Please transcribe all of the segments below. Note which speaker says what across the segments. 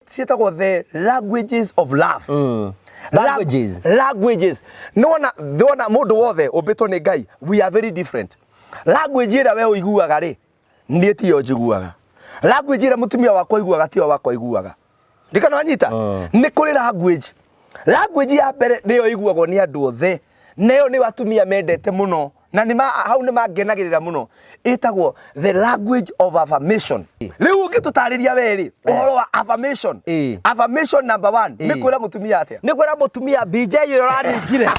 Speaker 1: Ciĩtagwo the languages of love.
Speaker 2: Languages.
Speaker 1: Languages. Nĩwona nĩwona mũndũ wothe ũmbĩtwo nĩ Ngai, we are very different. Language ĩrĩa we ũiguaga rĩ, niĩ tiyo njiguaga. Language ĩrĩa mũtumia wakwa aiguaga tiyo wakwa aiguaga. Ndikana wanyita? Nĩ kũrĩ language. Language ya mbere nĩyo ĩiguagwo nĩ andũ othe. Nayo nĩyo atumia mendete mũno na nĩ hau nĩ mangenagĩrĩra mũno. Ĩtagwo the language of affirmation. Rĩu ũngĩtũtarĩria we rĩ, ũhoro wa affirmation. Affirmation number one, nĩ kwĩra mũtumia atĩa?
Speaker 2: Nĩ kwĩra mũtumia BJ ũrĩa ũraningire.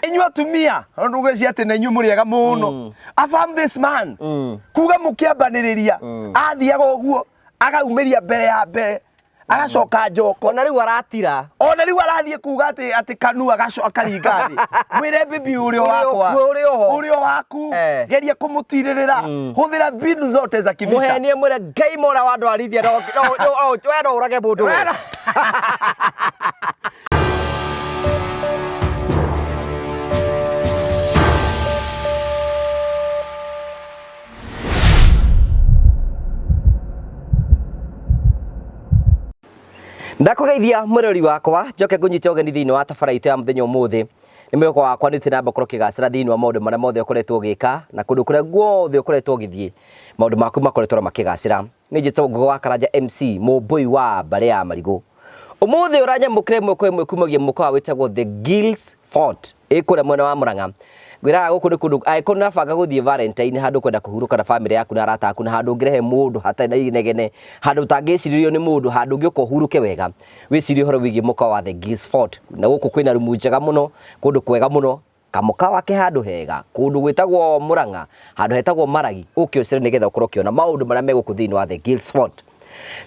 Speaker 1: Inyuĩ atumia ndugeci atĩ na inyuĩ mũrĩ ega mũno. Affirm this man. Kuga mũkĩambanĩrĩria athiaga ũguo agaumĩria mbere ya mbere agacoka njoko.
Speaker 2: Ona rĩu aratira.
Speaker 1: Ona rĩu arathiĩ kuga atĩ atĩ kanua akaringa thĩ. Mwĩre bibi ũrĩ o wakwa.
Speaker 2: Ũrĩ oho.
Speaker 1: Ũrĩ o waku. Geria kũmũtirĩrĩra. Hũthĩra mbinu zote za kivita.
Speaker 2: Mũhenie mwĩre Ngai mora wa ndwarithia no we no ũrage mũndũ we. Ndakũgeithia mwĩrori wakwa njoke ngũnyite ũgeni thĩinĩ wa tabara itũ ya mũthenya ũmũthĩ. Nĩ mwĩhoko wakwa nĩ ũthiĩ na mbere gũkorwo ũkĩgacĩra thĩinĩ wa maũndũ marĩa mothe ũkoretwo ũgĩka na kũndũ kũrĩa guothe ũkoretwo ũgĩthiĩ maũndũ maku makoretwo makĩgacĩra. Nĩ njĩtagwo Ngũgĩ wa Karanja MC mũmbũi wa mbarĩ ya Marigũ. Ũmũthĩ ũranyamũkĩra ĩmwe kwa ĩmwe kumagia mũkawa wĩtagwo The Gills Fort ĩ kũrĩa mwena wa Murang'a. Ngwĩraga gũkũ nĩ kũndũ angĩkorwo nĩ ũrabanga gũthiĩ Valentine handũ ũkwenda kũhurũka na bamĩrĩ yaku na arata aku na handũ ũngĩrehe mũndũ hatarĩ na inegene, handũ ũtangĩcirĩrio nĩ mũndũ, handũ ũngĩũka ũhurũke wega, wĩcirie ũhoro wĩgiĩ mũkawa wa The Gills Fort. Na gũkũ kwĩna rumu njega mũno, kũndũ kwega mũno, kamũkawa ke handũ hega, kũndũ gwĩtagwo Murang'a, handũ hetagwo Maragi, ũke ũcere nĩgetha ũkorwo ũkĩona maũndũ marĩa me gũkũ thĩinĩ wa The Gills Fort.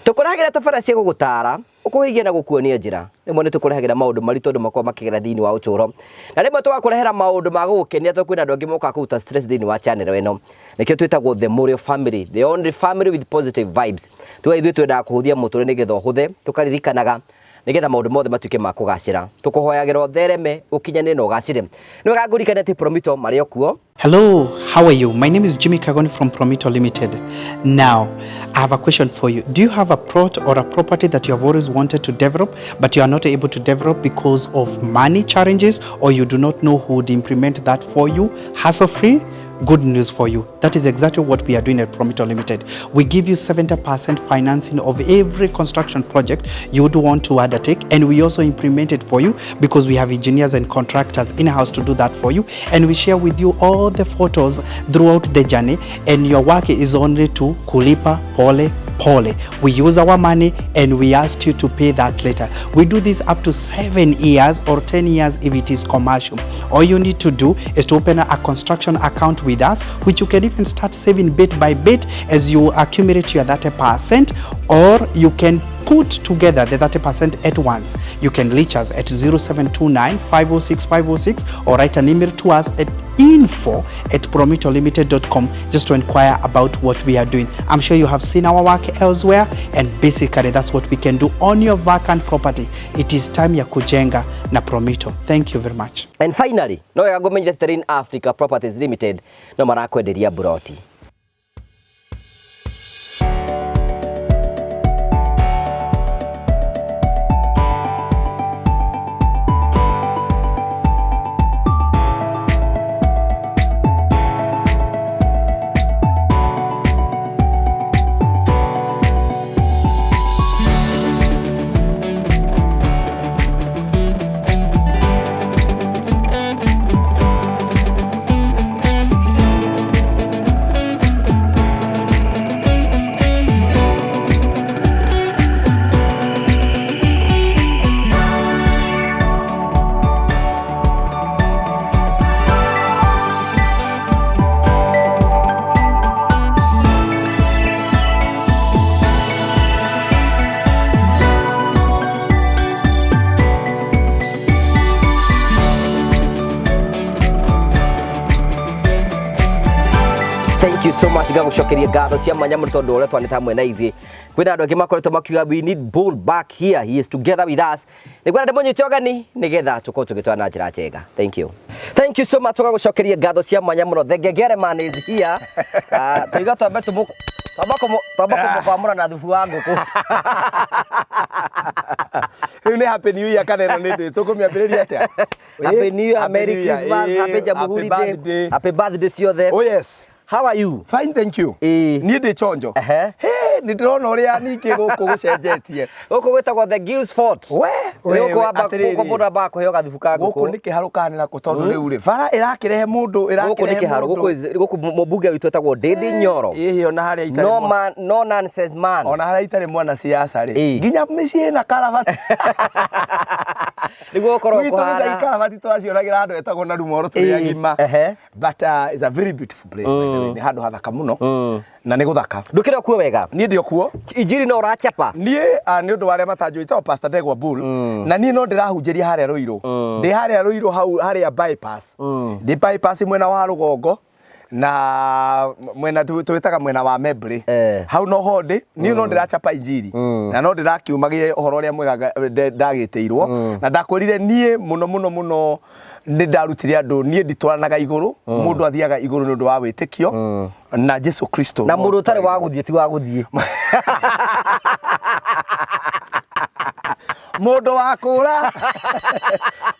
Speaker 2: Tũkũrehagĩra tabara cia gũgũtara, ũkũhĩgia na gũkuonia njĩra. Rĩmwe nĩ tũkũrehagĩra maũndũ maritũ andũ makoragwo makĩgera thĩinĩ wa ũtũũro, na rĩmwe tũgakũrehera maũndũ ma gũgũkenia tondũ kwĩna andũ angĩ mokaga kũruta stress thĩinĩ wa channel ĩno. Nĩkĩo twĩtagwo The Mũrĩo Family, the only family with positive vibes. Tuga ithuĩ twendaga kũhũthia mũtũrĩre nĩgetha ũhũthe, tũkaririkanaga nĩgetha maũndũ mothe matuĩke ma kũgacĩra. Tũkũhoyagĩra ũthereme, ũkinyanĩre na ũgacĩre. Nĩ wega ngũririkanie atĩ Promito marĩ o kuo.
Speaker 3: Hello, how are you? My name is Jimmy Kagoni from Promito Limited. Now, I have a question for you. Do you have a plot or a property that you have always wanted to develop, but you are not able to develop because of money challenges, or you do not know who would implement that for you hassle-free? Good news for you. That is exactly what we are doing at Promito Limited. We give you 70% financing of every construction project you would want to undertake, and we also implement it for you because we have engineers and contractors in-house to do that for you, and we share with you all the photos throughout the journey, and your work is only to kulipa pole pole. We use our money and we ask you to pay that later. We do this up to 7 years or 10 years if it is commercial. All you need to do is to open a construction account with us, which you can even start saving bit by bit as you accumulate your 30%, or you can put together the 30% at once. You can reach us at 0729 506 506 or write an email to us at info@promitolimited.com just to inquire about what we are doing. I'm sure you have seen our work elsewhere, and basically that's what we can do on your vacant property. It is time ya kujenga na Promito. Thank you very much.
Speaker 2: And finally, no wega ngũmenyithia Terrain Africa Properties Limited no marakwenderia mburoti. Thank you so much, ngagũcokeria ngatho cia mwanya mũno tondũ ũrĩa twanĩte hamwe na ithuĩ. Kwĩna andũ angĩ makoretwo makiuga we need Bull back here, he is together with us. Nĩguo ndĩmũnyite ũgeni nĩgetha tũkorwo tũgĩtwara na njĩra njega. Thank you, thank you so much, tũgagũcokeria ngatho cia mwanya mũno. The Ngengere man is here. Ah, tũiga twambe tũmũ twamba twamba kũmũkwamũra na thubu wa ngũkũ.
Speaker 1: Rĩu nĩ happy new year kana ĩno nĩ ndĩ tũkũmĩambĩrĩria atĩa?
Speaker 2: Happy New Year,
Speaker 1: Happy
Speaker 2: Merry
Speaker 1: New Year,
Speaker 2: Christmas, Happy Jamhuri
Speaker 1: happy
Speaker 2: Day,
Speaker 1: birthday.
Speaker 2: Happy birthday ciothe.
Speaker 1: Oh yes.
Speaker 2: How are you?
Speaker 1: Fine, thank you. Niĩ ndĩ chonjo. He, nĩ ndĩrona ũrĩa ningĩ gũkũ gũcenjetie.
Speaker 2: Gũkũ gwĩtagwo the Gills Fort.
Speaker 1: We, we,
Speaker 2: Gũkũ
Speaker 1: we,
Speaker 2: wamba
Speaker 1: atĩrĩrĩ.
Speaker 2: gũkũ mũndũ ambaga kũheo gathubu ka
Speaker 1: Gũkũ
Speaker 2: ngũkũ.
Speaker 1: nĩ kĩharũ kana nĩ nakũ tondũ rĩu rĩ bara ĩrakĩrehe mũndũ
Speaker 2: Gũkũ nĩ
Speaker 1: ĩrakĩrehe
Speaker 2: kĩharo.
Speaker 1: mũndũ.
Speaker 2: Gũkũ gũkũ mũmbunge witũ etagwo Ndindi Nyoro.
Speaker 1: Ĩhĩ, ona harĩa itarĩ
Speaker 2: No man, no nonsense man.
Speaker 1: Ona harĩa itarĩ mwana siasa rĩ, nginya mĩciĩ ĩna karabati.
Speaker 2: Nĩguo gũkorwo
Speaker 1: Gwitũ gĩcagi
Speaker 2: kũhana.
Speaker 1: karabati tũracionagĩra andũ etagwo na rumoro tũrĩ agima. But it's a very beautiful place, by the way. Nĩ handũ hathaka mũno na nĩ gũthaka.
Speaker 2: Ndũkĩrĩ o kuo wega.
Speaker 1: Niĩ ndĩ o kuo.
Speaker 2: Injiri no ũrachapa.
Speaker 1: Niĩ nĩ ũndũ wa arĩa matanjũĩ ĩtagwo Pastor Ndegwa Bull, na niĩ no ndĩrahunjĩria harĩa Rũirũ. Ndĩ harĩa Rũirũ hau harĩa bypass. Ndĩ bypass mwena wa rũgongo na mwena twĩtaga mwena wa Membley. Hau no ho ndĩ. Niĩ no ndĩrachapa injiri na no ndĩrakiumagia ũhoro ũrĩa mwega ndagĩtĩirwo, na ndakwĩrire niĩ mũno mũno mũno nĩ ndarutire andũ niĩ nditwaranaga igũrũ. Mũndũ athiaga igũrũ nĩ ũndũ wa wĩtĩkio na Jesu Kristo.
Speaker 2: Na mũndũ ũtarĩ wa gũthiĩ ti wa gũthiĩ.
Speaker 1: Mũndũ wa kũra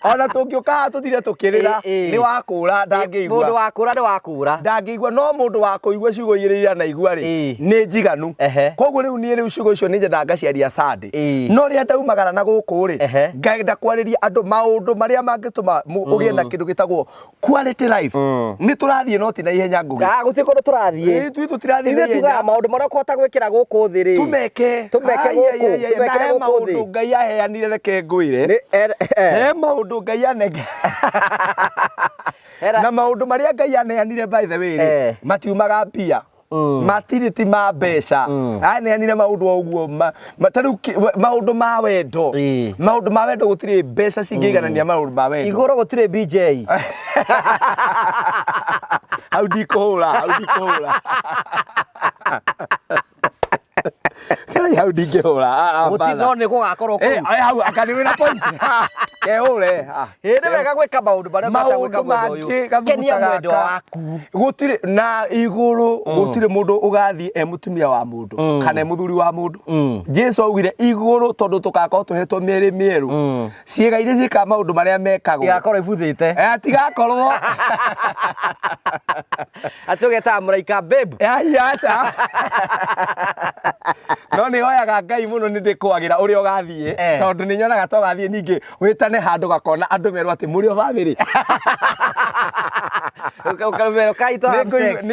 Speaker 1: ona tũngĩũka haha tũthire tũkĩrĩra, nĩ wa kũra ndangĩigua.
Speaker 2: Mũndũ wa kũra nĩ wa kũra.
Speaker 1: Ndangĩigua, no mũndũ wa kũigua ciugo igĩrĩ iria anaigua rĩ, nĩ njiganu. Koguo rĩu niĩ rĩu ciugo icio nĩ nyendaga ngaciaria Sunday, no rĩrĩa ndaumagara na gũkũ rĩ, ngenda kwarĩria andũ maũndũ marĩa mangĩtũma ũgĩe na kĩndũ gĩtagwo quality life. Nĩ tũrathiĩ no ti na ihenya, Ngũgĩ.
Speaker 2: Ah, gũtirĩ kũndũ tũrathiĩ.
Speaker 1: Ithuĩ tũtirathiĩ na
Speaker 2: Ithuĩ
Speaker 1: ihenya.
Speaker 2: tugaga maũndũ marĩa ũkũhota gwĩkĩra gũkũ thĩ rĩ.
Speaker 1: Tumeke.
Speaker 2: Tumeke
Speaker 1: Ai,
Speaker 2: gũkũ,
Speaker 1: ai, ai, ai,
Speaker 2: tumekere
Speaker 1: na he
Speaker 2: gũkũ
Speaker 1: maũndũ
Speaker 2: thĩ.
Speaker 1: Ngai aheanire, reke ngwĩre.
Speaker 2: Nĩ-
Speaker 1: He maũndũ Ngai anenge na maũndũ marĩa Ngai aneanire, by the way rĩ, matiumaga mbia, matirĩ ti ma mbeca. Aneanire maũndũ o ũguo ta rĩu maũndũ ma wendo. Maũndũ ma wendo gũtirĩ mbeca cingĩiganania maũndũ ma wendo.
Speaker 2: Igũrũ gũtirĩ BJ.
Speaker 1: Hau ndikũhũra, hau ndikũhũra. Kai, hau ndingĩhũra. Ah, ah,
Speaker 2: Gũtirĩ
Speaker 1: bana.
Speaker 2: no nĩ gũgakorwo kũu.
Speaker 1: Hau aka nĩ wĩna point. Kehũre. Ah.
Speaker 2: Ĩ nĩ wega gwĩka maũndũ marĩa ũkũhota
Speaker 1: Maũndũ
Speaker 2: gwĩka mwendwa ũyũ.
Speaker 1: mangĩ gathubu
Speaker 2: Kenia
Speaker 1: ta
Speaker 2: mwendwa
Speaker 1: gaka.
Speaker 2: waku.
Speaker 1: Gũtirĩ na igũrũ gũtirĩ mũndũ ũgathiĩ e mũtumia wa mũndũ kana e mũthuri wa mũndũ. Jesu augire igũrũ tondũ tũgakorwo tũhetwo mĩĩrĩ mĩerũ, ciĩga iria ciĩkaga maũndũ marĩa mekagwo
Speaker 2: Igakorwo ibuthĩte.
Speaker 1: Atigakorwo.
Speaker 2: Atĩ ũgetaga mũraika babe.
Speaker 1: Ai, aca, no nĩ hoyaga Ngai mũno nĩ ndĩkwagĩra ũrĩa ũgathiĩ, tondũ nĩ nyonaga ta ũgathiĩ ningĩ wĩtane handũ gakona andũ merwo atĩ mũrĩ o bamĩrĩ.
Speaker 2: Ũkamera kai to have sex.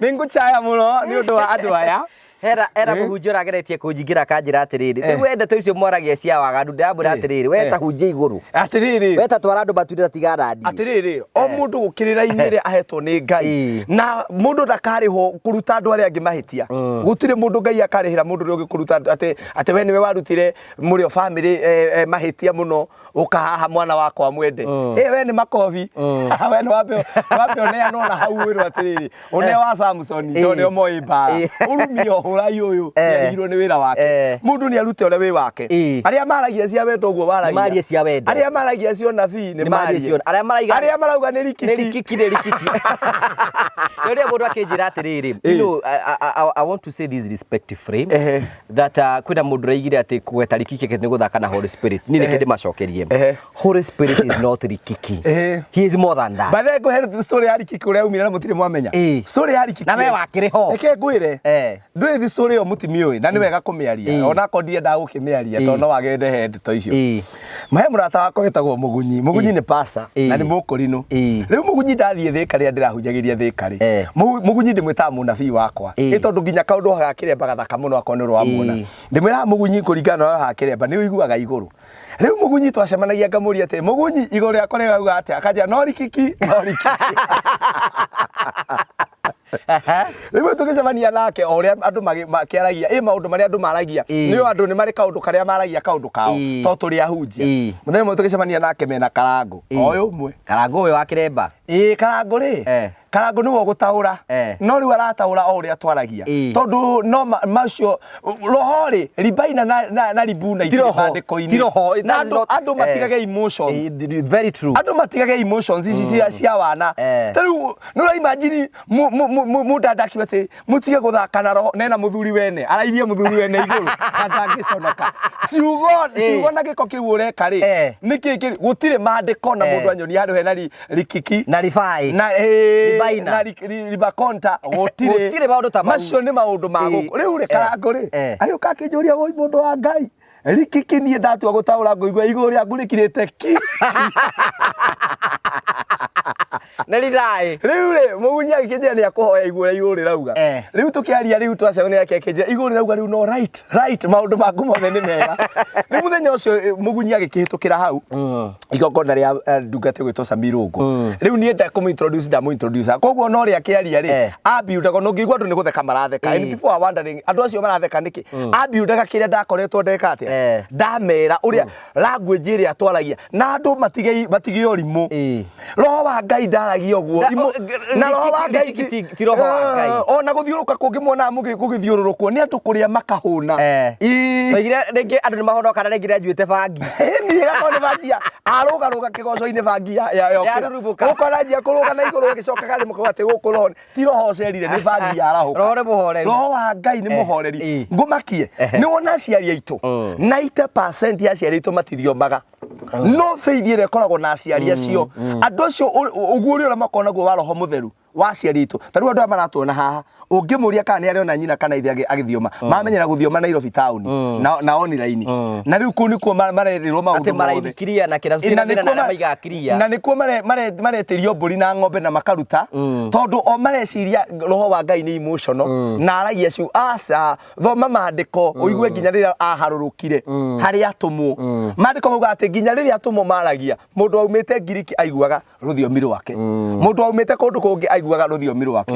Speaker 1: Nĩ ngũcaya mũno nĩ ũndũ wa andũ aya.
Speaker 2: Hera mũhunjia ũrageretie kũnjingĩra akanjĩra atĩrĩrĩ, rĩu we ndeto icio mwaragia cia waganu, ndĩramwĩra atĩrĩrĩ, we ta hunjia igũrũ.
Speaker 1: Atĩrĩrĩ.
Speaker 2: We ta twara andũ matuire ta tiga nandie.
Speaker 1: Atĩrĩrĩ, o mũndũ gũkĩrĩra-inĩ ĩrĩa ahetwo nĩ Ngai, na mũndũ ndakarĩhwo kũruta andũ arĩa angĩ mahĩtia. Gũtirĩ mũndũ Ngai akarĩhĩra mũndũ ũrĩa ũngĩkũruta atĩ we nĩwe warutire mũrĩ o bamĩrĩ mahĩtia mũno ũkahaha mwana wakwa mwende. We nĩ makobi, we nĩ wambe ũneanwo na hau wĩrwo atĩrĩrĩ, ũne wa Samsoni tondũ nĩo moĩ mbara, ũrumio hũrai ũyũ, nĩarigirwo nĩ wĩra wake. Mũndũ nĩ arute ũrĩa wĩ wake. Arĩa maragia cia wendo ũguo waragia.
Speaker 2: Nĩ marie cia wendo.
Speaker 1: Arĩa maragia cia ũnabii nĩ
Speaker 2: Nĩ marie
Speaker 1: marie.
Speaker 2: cia arĩa maraiga
Speaker 1: Arĩa marauga nĩ rikiki.
Speaker 2: Nĩ rikiki, nĩ rikiki. Rĩrĩa mũndũ akĩnjĩra atĩrĩrĩ, you know, I want to say this respectfully, that kwĩna mũndũ ũraigire atĩ kũgweta rikiki nĩ gũthaka na Holy Spirit. Niĩ reke ndĩmacokerie. Holy Spirit is not rikiki. He is more than that.
Speaker 1: By the way, ngũhe story ya rikiki ũrĩa umire na mũtirĩ mwamenya. Story ya rikiki.
Speaker 2: Na we wakĩrĩ ho.
Speaker 1: Reke ngwĩre. Ndũĩ story ĩyo mũtimiũĩ na nĩ wega kũmĩaria. Ona akorwo ndiendaga gũkĩmĩaria tondũ no wagende he ndeto icio. He mũrata wakwa wĩtagwo Mũgunyi. Mũgunyi nĩ pastor na nĩ mũkũrinũ. Rĩu Mũgunyi ndathiĩ Thĩka rĩrĩa ndĩrahunjagĩria Thĩka rĩ. Mũgunyi ndĩmwĩtaga mũnabii wakwa. Ĩ tondũ nginya kaũndũ ga kĩremba gathaka mũno akorwo nĩ ũramuona. Ndĩmwĩraga Mũgunyi kũringana na ũrĩa kĩremba nĩ ũiguaga igũrũ. Rĩu Mũgunyi twacemanagia ngamũria atĩ Mũgunyi igũrũ rĩakwa rĩrauga atĩa, akanjĩra no rikiki, no rikiki. Rĩmwe tũgĩcemania nake o ũrĩa andũ makĩaragia, ĩ maũndũ marĩa andũ maragia, nĩ andũ nĩ marĩ kaũndũ karĩa maragia kaũndũ kao, to tũrĩ ahunjia. Mũthenya ũmwe tũgĩcemania nake mena Karangũ, o ũyũ ũmwe.
Speaker 2: Karangũ ũyũ wa kĩremba.
Speaker 1: Ĩĩ Karangũ rĩ,
Speaker 2: Eh.
Speaker 1: Karangũ nĩwe ũgũtaũra.
Speaker 2: Eh.
Speaker 1: No rĩu arataũra o ũrĩa twaragia.
Speaker 2: Ĩĩ.
Speaker 1: Tondũ no macio roho rĩ, ribaina na ribuna
Speaker 2: Ti
Speaker 1: itirĩ
Speaker 2: roho,
Speaker 1: maandĩko-inĩ.
Speaker 2: ti roho,
Speaker 1: Na
Speaker 2: that's
Speaker 1: andũ
Speaker 2: not-
Speaker 1: andũ
Speaker 2: eh.
Speaker 1: matigage emotions.
Speaker 2: Eh, very true.
Speaker 1: Andũ matigage emotions ici cia wana.
Speaker 2: Eh.
Speaker 1: Ta rĩu nĩ ũra imagine mũndanda akiuga atĩ mũtige gũthaka na roho nena mũthuri wene arairie mũthuri wene igũrũ na ndangĩconoka. Ciugo
Speaker 2: Eh.
Speaker 1: ciugo na gĩko kĩu ũreka rĩ
Speaker 2: Eh.
Speaker 1: nĩkĩ kĩrĩ gũtirĩ maandĩko na
Speaker 2: Eh.
Speaker 1: mũndũ anyonia handũ hena rikiki
Speaker 2: Na rifai.
Speaker 1: na eh,
Speaker 2: Ribaina.
Speaker 1: na ribakonta gũtirĩ
Speaker 2: Gũtirĩ maũndũ ta mau.
Speaker 1: Macio nĩ maũndũ ma
Speaker 2: Eh,
Speaker 1: gũkũ rĩu rĩ
Speaker 2: eh,
Speaker 1: Karangũ rĩ
Speaker 2: eh.
Speaker 1: agĩũka akĩnjũria woi mũndũ wa Ngai rikiki niĩ ndatua gũtaũra ngũigua igũrũ rĩaku rĩkirĩte ki.
Speaker 2: Nĩ riraĩ.
Speaker 1: Rĩu rĩ mũgunyi agĩkĩnjĩra nĩ akũhoya igũrũ rĩa igũrũ rĩrauga.
Speaker 2: Eh.
Speaker 1: Rĩu tũkĩaria rĩu twacemania nake akĩnjĩra igũrũ rĩrauga rĩu no right right maũndũ maku mothe nĩ mega. Rĩu mũthenya ũcio mũgunyi agĩkĩhĩtũkĩra hau igongona rĩa ndungata ĩgwĩtwo Samirũngũ. Rĩu niĩ ndakũmũ-introduce ndamũ-introduce koguo no rĩa akĩaria rĩ
Speaker 2: Eh.
Speaker 1: ambiundaga no ngĩigua andũ nĩ gũtheka maratheka and
Speaker 2: Eh.
Speaker 1: people are wondering andũ acio maratheka nĩkĩ ambiundaga kĩrĩa ndakoretwo ndeka atĩa
Speaker 2: Eh.
Speaker 1: ndamera ũrĩa language ĩrĩa twaragia na andũ matige ũrimũ.
Speaker 2: Eh.
Speaker 1: Roho wa Ngai ndaragia ũguo. Na roho wa Ngai
Speaker 2: Ti roho wa Ngai.
Speaker 1: Ona gũthiũrũka kũngĩ muonaga gũgĩthiũrũrũkwo nĩ andũ kũrĩa makahũna.
Speaker 2: Eh.
Speaker 1: Ii.
Speaker 2: Toigire rĩngĩ andũ nĩ mahonoka na rĩngĩ nĩ anyuĩte bangi.
Speaker 1: Ĩni ĩgakorwo nĩ bangi arũgarũga kĩgoco-inĩ bangi yokĩra.
Speaker 2: Yarurumũka.
Speaker 1: Ũkora anjia kũrũga na igũrũ ĩgĩcokaga thĩ mũkauga atĩ gũkũ roho ti roho ũcerire nĩ bangi yarahũka.
Speaker 2: Roho nĩ mũhoreri.
Speaker 1: Roho wa Ngai nĩ
Speaker 2: Eh,
Speaker 1: mũhoreri.
Speaker 2: ĩ.
Speaker 1: Ngũmakie nĩ wona aciari aitũ 90% ya aciari aitũ matithiomaga. No faith ĩrĩa ĩkoragwo na aciari acio andũ acio ũguo ũrĩa makoragwo naguo wa roho mũtheru wa aciari aitũ ta rĩu andũ aya maratuona haha ũngĩmũria kana nĩ arĩona nyina kana ithe agĩthioma mamenyera gũthioma Nairobi town na online na rĩu kũu nĩkuo marerĩrwo maũndũ
Speaker 2: Atĩ maraini
Speaker 1: mothe.
Speaker 2: clear na kĩra
Speaker 1: Ĩ, na
Speaker 2: na
Speaker 1: nĩkuo
Speaker 2: arĩa maigaga clear.
Speaker 1: na nĩkuo maretĩrio mbũri na ng'ombe na makaruta tondũ o mareciria roho wa Ngai nĩ emotional na aragia ciu aca thoma maandĩko ũigue nginya rĩrĩa aharũrũkire harĩ atũmwo maandĩko mauga atĩ nginya rĩrĩa atũmwo maragia mũndũ aumĩte Ngiriki aiguaga rũthiomi rwake mũndũ aumĩte kũndũ kũngĩ aiguaga rũthiomi rwake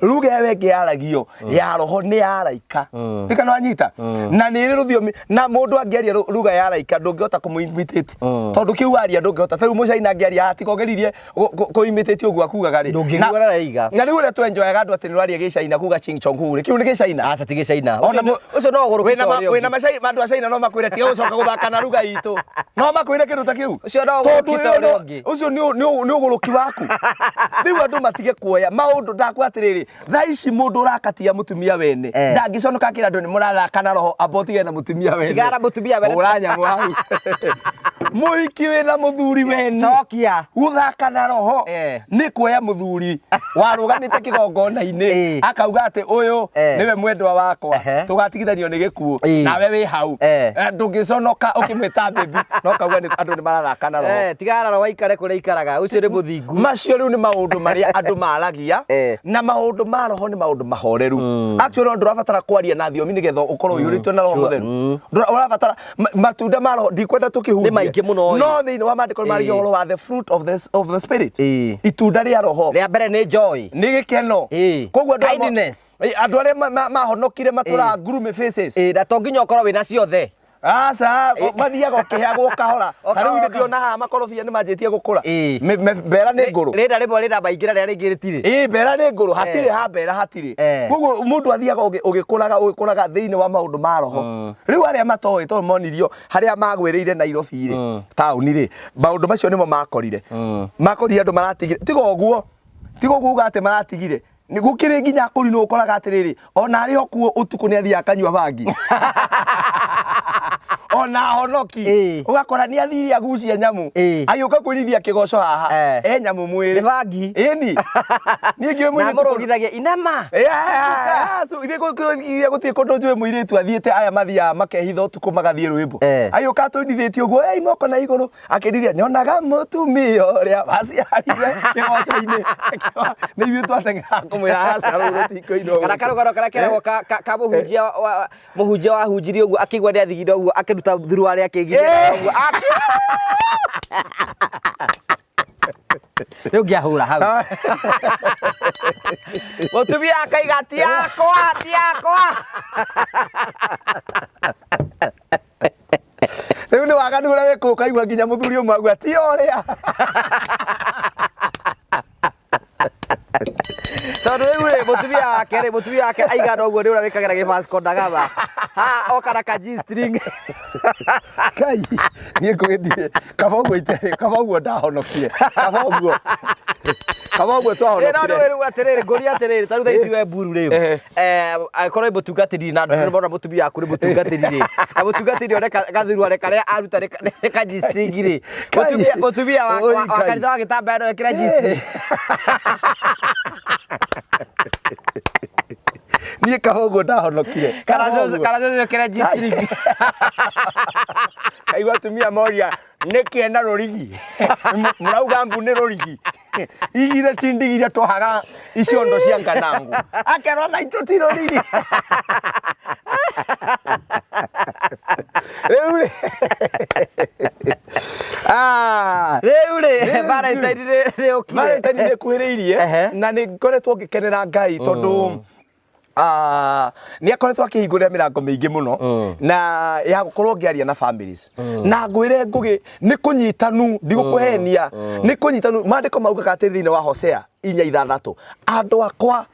Speaker 1: ruga ĩyo ĩngĩ yaragio ya roho nĩ ya araika nĩ kana wanyita na nĩ ĩrĩ rũthiomi na mũndũ angĩaria ruga ya araika ndũngĩhota kũmũ-imitate tondũ kĩu aria ndũngĩhota ta rĩu mũcaina angĩaria "Ah, tiga ũgeririe kũ-imitate ũguo akugaga rĩ
Speaker 2: Ndũngĩigua
Speaker 1: Na-
Speaker 2: ũrĩa araiga.
Speaker 1: na rĩu ũrĩa twenjoyaga andũ atĩ nĩ ũraria gĩcaina kuga ching chong hu rĩ kĩu nĩ gĩcaina
Speaker 2: Aca ti gĩcaina.
Speaker 1: Ona
Speaker 2: Ũcio no ũgũrũki
Speaker 1: wĩna
Speaker 2: ta ũrĩa
Speaker 1: wĩna
Speaker 2: ũngĩ.
Speaker 1: macai andũ a China no makwĩre tiga gũcoka gũthaka na ruga itũ no makwĩre kĩndũ ta kĩu
Speaker 2: Ũcio no ũgũrũki
Speaker 1: Tondũ
Speaker 2: ta
Speaker 1: ĩyo
Speaker 2: ũrĩa ũngĩ.
Speaker 1: ũcio nĩ ũgũrũki waku rĩu andũ matige kuoya maũndũ ndakwa atĩrĩrĩ thaa ici mũndũ ũrakatia mũtumia wene
Speaker 2: Eh.
Speaker 1: ndangĩconoka akĩra andũ nĩ mũrathaka na roho amba ũtige na mũtumia wene
Speaker 2: Tigana na mũtumia wene.
Speaker 1: hũra nyamũ hau mũhiki wĩna mũthuri wene
Speaker 2: Cokia.
Speaker 1: guthaka na roho
Speaker 2: Eh.
Speaker 1: nĩ kuoya mũthuri warũgamĩte kĩgongona-inĩ
Speaker 2: Eh.
Speaker 1: akauga atĩ ũyũ
Speaker 2: Eh.
Speaker 1: nĩwe mwendwa wakwa
Speaker 2: Ehe.
Speaker 1: tũgatigithanio nĩ gĩkuũ
Speaker 2: Eh.
Speaker 1: nawe wĩ hau
Speaker 2: Eh.
Speaker 1: Ndũngĩconoka ũkĩmwĩta baby no kauga andũ nĩ marathaka na roho
Speaker 2: Eh, tigana na roho aikare kũrĩa aikaraga. Ũcio nĩ mũthingu.
Speaker 1: Macio rĩu nĩ maũndũ marĩa andũ maragia
Speaker 2: Eh.
Speaker 1: na maũndũ ma roho nĩ maũndũ mahoreru actually no ndũrabatara kwaria na thiomi nĩgetha ũkorwo ũiyũrĩtwo na roho
Speaker 2: Sure.
Speaker 1: mũtheru ũrabatara matunda ma roho ndikwenda tũkĩhunjie
Speaker 2: Nĩ maingĩ mũno, ĩ.
Speaker 1: no thĩinĩ wa maandĩko nĩ maragia
Speaker 2: Ĩ.
Speaker 1: ũhoro wa the fruit of the spirit
Speaker 2: Ĩ.
Speaker 1: itunda rĩa roho
Speaker 2: Rĩa mbere nĩ joy.
Speaker 1: nĩ gĩkeno
Speaker 2: Ĩ.
Speaker 1: koguo andũ amwe-
Speaker 2: Kindness.
Speaker 1: Ĩ, andũ arĩa mahonokire matũraga
Speaker 2: Ĩ.
Speaker 1: gloomy faces.
Speaker 2: Ĩ, na to nginya ũkorwo wĩna ciothe.
Speaker 1: Aca mathiaga ũkĩheagwo kahora
Speaker 2: O
Speaker 1: ta rĩu
Speaker 2: kahora,
Speaker 1: ithe ndiona haha makorobia nĩ manjĩtie gũkũra
Speaker 2: Ĩ.
Speaker 1: Mbera nĩ ngũrũ.
Speaker 2: Rĩna rĩmwe rĩna maingĩ na rĩrĩa rĩngĩ rĩtirĩ.
Speaker 1: Ĩ mbera nĩ ngũrũ hatirĩ
Speaker 2: Eh.
Speaker 1: ha mbera hatirĩ
Speaker 2: Eh.
Speaker 1: koguo mũndũ athiaga ũgĩkũraga ũgĩkũraga thĩinĩ wa maũndũ ma roho rĩu arĩa matoĩ tondũ monirio harĩa magwĩrĩire Nairobi rĩ taũni rĩ maũndũ macio nĩmo makorire makorire andũ maratigire tiga ũguo tiga ũguo uga atĩ maratigire nĩ gũkĩrĩ nginya kũri nĩ ũkoraga atĩrĩrĩ ona arĩ o kuo ũtukũ nĩ athiaga akanyua bangi ona honoki
Speaker 2: Ĩ.
Speaker 1: ũgakora nĩ athire agucia nyamũ
Speaker 2: Ĩ.
Speaker 1: agĩũka kwĩrithia kĩgoco haha
Speaker 2: Eh.
Speaker 1: e nyamũ mwĩrĩ
Speaker 2: Nĩ bangi.
Speaker 1: ĩni niĩ ngĩũĩ
Speaker 2: Na
Speaker 1: mũirĩtu kũndũ-
Speaker 2: mũrũgithagia inama.
Speaker 1: ithuĩ gũtirĩ kũndũ njũĩ mũirĩtu athiĩte aya mathiaga makehitha ũtukũ magathiĩ rwĩmbo
Speaker 2: Eh.
Speaker 1: agĩũka atũinithĩtie ũguo ei moko na igũrũ akĩnithia nyonaga mũtumia ũrĩa waciarire kĩgoco-inĩ nĩ ithuĩ twateng'eraga kũmwĩra aca rũu rũtikũinwo
Speaker 2: Kana karũgano karĩa keragwo ka mũhunjia mũhunjia wahunjirie ũguo akĩigua nĩ athigina ũguo akĩruta thuruarĩ akĩgiria ũguo rĩu ngĩahũra hau mũtumia akaiga ti yakwa ti yakwa.
Speaker 1: Rĩu nĩ waganu ũrĩa wĩkũ ũkaigua nginya mũthuri ũmwe auga ti ũrĩa.
Speaker 2: Mũtumia wake rĩ, mũtumia wake aigana ũguo nĩ ũrĩa wĩkagĩra gĩ Vasco da Gama. Haha oka na ka G-string.
Speaker 1: Kai, niĩ ngũgĩthiĩ kaba ũguo iterĩ, kaba ũguo ndahonokire, kaba ũguo, kaba ũguo
Speaker 2: Ĩ, no
Speaker 1: twahonokire.
Speaker 2: nĩ rĩu atĩrĩrĩ, ngũria atĩrĩrĩ, ta rĩu thaa ici we mburu rĩ,
Speaker 1: Ehe.
Speaker 2: angĩkorwo wĩ mũtungatĩri na andũ nĩmona mũtumia waku nĩ mũtungatĩri rĩ, na mũtungatĩri one gathuruarĩ karĩa aruta nĩ ka G-string rĩ,
Speaker 1: Kai.
Speaker 2: mũtumia
Speaker 1: Oi,
Speaker 2: wa
Speaker 1: Kai.
Speaker 2: kanitha wa gĩtambaya no ekĩre G-string.
Speaker 1: Niĩ kaba ũguo ndahonokire.
Speaker 2: Kana
Speaker 1: Kaba ũguo.
Speaker 2: kana cũcũ ekĩre G-string.
Speaker 1: Kaigua atumia moria nĩkĩ ena rũrigi mũrauga mbu nĩ rũrigi igithe ti ndigi iria twohaga iciondo cia nganangu akerwo maitũ ti rũrigi rĩu rĩ Ah,
Speaker 2: Rĩu rĩ, Valentine nĩ ũkire.
Speaker 1: Valentine nĩ ĩkuhĩrĩirie
Speaker 2: Ehe.
Speaker 1: na nĩ ngoretwo ngĩkenera Ngai tondũ nĩ akoretwo akĩhingũrĩra mĩrango mĩingĩ mũno na ya gũkorwo ngĩaria na families na ngwĩre ngũgĩ nĩ kũnyitanu ndigũkũhenia nĩ kũnyitanu maandĩko maugaga atĩ thĩinĩ wa Hosea 4:6 andũ akwa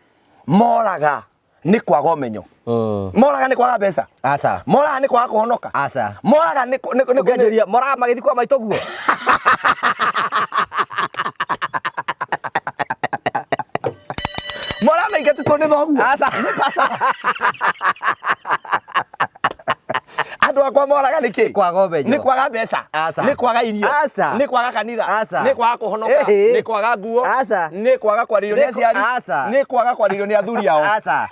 Speaker 1: moraga nĩ kwaga ũmenyo moraga nĩ kwaga mbeca
Speaker 2: Aca.
Speaker 1: moraga nĩ kwaga kũhonoka
Speaker 2: Aca.
Speaker 1: moraga nĩ
Speaker 2: Ũngĩanjĩria moraga magĩthiĩ kwa maitũ guo.
Speaker 1: moraga maingatĩtwo nĩ thoguo
Speaker 2: Aca.
Speaker 1: andũ akwa moraga nĩ kĩ
Speaker 2: Kwaga ũmenyo.
Speaker 1: nĩ kwaga mbeca
Speaker 2: Aca.
Speaker 1: nĩ kwaga irio
Speaker 2: Aca.
Speaker 1: nĩ kwaga kanitha
Speaker 2: Aca.
Speaker 1: nĩ kwaga kũhonoka
Speaker 2: Ĩhĩ.
Speaker 1: nĩ kwaga nguo
Speaker 2: Aca.
Speaker 1: nĩ kwaga kwarĩrio nĩ
Speaker 2: Nĩ
Speaker 1: aciari
Speaker 2: Aca.
Speaker 1: nĩ kwaga kwarĩrio nĩ athuri ao
Speaker 2: Aca.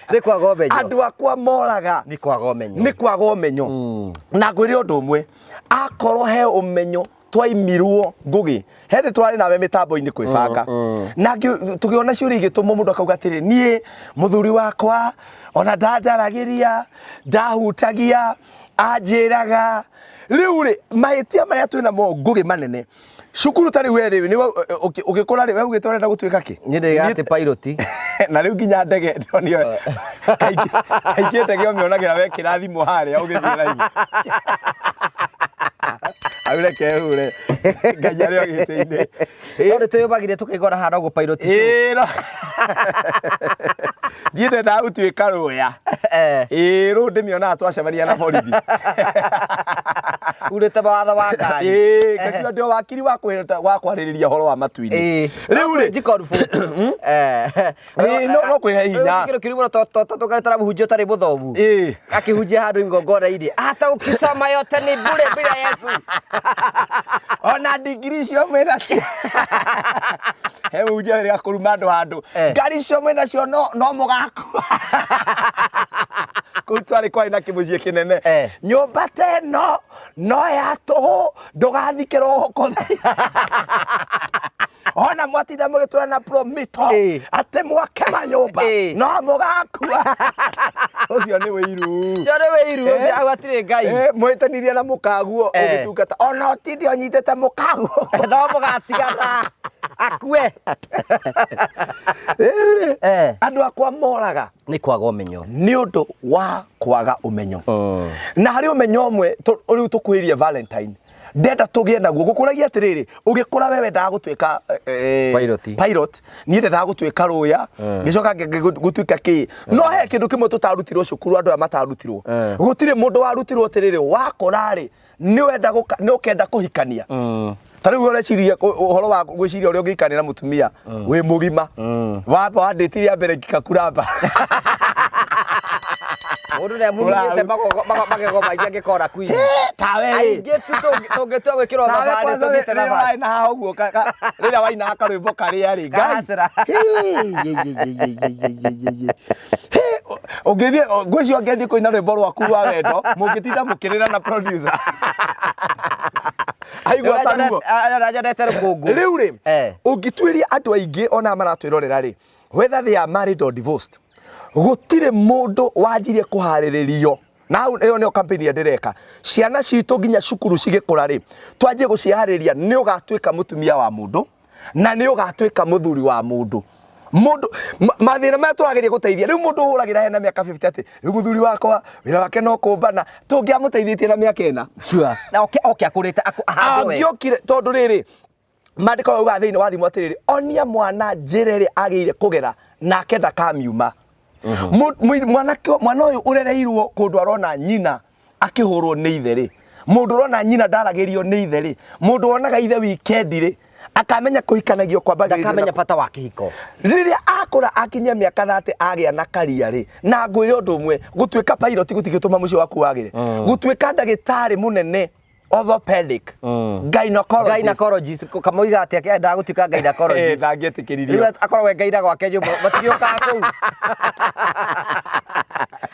Speaker 2: Nĩ kwaga ũmenyo.
Speaker 1: andũ akwa moraga
Speaker 2: Nĩ kwaga ũmenyo.
Speaker 1: nĩ kwaga ũmenyo na ngwĩre ũndũ ũmwe akorwo he ũmenyo twaimirwo ngũgĩ hĩndĩ twarĩ nawe mĩtambo-inĩ kwĩbanga na tũkĩona ciũria igĩtũmwo mũndũ akauga atĩrĩ niĩ mũthuri wakwa ona ndanjaragĩria ndahutagia anjĩraga rĩu rĩ mahĩtia marĩa twĩ namo ngũgĩ manene cukuru ta rĩu we rĩ nĩwe ũgĩkũra rĩ we ugĩte ũrenda gũtuĩka kĩ
Speaker 2: Niĩ ndĩgatĩ pilot.
Speaker 1: Na rĩu nginya ndege ndĩronio kaingĩ kaingĩ ndege ũmĩonagĩra wekĩra thimũ harĩa ũgĩthiĩ live au reke hure Ngai arĩ o gĩtĩ-inĩ.
Speaker 2: No nĩ twĩyũmagĩria tũkaigua hana ũguo pilot show.
Speaker 1: Ĩĩ, no. Niĩ ndendaga gũtuĩka rũya. Ĩĩ rũũ ndĩmĩonaga twacemania na borithi.
Speaker 2: Urĩte mawatho wa ngari.
Speaker 1: Ĩĩ ngakiuga ndĩ o wakiri wa kwĩruta wa kwarĩrĩria ũhoro wa matu-inĩ.
Speaker 2: Ĩĩ.
Speaker 1: Rĩu rĩ
Speaker 2: Njikorubu.
Speaker 1: Ĩĩ, no kwĩhe hinya.
Speaker 2: Kĩndũ kĩru mũno tũkaretara mũhunjia ũtarĩ mũthomu.
Speaker 1: Ĩĩ.
Speaker 2: Akĩhunjia handũ igongona-inĩ. Hata ukisoma yote ni bure bila Yesu.
Speaker 1: Ona ndigiri icio mwĩnacio he mũhunjia wĩrĩga kũruma andũ handũ ngari icio mwĩnacio no mũgakua kũu twarĩ kwarĩ na kĩmũciĩ kĩnene nyũmba ta ĩno no ya tũhũ ndũgathikĩrwo gũkũ ona mwatinda mũgĩtwĩra na promito atĩ mwake manyũmba no mũgakua ũcio nĩ wĩiru.
Speaker 2: Ũcio nĩ wĩiru, ũcio hau hatirĩ Ngai.
Speaker 1: Mwĩtanirie na mũkaguo ũgĩtungata ona ũtinde ũnyitĩte mũkaguo
Speaker 2: no mũgatigana akue.
Speaker 1: Rĩu rĩ andũ akwa moraga
Speaker 2: nĩ kwaga ũmenyo
Speaker 1: nĩ ũndũ wa kwaga ũmenyo na harĩ ũmenyo ũmwe rĩu tũkuhĩrĩrie Valentine ndenda tũgĩe naguo gũkũragia atĩrĩrĩ ũgĩkũra we wendaga gũtuĩka
Speaker 2: Pilot.
Speaker 1: pilot niĩ ndendaga gũtuĩka rũya ngĩcoka gũtuĩka kĩ no he kĩndũ kĩmwe tũtarutirwo cukuru andũ aya matarutirwo gũtirĩ mũndũ warutirwo atĩrĩrĩ wakũra rĩ nĩ wenda nĩ ũkenda kũhikania ta rĩu ũreciria ũhoro wa gwĩciria ũrĩa ũngĩikania na mũtumia wĩ mũgima wamba wandĩti rĩa mbere ngikakuramba
Speaker 2: Mũndũ nĩ amunyĩte magego maingĩ angĩkora kwini.
Speaker 1: Tawe rĩ.
Speaker 2: Aingĩ tu tũngĩtua gwĩkĩrwo
Speaker 1: Tawe
Speaker 2: thabarĩ
Speaker 1: kwanza
Speaker 2: tũthiĩte
Speaker 1: rĩrĩa
Speaker 2: thabarĩ.
Speaker 1: ũraina haha ũguo rĩrĩa wainaga karwĩmbo karĩa rĩ Ngai.
Speaker 2: Gacĩra.
Speaker 1: Hĩ, ye, ye, ye, ye, ye, ye, ye, ye, ye. Hĩ, ũngĩthiĩ ngwĩciria ũngĩthiĩ kũina rwĩmbo rwaku rwa wendo mũngĩtinda mũkĩrĩra na producer aigua ta ruo.
Speaker 2: Nyonete rũkũngũ.
Speaker 1: Rĩu rĩ ũngĩtuĩria andũ aingĩ ona maratwĩrorera rĩ whether they are married or divorced gũtirĩ mũndũ wanjirie kũharĩrĩrio na hau ĩyo nĩyo campaign ĩrĩa ndĩreka ciana citũ nginya cukuru cigĩkũra rĩ twanjie gũciharĩria nĩ ũgatuĩka mũtumia wa mũndũ na nĩ ũgatuĩka mũthuri wa mũndũ mũndũ mathĩna marĩa tũrageria gũteithia rĩu mũndũ ũhũragĩra hena mĩaka 50 atĩ rĩu mũthuri wakwa wĩra wake no kũmbana tũngĩamũteithĩtie na mĩaka ĩna
Speaker 2: Sure. Na oke akũrĩte ahandwo wega.
Speaker 1: Angĩokire tondũ rĩrĩ Maandĩko maugaga thĩinĩ wa Thimo atĩrĩrĩ, onia mwana njĩra ĩrĩa agĩrĩire kũgera nake ndakamiuma. Mwanake mwana ũyũ ũrereirwo kũndũ arona nyina akĩhũrwo nĩ ithe rĩ, mũndũ ũrona nyina ndaragĩrio nĩ ithe rĩ, mũndũ wonaga ithe wikendi rĩ, akamenya kũhikanagio kwambagĩrĩrio na
Speaker 2: Ndakamenya bata wa kĩhiko.
Speaker 1: Rĩrĩa akũra akinyia mĩaka 30 agĩa na karia rĩ, na ngwĩre ũndũ ũmwe, gũtuĩka pilot gũtingĩtũma mũciĩ waku wagĩre. Gũtuĩka ndagĩtarĩ mũnene orthopedic, gynecologist.
Speaker 2: Gynecologist kamoiga atĩ akĩendaga gũtuĩka gynecologist.
Speaker 1: Ndangĩetĩkĩririo.
Speaker 2: Rĩu akoragwo e ngaina gwake nyũmba matigĩũkaga kũu.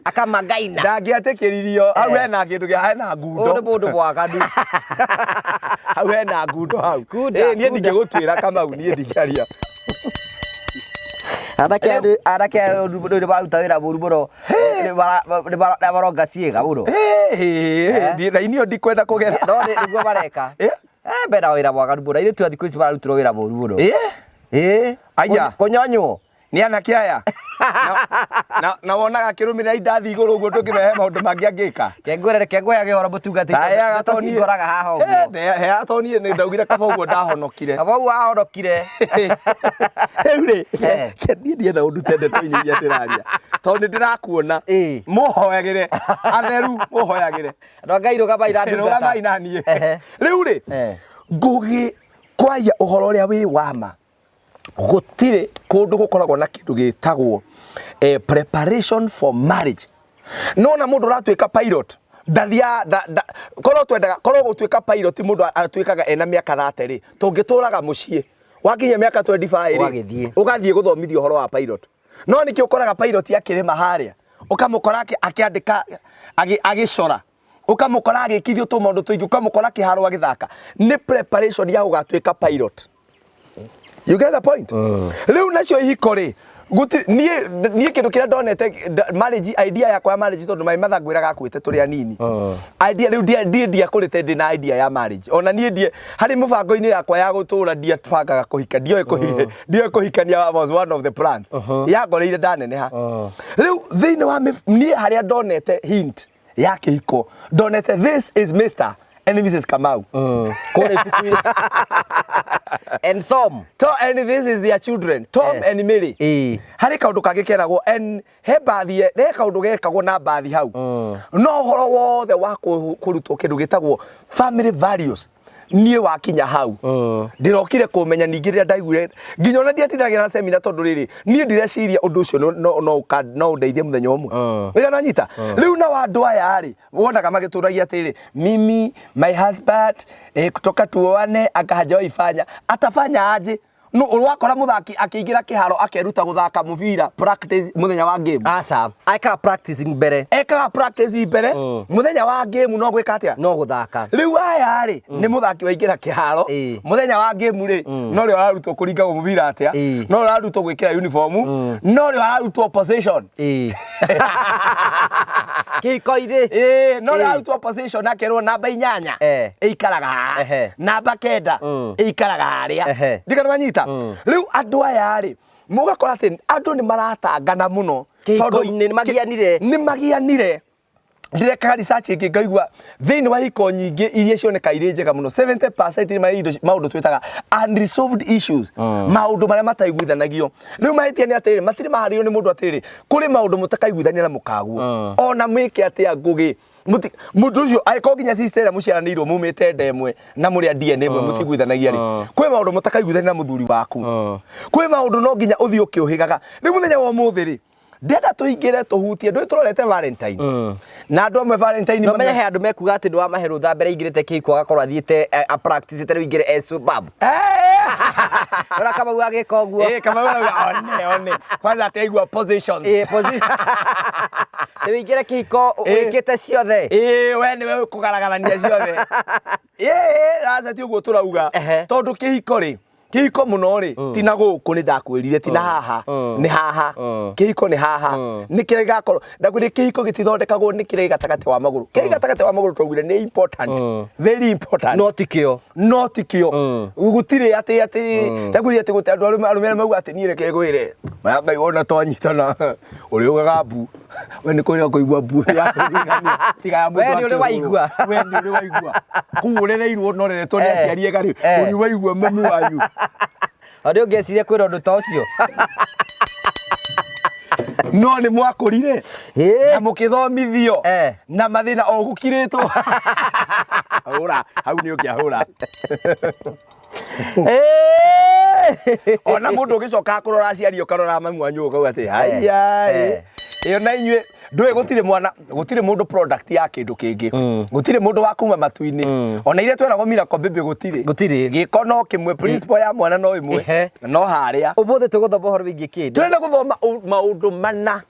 Speaker 2: Akamagaina.
Speaker 1: Ndangĩetĩkĩririo. Hau hena kĩndũ kĩa hena ngundo.
Speaker 2: Ũyũ nĩ mũndũ mwaganu.
Speaker 1: Hau hena ngundo hau.
Speaker 2: Kunda,
Speaker 1: Niĩ
Speaker 2: kunda.
Speaker 1: ndingĩgũtuĩra Kamau, niĩ ndingĩaria.
Speaker 2: Anake andũ anake andũ nĩ maruta wĩra mũru mũno. Nĩ maronga ciĩga mũno.
Speaker 1: Na inyuĩ ndikwenda kũgera.
Speaker 2: No nĩguo mareka. Mena wĩra mwaganu mũno. Airĩtu a thikũ ici mararutĩrwo wĩra mũru mũno.
Speaker 1: Aya.
Speaker 2: Kũnyonywo.
Speaker 1: Nĩ anake aya. Na wonaga akĩrũmĩrĩra indathi igũrũ ũguo ndũngĩmehe maũndũ mangĩ angĩka.
Speaker 2: Kengwĩre reke ngũheage ũhoro mũtungatĩri.
Speaker 1: Heaga to niĩ.
Speaker 2: Ngoraga haha ũguo.
Speaker 1: Heaga to niĩ nĩ ndaugire kaba ũguo ndahonokire.
Speaker 2: Kaba ũguo wahonokire.
Speaker 1: Rĩu rĩ, niĩ ndienda ũndute ndeto-inĩ iria ndĩraria. Tondũ nĩ ndĩrakuona. Mũhoyagĩre. Atheru mũhoyagĩre.
Speaker 2: Andũ a Ngai rũgamai na ndungata.
Speaker 1: Rũgamai na niĩ. Rĩu rĩ, Ngũgĩ kwaria ũhoro ũrĩa wĩ wa ma. Gũtirĩ kũndũ gũkoragwo na kĩndũ gĩtagwo preparation for marriage. Nona mũndũ ũratuĩka pilot ndathia korwo twendaga korwo gũtuĩka pilot mũndũ atuĩkaga ena mĩaka 30 rĩ, tũngĩtũraga mũciĩ wakinyia mĩaka 25 rĩ,
Speaker 2: Ũgagĩthiĩ.
Speaker 1: ũgathiĩ gũthomithio ũhoro wa pilot. No nĩkĩ ũkoraga pilot akĩrĩma harĩa, ũkamũkora akĩandĩka agĩcora, ũkamũkora agĩkithio tũmaũndũ tũingĩ, ũkamũkora kĩharo agĩthaka. Nĩ preparation ya gũgatuĩka pilot. You get the point? Rĩu nacio ihiko rĩ, gũtirĩ niĩ niĩ kĩndũ kĩrĩa ndonete marriage idea yakwa ya marriage tondũ my mother ngwĩraga akuĩte tũrĩ anini. Idea rĩu ndiĩ ndiakũrĩte ndĩ na idea ya marriage. Ona niĩ ndiĩ harĩ mũbango-inĩ yakwa ya gũtũra ndiabangaga kũhika, ndioĩ kũhika, ndioĩ kũhikania was one of the plans. Yangoreire ndaneneha. Rĩu thĩinĩ wa niĩ harĩa ndonete hint ya kĩhiko ndonete this is Mr and Mrs Kamau.
Speaker 2: Kũrĩa ibuku-inĩ. And Tom.
Speaker 1: To, and this is their children, Tom and Mary. Harĩ kaũndũ kangĩ keragwo and he mbathi he kaũndũ gekagwo na mbathi hau. No ũhoro wothe wa kũrutwo kĩndũ gĩtagwo family values niĩ wakinya hau ndĩrokire kũmenya ningĩ rĩrĩa ndaiguire nginya ona ndiatindagĩra na semina tondũ rĩrĩ niĩ ndireciria ũndũ ũcio no ũndeithie mũthenya ũmwe. Wĩga nanyita rĩu nao andũ aya rĩ wonaga magĩtũragia atĩrĩrĩ mimi my husband kutoka tuoane anga hajawahi fanya atafanya aje no ũrakora mũthaki akĩingĩra kĩharo akeruta gũthaka mũbira practice mũthenya wa game.
Speaker 2: Aca ekaga practicing mbere.
Speaker 1: Ekaga practice mbere mũthenya wa game no gwĩka atĩa?
Speaker 2: No gũthaka.
Speaker 1: Rĩu aya rĩ nĩ mũthaki waingĩra kĩharo mũthenya wa game rĩ no rĩo ararutwo kũringa mũbira atĩa, no rĩo ararutwo gwĩkĩra uniform, no rĩo ararutwo position.
Speaker 2: Kĩhiko-inĩ.
Speaker 1: No rĩo ararutwo position akerwo namba 8 ĩikaraga haha, namba 9 ĩikaraga harĩa. Ndikana manyita. Rĩu andũ aya rĩ mũgakora atĩ andũ nĩ maratangana mũno
Speaker 2: Kĩhiko-inĩ, nĩ magianire.
Speaker 1: Nĩ magianire. Ndirekaga research ĩngĩ ngaigua thĩinĩ wa ihiko nyingĩ iria cioneka irĩ njega mũno 70% nĩ marĩ indo maũndũ twĩtaga unresolved issues, maũndũ marĩa mataiguithanagio. Rĩu mahĩtia nĩ atĩrĩrĩ, matirĩ maharĩrio nĩ mũndũ atĩrĩrĩ, kũrĩ maũndũ mũtakaiguithania na mũkaguo. Ona mwĩke atĩa Ngũgĩ, mũndũ ũcio angĩkorwo nginya sister ĩrĩa mũciaranĩirwo mumĩte nda ĩmwe na mũrĩ a DNA ĩmwe mũtiguithanagia rĩ, kwĩ maũndũ mũtakaiguithania na mũthuri waku. Kwĩ maũndũ no nginya ũthiĩ ũkĩũhĩgaga. Rĩu mũthenya wa ũmũthĩ rĩ, ndĩrenda tũingĩre tũhutie, ndũĩ tũrorete Valentine. Na andũ amwe Valentine
Speaker 2: No menye he andũ mekuga atĩ ndwamahe rũtha mbere aingĩrĩte kĩhiko agakorwo athiĩte a practice rĩu aingĩre e superb. Ora Kamau agĩka ũguo.
Speaker 1: Kamau arauga one one. Kwanza atĩ aigua positions.
Speaker 2: Position. Rĩu aingĩre kĩhiko wĩkĩte ciothe.
Speaker 1: We nĩwe ũkũgaragarania ciothe. Aca ti ũguo tũrauga. Tondũ kĩhiko rĩ, kĩhiko mũno rĩ, ti na gũkũ nĩ ndakwĩrire, ti na haha, nĩ haha. Kĩhiko nĩ haha. Nĩ kĩrĩa gĩgakorwo, ndakwĩrire kĩhiko gĩtithondekagwo nĩ kĩrĩa gĩ gatagatĩ wa magũrũ. Kĩrĩa gĩ gatagatĩ wa magũrũ twaugire nĩ important. Very important.
Speaker 2: No ti kĩo.
Speaker 1: No ti kĩo. Gũtirĩ atĩ atĩ, ndakwĩrire atĩ gũtirĩ andũ arũme arũme arĩa mauga atĩ niĩ reke ngwĩre. Maya Ngai wona twanyitana, ũrĩugaga mbu. We nĩ kũrĩa kũigua mbuĩ ya kũiguithania tiga ya mũndũ
Speaker 2: We nĩ ũrĩ
Speaker 1: akĩhũrwo.
Speaker 2: waigua.
Speaker 1: We nĩ ũrĩ waigua kũu ũrereirwo no ũreretwo nĩ
Speaker 2: Eh.
Speaker 1: aciari ega rĩ
Speaker 2: Eh.
Speaker 1: ũrĩ waigua mami wanyu.
Speaker 2: Ona ũngĩeciria kwĩra ũndũ ta ũcio.
Speaker 1: No nĩ mwakũrire
Speaker 2: Ĩĩ.
Speaker 1: na mũkĩthomithio
Speaker 2: Eh.
Speaker 1: na mathĩna o gũkirĩtwo. Hũra hau nĩ ũkĩahũra.
Speaker 2: Ĩĩ.
Speaker 1: Ona mũndũ ũgĩcoka kũrora aciari ũkarora mami wanyu ũkauga atĩ haya
Speaker 2: Eh.
Speaker 1: ĩyo na inyuĩ ndũĩ gũtirĩ mwana gũtirĩ mũndũ product ya kĩndũ kĩngĩ, gũtirĩ mũndũ wa kuma matu-inĩ, ona iria tweragwo miracle baby gũtirĩ.
Speaker 2: Gũtirĩ.
Speaker 1: Gĩko no kĩmwe, principle ya mwana no ĩmwe.
Speaker 2: Ehe.
Speaker 1: No harĩa
Speaker 2: Ũmũthĩ tũgũthoma ũhoro wĩgiĩ kĩ?
Speaker 1: Tũrenda gũthoma maũndũ mana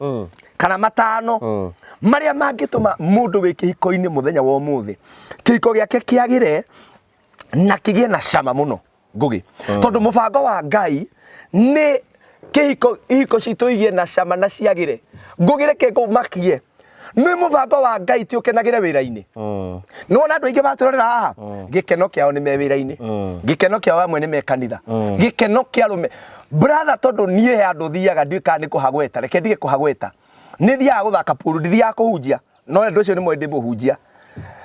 Speaker 1: kana matano marĩa mangĩtũma mũndũ wĩ kĩhiko-inĩ mũthenya wa ũmũthĩ kĩhiko gĩake kĩagĩre na kĩgĩe na cama mũno, Ngũgĩ, tondũ mũbango wa Ngai nĩ kĩhiko ihiko citũ igĩe na cama na ciagĩre. Ngũgĩ, reke ngũmakie, nĩ mũbango wa Ngai ti ũkenagĩre wĩra-inĩ. Nĩ wona andũ aingĩ matũrorera haha, gĩkeno kĩao nĩ me wĩra-inĩ, gĩkeno kĩao amwe nĩ me kanitha, gĩkeno kĩa arũme, brother, tondũ niĩ he andũ thiaga, ndiũĩ kana nĩ kũhagweta, reke ndige kũhagweta, nĩ thiaga gũthaka pool, ndithiaga kũhunjia, no andũ acio nĩ moĩ ndĩ mũhunjia.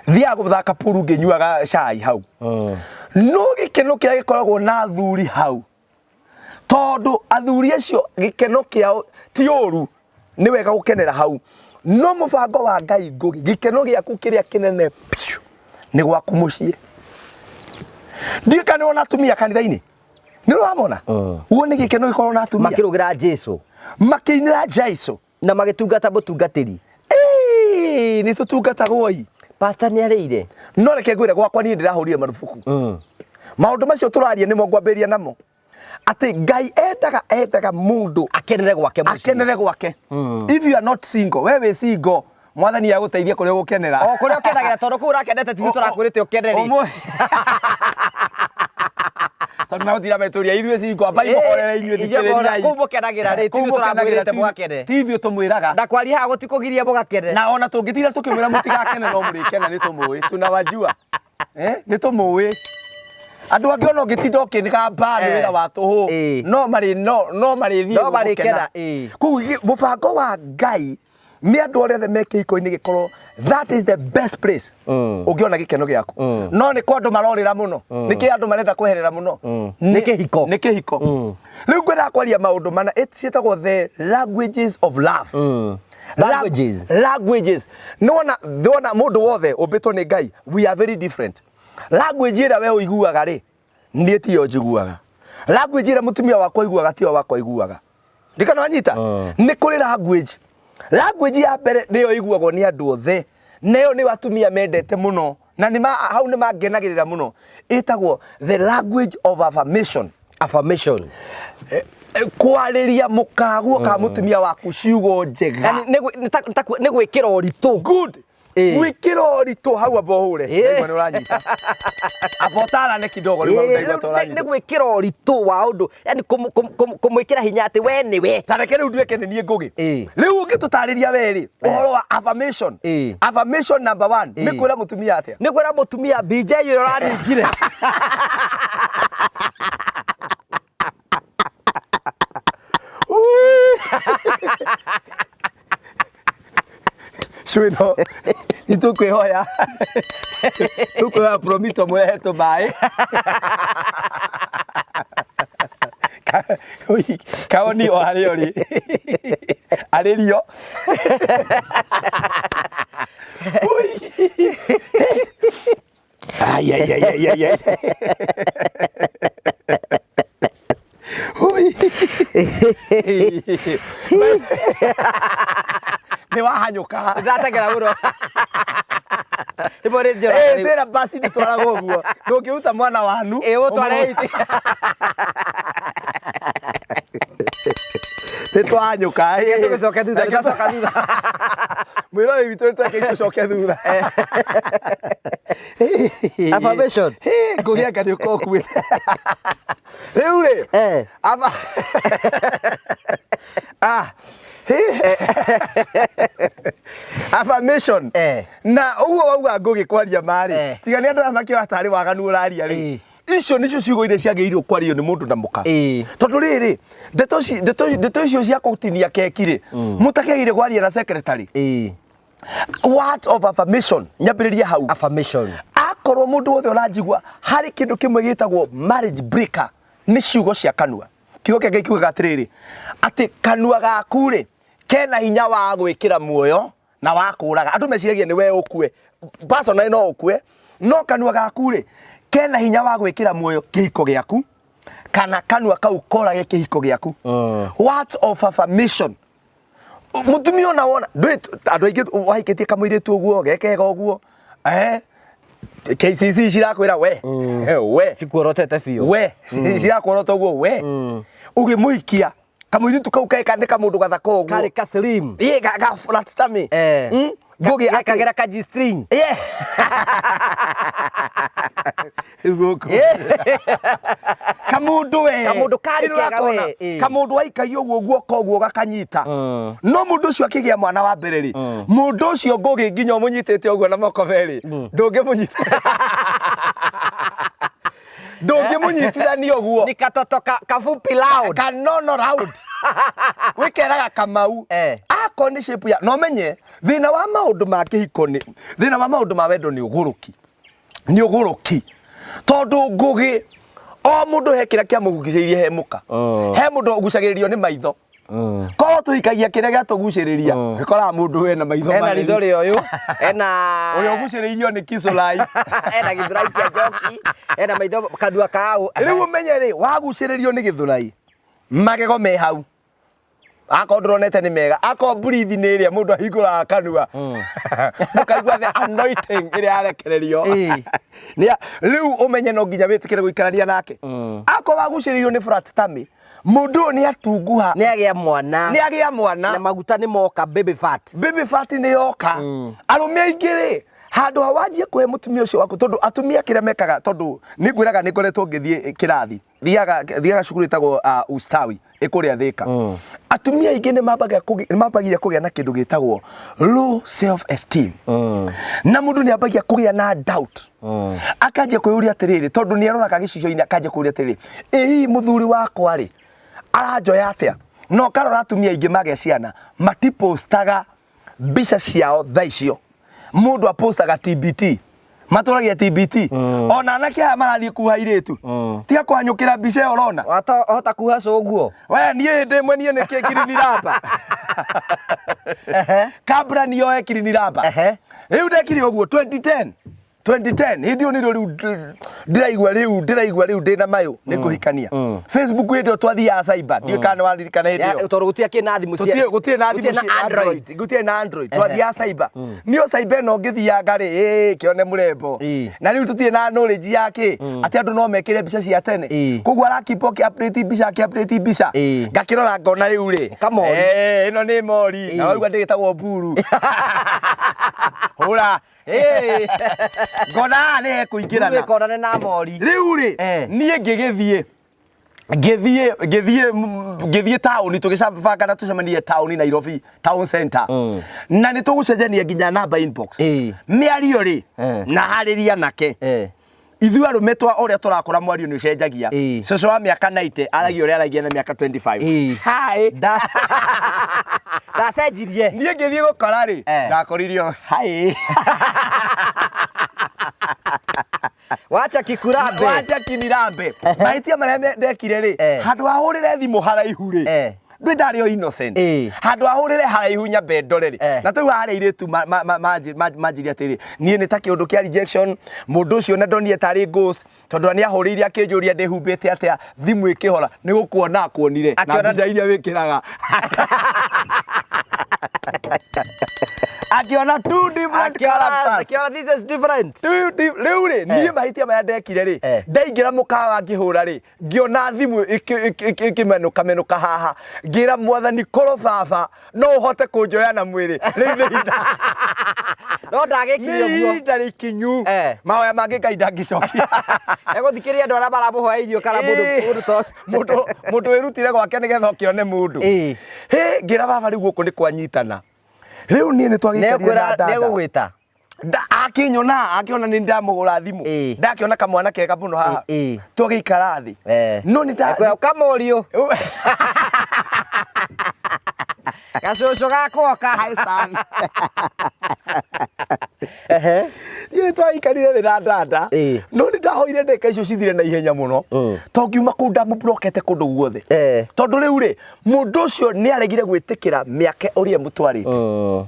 Speaker 1: Thiaga gũthaka pool ngĩnyuaga cai hau, no gĩkeno kĩrĩa gĩkoragwo na athuri hau, tondũ athuri acio gĩkeno kĩao ti ũru, nĩ wega gũkenera hau, no mũbango wa Ngai, Ngũgĩ, gĩkeno gĩaku kĩrĩa kĩnene piũ nĩ gwaku mũciĩ. Ndiũĩ kana nĩ wona atumia kanitha-inĩ, nĩ ũramona guo nĩ gĩkeno gĩkoragwo na atumia
Speaker 2: Makĩrũgĩra Jesu.
Speaker 1: Makĩinĩra Jesu.
Speaker 2: Na magĩtungata mũtungatĩri.
Speaker 1: Ĩĩ, nĩ tũtungatagwo i.
Speaker 2: Pastor nĩ arĩire.
Speaker 1: No reke ngwĩre, gwakwa niĩ ndĩrahũrire marubuku maũndũ macio tũraria, nĩmo ngwambĩrĩria namo, atĩ Ngai endaga mũndũ
Speaker 2: akenere gwake mũciĩ.
Speaker 1: Akenere gwake. If you are not single, we wĩ single, Mwathani agũteithie kũrĩa ũgũkenera.
Speaker 2: O kũrĩa ũkenagĩra, tondũ kũu ũrakenete ti tũrakwĩrĩte ũkenere.
Speaker 1: Tondũ megũtinda metũria ithuĩ single, ambai mũhorere inyuĩ, thikĩrĩriai.
Speaker 2: Kũu mũkenagĩra rĩ, ti
Speaker 1: Kũu
Speaker 2: ithuĩ
Speaker 1: mũkenagĩra,
Speaker 2: tũramwĩrĩte mũgakene.
Speaker 1: Ti ithuĩ tũmwĩraga.
Speaker 2: Na kwaria haha gũtikũgiria mũgakene.
Speaker 1: Na ona tũngĩtinda tũkĩmwĩra mũtigakene, no mũrĩkena, nĩ tũmũĩ, tunawajua, eh, nĩ tũmũĩ andũ angĩ ona ũngĩtinda ũkĩgamba nĩ wĩra wa tũhũ, no marĩ no marĩthiĩ
Speaker 2: No marĩkena,
Speaker 1: gũkena. Koguo mũbango wa Ngai nĩ andũ arĩa othe me kĩhiko-inĩ gĩkorwo that is the best place ũngĩona gĩkeno gĩaku. No nĩ kwa andũ marorĩra mũno, nĩ kĩ andũ marenda kweherera mũno?
Speaker 2: Nĩ kĩhiko.
Speaker 1: Nĩ kĩhiko. Rĩu ngwendaga kwaria maũndũ mana ciĩtagwo the languages of love.
Speaker 2: Languages.
Speaker 1: Languages. Nĩwona wona mũndũ wothe ũmbĩtwo nĩ Ngai, we are very different. Language ĩrĩa we ũiguaga rĩ, niĩ tiyo njiguaga. Language ĩrĩa mũtumia wakwa aiguaga tiyo wakwa aiguaga. Ndikana wanyita, nĩ kũrĩ language. Language ya mbere nĩyo ĩiguagwo nĩ andũ othe, nayo nĩyo atumia mendete mũno na nĩ hau nĩ mangenagĩrĩra mũno, ĩtagwo the language of affirmation.
Speaker 2: Affirmation.
Speaker 1: Kwarĩria mũkaguo kana mũtumia waku ciugo njega.
Speaker 2: Yani nĩ gwĩkĩra ũritũ.
Speaker 1: Good. Gwĩkĩra ũritũ hau, amba ũhũre. Ndaigua nĩ ũranyita, amba ũtarane kidogo rĩu hau, ndaigua ta
Speaker 2: Nĩ
Speaker 1: ũranyita.
Speaker 2: gwĩkĩra ũritũ wa ũndũ, yani kũmwĩkĩra hinya atĩ we nĩwe.
Speaker 1: Ta reke rĩu nduĩke nĩ niĩ Ngũgĩ. Rĩu ũngĩtũtarĩria we rĩ ũhoro wa affirmation. Affirmation number one nĩ kwĩra mũtumia atĩa?
Speaker 2: Nĩ kwĩra mũtumia, BJ ũrĩa ũraningire.
Speaker 1: Cwĩno nĩ tũkwĩhoya, tũkwĩhoya Promito mũrehe tũmaĩ. Kaoni o harĩa ũrĩ arĩrio. Ui. Ai, ai, ai, ai, ai, ai. Ui. Nĩ wahanyũka.
Speaker 2: Ndateng'era mũno. Rĩmwe nĩ njora.
Speaker 1: Eh, tĩra basi ndĩtwaragwo ũguo, ndũngĩruta mwana wanu.
Speaker 2: Ĩ, ũtware eight.
Speaker 1: Nĩ twahanyũka.
Speaker 2: Tũgĩcoke thutha, tũgacoka thutha.
Speaker 1: Mwĩroreri witũ, nĩ tũcoke thutha.
Speaker 2: Affirmation.
Speaker 1: Ngũgĩ, anga nĩ ũkorwo ũkuĩte rĩu rĩ. Aba ah affirmation. Na ũguo wauga, Ngũgĩ, kwaria marĩ tiga nĩ andũ aya makĩoya tarĩ waganu ũraria rĩ. Icio nicio ciugo iria ciagĩrĩirwo kwario nĩ mũndũ na mũka. Tondũ rĩrĩ, ndeto icio cia gũtinia keki rĩ, mũtakĩagĩrĩire kwaria na secretary. Words of affirmation, nyambĩrĩrie hau.
Speaker 2: Affirmation.
Speaker 1: Akorwo mũndũ wothe ũranjigua, harĩ kĩndũ kĩmwe gĩtagwo marriage breaker, nĩ ciugo cia kanua. Kiugo kĩa Ngai kiugaga atĩrĩrĩ, atĩ kanua gaku rĩ, kena hinya wa gwĩkĩra muoyo na wa kũraga. Andũ meciragia nĩ we ũkue, personally no ũkue, no kanua gaku rĩ, kena hinya wa gwĩkĩra muoyo kĩhiko gĩaku, kana kanua kau korage kĩhiko gĩaku. Words of affirmation. Mũtumia ona wona ndũĩ, andũ aingĩ wahikĩtie kamũirĩtu ũguo gekega ũguo, KCC cirakwĩra we, we
Speaker 2: Cikuorotete biũ.
Speaker 1: We cirakuorota ũguo we ũgĩmũhikia kamũirĩtu kau keka nĩ kamũndũ gathaka ũguo.
Speaker 2: Karĩ ka slim.
Speaker 1: Ĩĩ, ga flat tummy. Ngũgĩ
Speaker 2: Gekagĩra ka G-string.
Speaker 1: Yeah. Rĩu gũkũ. Kamũndũ we.
Speaker 2: Kamũndũ karĩ
Speaker 1: Ĩno
Speaker 2: kega
Speaker 1: ũrakona,
Speaker 2: we, ĩ.
Speaker 1: Kamũndũ waikagia ũguo guoko ũguo gakanyita. No mũndũ ũcio akĩgĩa mwana wa mbere rĩ, mũndũ ũcio ngũgĩ nginya ũmũnyitĩte ũguo na moko merĩ, ndũngĩmũnyita. Ndũngĩmũnyitithania ũguo.
Speaker 2: Nĩ katoto kafupi loud.
Speaker 1: Kanono round. Wĩkeraga Kamau. Akorwo nĩ shape ya, no menye thĩna wa maũndũ ma kĩhiko nĩ, thĩna wa maũndũ ma wendo nĩ ũgũrũki. Nĩ ũgũrũki. Tondũ ngũgĩ, o mũndũ he kĩrĩa kĩamũgucĩrĩirie he mũka. He mũndũ ũgucagĩrĩrio nĩ maitho. Korwo tũhikagia kĩrĩa gĩatũgucĩrĩria, ũkoraga mũndũ wena maitho
Speaker 2: Ena
Speaker 1: manene.
Speaker 2: ritho rĩa ũyũ, ena
Speaker 1: Ũrĩa ũgucĩrĩirio nĩ kicũrai.
Speaker 2: Ena gĩthũrai kĩa njoki, ena maitho kanua kau.
Speaker 1: Rĩu ũmenye rĩ, wagucĩrĩrio nĩ gĩthũrai, magego me hau. Akorwo ndũronete nĩ mega, akorwo mburithi nĩ ĩrĩa mũndũ ahingũraga kanua. Mũkaigua the anointing ĩrĩa yarekererio. Rĩu ũmenye no nginya wĩtĩkĩre gũikarania nake. Akorwo wagucĩrĩirio nĩ flat tummy, mũndũ ũyũ nĩ atunguha.
Speaker 2: Nĩ agĩa mwana.
Speaker 1: Nĩ agĩa mwana.
Speaker 2: Na maguta nĩ moka, baby fat.
Speaker 1: Baby fat nĩ yoka. Arũme aingĩ rĩ, handũ ha wanjie kũhe mũtumia ũcio waku, tondũ atumia kĩrĩa mekaga, tondũ nĩ ngwĩraga nĩ ngoretwo ngĩthiĩ kĩrathi. Thiaga cukuru ĩtagwo Ustawi, ĩkũrĩa Thĩka. Atumia aingĩ nĩ mambagia kũgĩa na kĩndũ gĩtagwo low self esteem. Na mũndũ nĩ ambagia kũgĩa na doubt. Akanjia kwĩyũria atĩrĩrĩ, tondũ nĩ aroraga gĩcicio-inĩ, akanjia kwĩyũria atĩrĩrĩ, ĩ hihi mũthuri wakwa rĩ, aranjoya atĩa? Na ũkarora atumia aingĩ magĩa ciana, matipostaga mbica ciao thaa icio. Mũndũ apostaga TBT. Matũragia TBT. Ona anake aya marathiĩ kuha airĩtu. Tiga kũhanyũkĩra mbica ĩyo ũrona.
Speaker 2: Wahota kuha cũ ũguo?
Speaker 1: We, niĩ hĩndĩ ĩmwe niĩ nĩkĩ kiriniramba. Kabla nioe kiriniramba. Rĩu ndekire ũguo 2010. 2010 hĩndĩ ĩyo nĩrĩo rĩu ndĩraigua rĩu, ndĩraigua rĩu ndĩna mayũ nĩ ngũhikania. Facebook hĩndĩ ĩyo twathiaga cyber, ndiũĩ kana nĩ waririkana hĩndĩ ĩyo.
Speaker 2: Tondũ gũtirĩ kĩ na thimũ cia
Speaker 1: Gũtirĩ, gũtirĩ na thimũ
Speaker 2: gũtirĩ na
Speaker 1: cia
Speaker 2: Android.
Speaker 1: Android. Gũtirĩ na Android. Twathiaga cyber. Niĩ o cyber ĩno ngĩthianga rĩ, ĩĩ kĩone mũrembo. Na rĩu tũtirĩ na knowledge ya kĩ, atĩ andũ no mekĩre mbica cia tene. Koguo ara keep ũkĩ update mbica, akĩ update mbica. Ngakĩrora ngona rĩu rĩ,
Speaker 2: Kamori.
Speaker 1: Ĩno nĩ mori. Na waigua ndĩgĩtagwo mburu. Hũra.
Speaker 2: Hey.
Speaker 1: Ngona haha nĩ hekũingĩrana.
Speaker 2: Wĩkonane na mori.
Speaker 1: Rĩu rĩ, niĩ ngĩgĩthiĩ ngĩthiĩ ngĩthiĩ ngĩthiĩ taũni, tũgĩbanga na tũcemanie taũni Nairobi town center. Na nĩ tũgũcenjania nginya namba inbox. Mĩario rĩ, na harĩria nake. Ithuĩ arũme twa ũrĩa tũrakũra mwario nĩ ũcenjagia. Cũcũ wa mĩaka 90 aragia ũrĩa aragia na mĩaka 25. Hi.
Speaker 2: Ndacenjirie.
Speaker 1: Niĩ ngĩthiĩ gũkora rĩ, ndakoririo hi.
Speaker 2: Wacha kikurambe.
Speaker 1: Wacha kinirambe. Mahĩtia marĩa ndekire rĩ, handũ ha hũrĩre thimũ haraihu rĩ, ndũĩ ndarĩ o innocent. Handũ ha hũrĩre haraihu nyambe ndore rĩ. Na tũu harĩ airĩtu manjirie atĩrĩ, niĩ nĩ ta kĩũndũ kĩa rejection, mũndũ ũcio na ndonire tarĩ ghost, tondũ nĩ ahũrĩire akĩnjũria ndĩhumbĩte atĩa, thimũ ĩkĩhora, nĩ gũkuona akuonire, na
Speaker 2: Akĩona
Speaker 1: mbica iria wĩkĩraga. Akĩona two different
Speaker 2: Akĩona
Speaker 1: characters.
Speaker 2: Akĩona this is different.
Speaker 1: Two rĩu rĩ, niĩ mahĩtia marĩa ndekire rĩ, ndaingĩra mũkawa ngĩhũra rĩ, ngĩona thimũ ĩkĩmenũka menũka haha, ngĩra mwathani korwo baba no ũhote kũnjoya na mwĩrĩ. Rĩu nĩ ihinda.
Speaker 2: No ndagĩkire
Speaker 1: Nĩ
Speaker 2: ũguo.
Speaker 1: ihinda rĩkinyu. Mahoya mangĩ Ngai ndangĩcokia.
Speaker 2: Egũthikĩrĩria andũ arĩa maramũhoya irio kana mũndũ ta ũcio.
Speaker 1: Mũndũ wĩrutire gwake nĩgetha ũkĩone mũndũ. Hĩ, ngĩra baba rĩu gũkũ nĩ kwanyitana. Rĩu niĩ nĩ twagĩikarire na dada.
Speaker 2: Nĩegũgwĩta.
Speaker 1: Akĩnyona akĩona nĩ ndamũgũra thimũ. Ndakĩona kamwana kega mũno haha. Tũgĩikara thĩ. No nĩ nda
Speaker 2: Ekwĩra kamũriũ gacũcũ gakwoka.
Speaker 1: Hi, son. Niĩ nĩ twaikarire thĩ na dada. No nĩ ndahoire ndĩka icio cithire na ihenya mũno. To ngiuma kũu ndamũblokete kũndũ guothe. Tondũ rĩu rĩ, mũndũ ũcio nĩ aregire gwĩtĩkĩra mĩaka ũrĩa mũtwarĩte.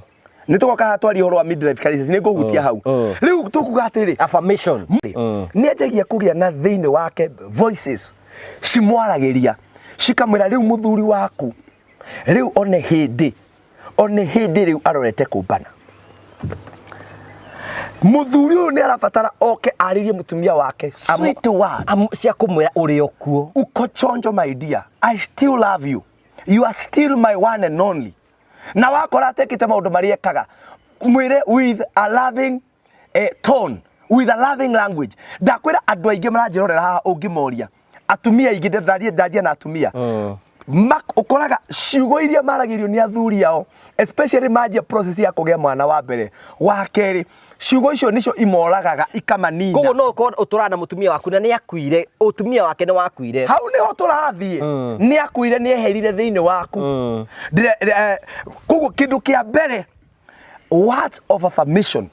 Speaker 1: Nĩ tũgoka haha twarie ũhoro wa midlife crisis, nĩ ngũhutia hau. Rĩu tũkuga atĩrĩrĩ,
Speaker 2: Affirmation.
Speaker 1: Nĩ anjagia kũgĩa na thĩinĩ wake voices cimwaragĩria cikamwĩra rĩu mũthuri waku rĩu one hĩndĩ one hĩndĩ rĩu arorete kũmbana. Mũthuri ũyũ nĩ arabatara oke arĩrie mũtumia wake sweet words.
Speaker 2: Cia kũmwĩra ũrĩ o kuo.
Speaker 1: Uko chonjo, my dear, I still love you, you are still my one and only. Na wakora atekĩte maũndũ marĩa ekaga, mwĩre with a loving tone, with a loving language. Ndakwĩra andũ aingĩ maranjĩrorera haha, ũngĩmoria atumia aingĩ, ndanjia na atumia. Ũkoraga ciugo iria maragĩrio nĩ athuri ao, especially manjia process ya kũgĩa mwana wa mbere, wa kerĩ, ciugo icio nicio imoragaga, ikamanina.
Speaker 2: Koguo no ũkorwo ũtũraga na mũtumia waku na nĩ akuire, ũtumia wake nĩ wakuire.
Speaker 1: Hau niho tũrathiĩ. Nĩ akuire, nĩ eherire thĩinĩ waku. Koguo kĩndũ kĩa mbere, words of affirmation.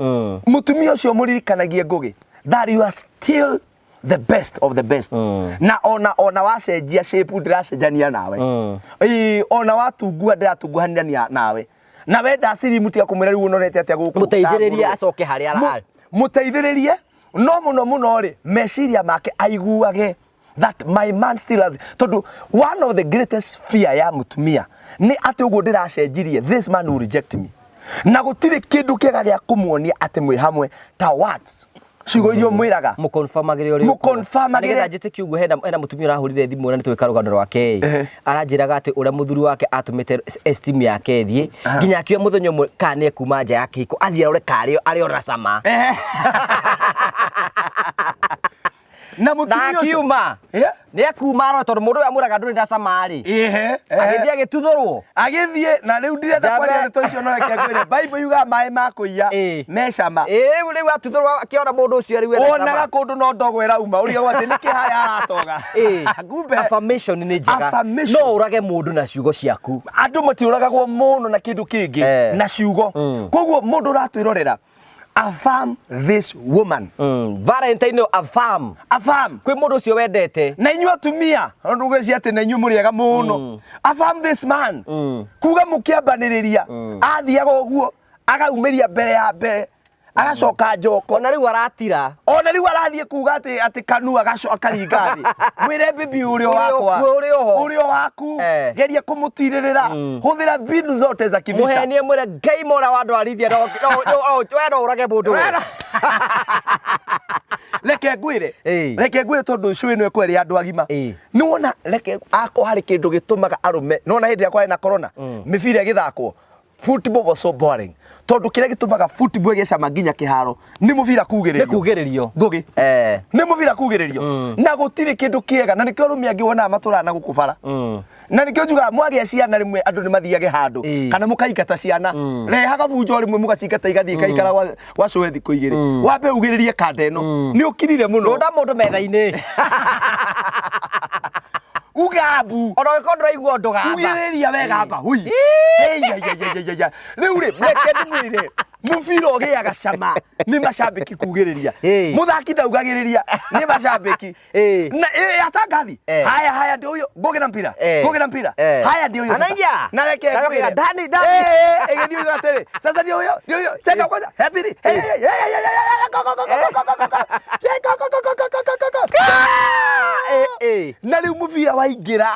Speaker 1: Mũtumia ũcio mũririkanagie, Ngũgĩ, that you are still the best of the best. Na ona wacenjia shape, ndĩracenjania nawe. Ĩĩ, ona watungua, ndĩratunguhanania nawe. Na wenda sirimu, tiga kũmwĩra rĩu ũnorete atĩa gũkũ.
Speaker 2: Mũteithĩrĩrie
Speaker 1: Ngũrũwe.
Speaker 2: acoke harĩa ararĩ.
Speaker 1: Mũteithĩrĩrie no mũno mũno rĩ, meciria make aiguage that my man still has, tondũ one of the greatest fear ya mũtumia nĩ atĩ ũguo ndĩracenjirie, this man will reject me. Na gũtirĩ kĩndũ kĩega gĩa kũmuonia atĩ mwĩ hamwe ta words, ciugo iria ũmwĩraga.
Speaker 2: Mũconfirmagĩre ũrĩ
Speaker 1: Mũconfirmagĩre.
Speaker 2: Nĩgetha njĩtĩkie ũguo, hena mũtumia ũrahũrire thimũ na nĩ twĩka rũgano rwake ĩ, aranjĩraga atĩ ũrĩa mũthuri wake atũmĩte esteem yake ĩthiĩ nginya akiuga mũthenya ũmwe kana nĩ ekuma nja ya kĩhiko athiĩ arore karĩ arĩ ona cama.
Speaker 1: Na
Speaker 2: Na
Speaker 1: mũtumia ũcio
Speaker 2: akiuma nĩ akuma arore tondũ mũndũ ũyũ amwĩraga ndũrĩ na cama rĩ, agĩthiĩ agĩtuthũrwo.
Speaker 1: Agĩthiĩ na rĩu ndirenda kwaria ndeto icio, no reke ngwĩre Bible yugaga maĩ ma kũiya me cama.
Speaker 2: Ĩ, rĩu atuthũrwo akĩona mũndũ ũcio rĩu ena
Speaker 1: Wonaga
Speaker 2: cama.
Speaker 1: kũndũ no ndogo ĩrauma, ũrigagwo atĩ nĩkĩ harĩa haratoga. Kumbe
Speaker 2: Affirmation nĩ njega.
Speaker 1: Affirmation.
Speaker 2: No ũrage mũndũ na ciugo ciaku.
Speaker 1: Andũ matiũragagwo mũno na kĩndũ kĩngĩ na ciugo. Koguo mũndũ ũratwĩrorera, affirm this woman.
Speaker 2: Valentine, affirm.
Speaker 1: Affirm.
Speaker 2: Kwĩ mũndũ ũcio wendete.
Speaker 1: Na inyuĩ atumia ndũgwĩcia atĩ na inyuĩ mũrĩ ega mũno, affirm this man. Kuga mũkĩambanĩrĩria athiaga ũguo agaumĩria mbere ya mbere, agacoka njoko.
Speaker 2: Ona rĩu aratira.
Speaker 1: Ona rĩu arathiĩ kuga atĩ kanua akaringa thĩ, mwĩre bibi ũrĩ o
Speaker 2: Ũrĩ o
Speaker 1: wakwa.
Speaker 2: kuo, ũrĩ o ho.
Speaker 1: Ũrĩ o waku. Geria kũmũtirĩrĩra, hũthĩra mbinu zote za kivita.
Speaker 2: Mũhenie, mwĩre Ngai mora wa ndwarithia we no ũrage mũndũ we.
Speaker 1: Reke ngwĩre. Reke ngwĩre, tondũ cũĩ ĩno ĩkwerĩ andũ agima. Nĩ wona, reke akwa harĩ kĩndũ gĩtũmaga arũme, nĩ wona hĩndĩ ĩrĩa kwarĩ na corona, mĩbira ĩgĩthakwo, football was so boring, tondũ kĩrĩa gĩtũmaga football ĩgĩe cama nginya kĩharo nĩ mũbira kugĩrĩrio.
Speaker 2: Nĩ kugĩrĩrio.
Speaker 1: Ngũgĩ, nĩ mũbira kugĩrĩrio, na gũtirĩ kĩndũ kĩega, na nĩkĩo arũme angĩ wonaga matũraga na gũkũ bara. Na nĩkĩo njugaga mwagĩa ciana rĩmwe andũ nĩ mathiage handũ kana mũkaingata ciana, rehaga bunjo rĩmwe, mũgacingata igathiĩ ikaikara gwa cũwe thikũ 2, wambe ugĩrĩrie kanda ĩno nĩ ũkirire mũno.
Speaker 2: Rũnda mũndũ metha-inĩ.
Speaker 1: Ugambu.
Speaker 2: Ona ũngĩkorwo ndũraigua ũndũ, gamba.
Speaker 1: Ugĩrĩria we, gamba hui. Ei, ai, ai, ai, ai, ai. Rĩu rĩ, reke ndĩmwĩre, mũbira ũgĩaga cama nĩ macambĩki kugĩrĩria. Mũthaki ndaugagĩrĩria, nĩ macambĩki. Na atangathi haya haya, ndio huyo Ngugi na mpira. Ngugi na mpira. Haya, ndio huyo sasa.
Speaker 2: Anaingia.
Speaker 1: Na reke
Speaker 2: Na
Speaker 1: ngwĩre.
Speaker 2: reke, Dani, Dani.
Speaker 1: Ĩgĩthiĩ uga atĩrĩ, sasa ndio huyo, ndio huyo, cheka kwanza ya pili. Eh, eh, eh, eh, eh, eh, go, go, go, go, go, go, go, go. Eh, go, go, go, go, go, go, go, go. Na rĩu mũbira waingĩra,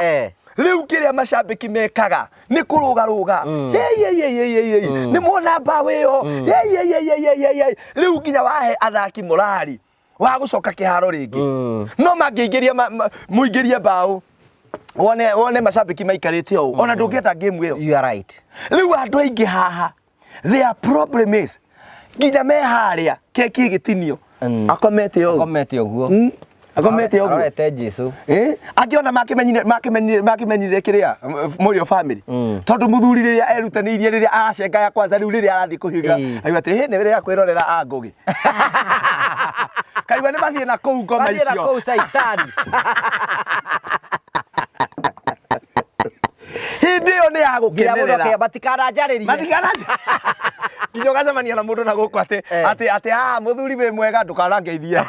Speaker 1: rĩu kĩrĩa macambĩki mekaga nĩ kũrũgarũga. Hey, hey, hey, hey, hey, hey. Nĩ mwona mbaũ ĩyo? Hey, hey, hey, hey, hey, hey, hey. Rĩu nginya wahe athaki morari wa gũcoka kĩharo rĩngĩ. No mangĩingĩria mũingĩrie mbaũ, wone macambĩki maikarĩte ũũ, ona ndũngĩenda game ĩyo.
Speaker 2: You are right.
Speaker 1: Rĩu andũ aingĩ haha, their problem is nginya me harĩa keki ĩgĩtinio, akomete ũũ.
Speaker 2: Akomete ũguo.
Speaker 1: Akomete ũguo.
Speaker 2: Arorete Jesu.
Speaker 1: Eh, angĩona makĩmenyire makĩmenyire makĩmenyire kĩrĩa Morio family. Tondũ mũthuri rĩrĩa erutanĩirie rĩrĩa aracenga ya kwanza rĩu rĩrĩa arathiĩ kũhiga. Aigua atĩ hĩ nĩ rĩrĩa kwĩrorera a Ngũgĩ. Kaigua nĩ mathiĩ na kũu ngoma
Speaker 2: Mathiĩ na
Speaker 1: icio.
Speaker 2: kũu caitani.
Speaker 1: Hĩndĩ ĩyo nĩ ya
Speaker 2: Nginya mũndũ
Speaker 1: gũkenerera.
Speaker 2: akĩya matikananjarĩrie.
Speaker 1: Matikana nginya ũgacemania na mũndũ na gũkũ atĩ
Speaker 2: Eh.
Speaker 1: atĩ atĩ ah mũthuri wĩ mwega ndũkanangeithie.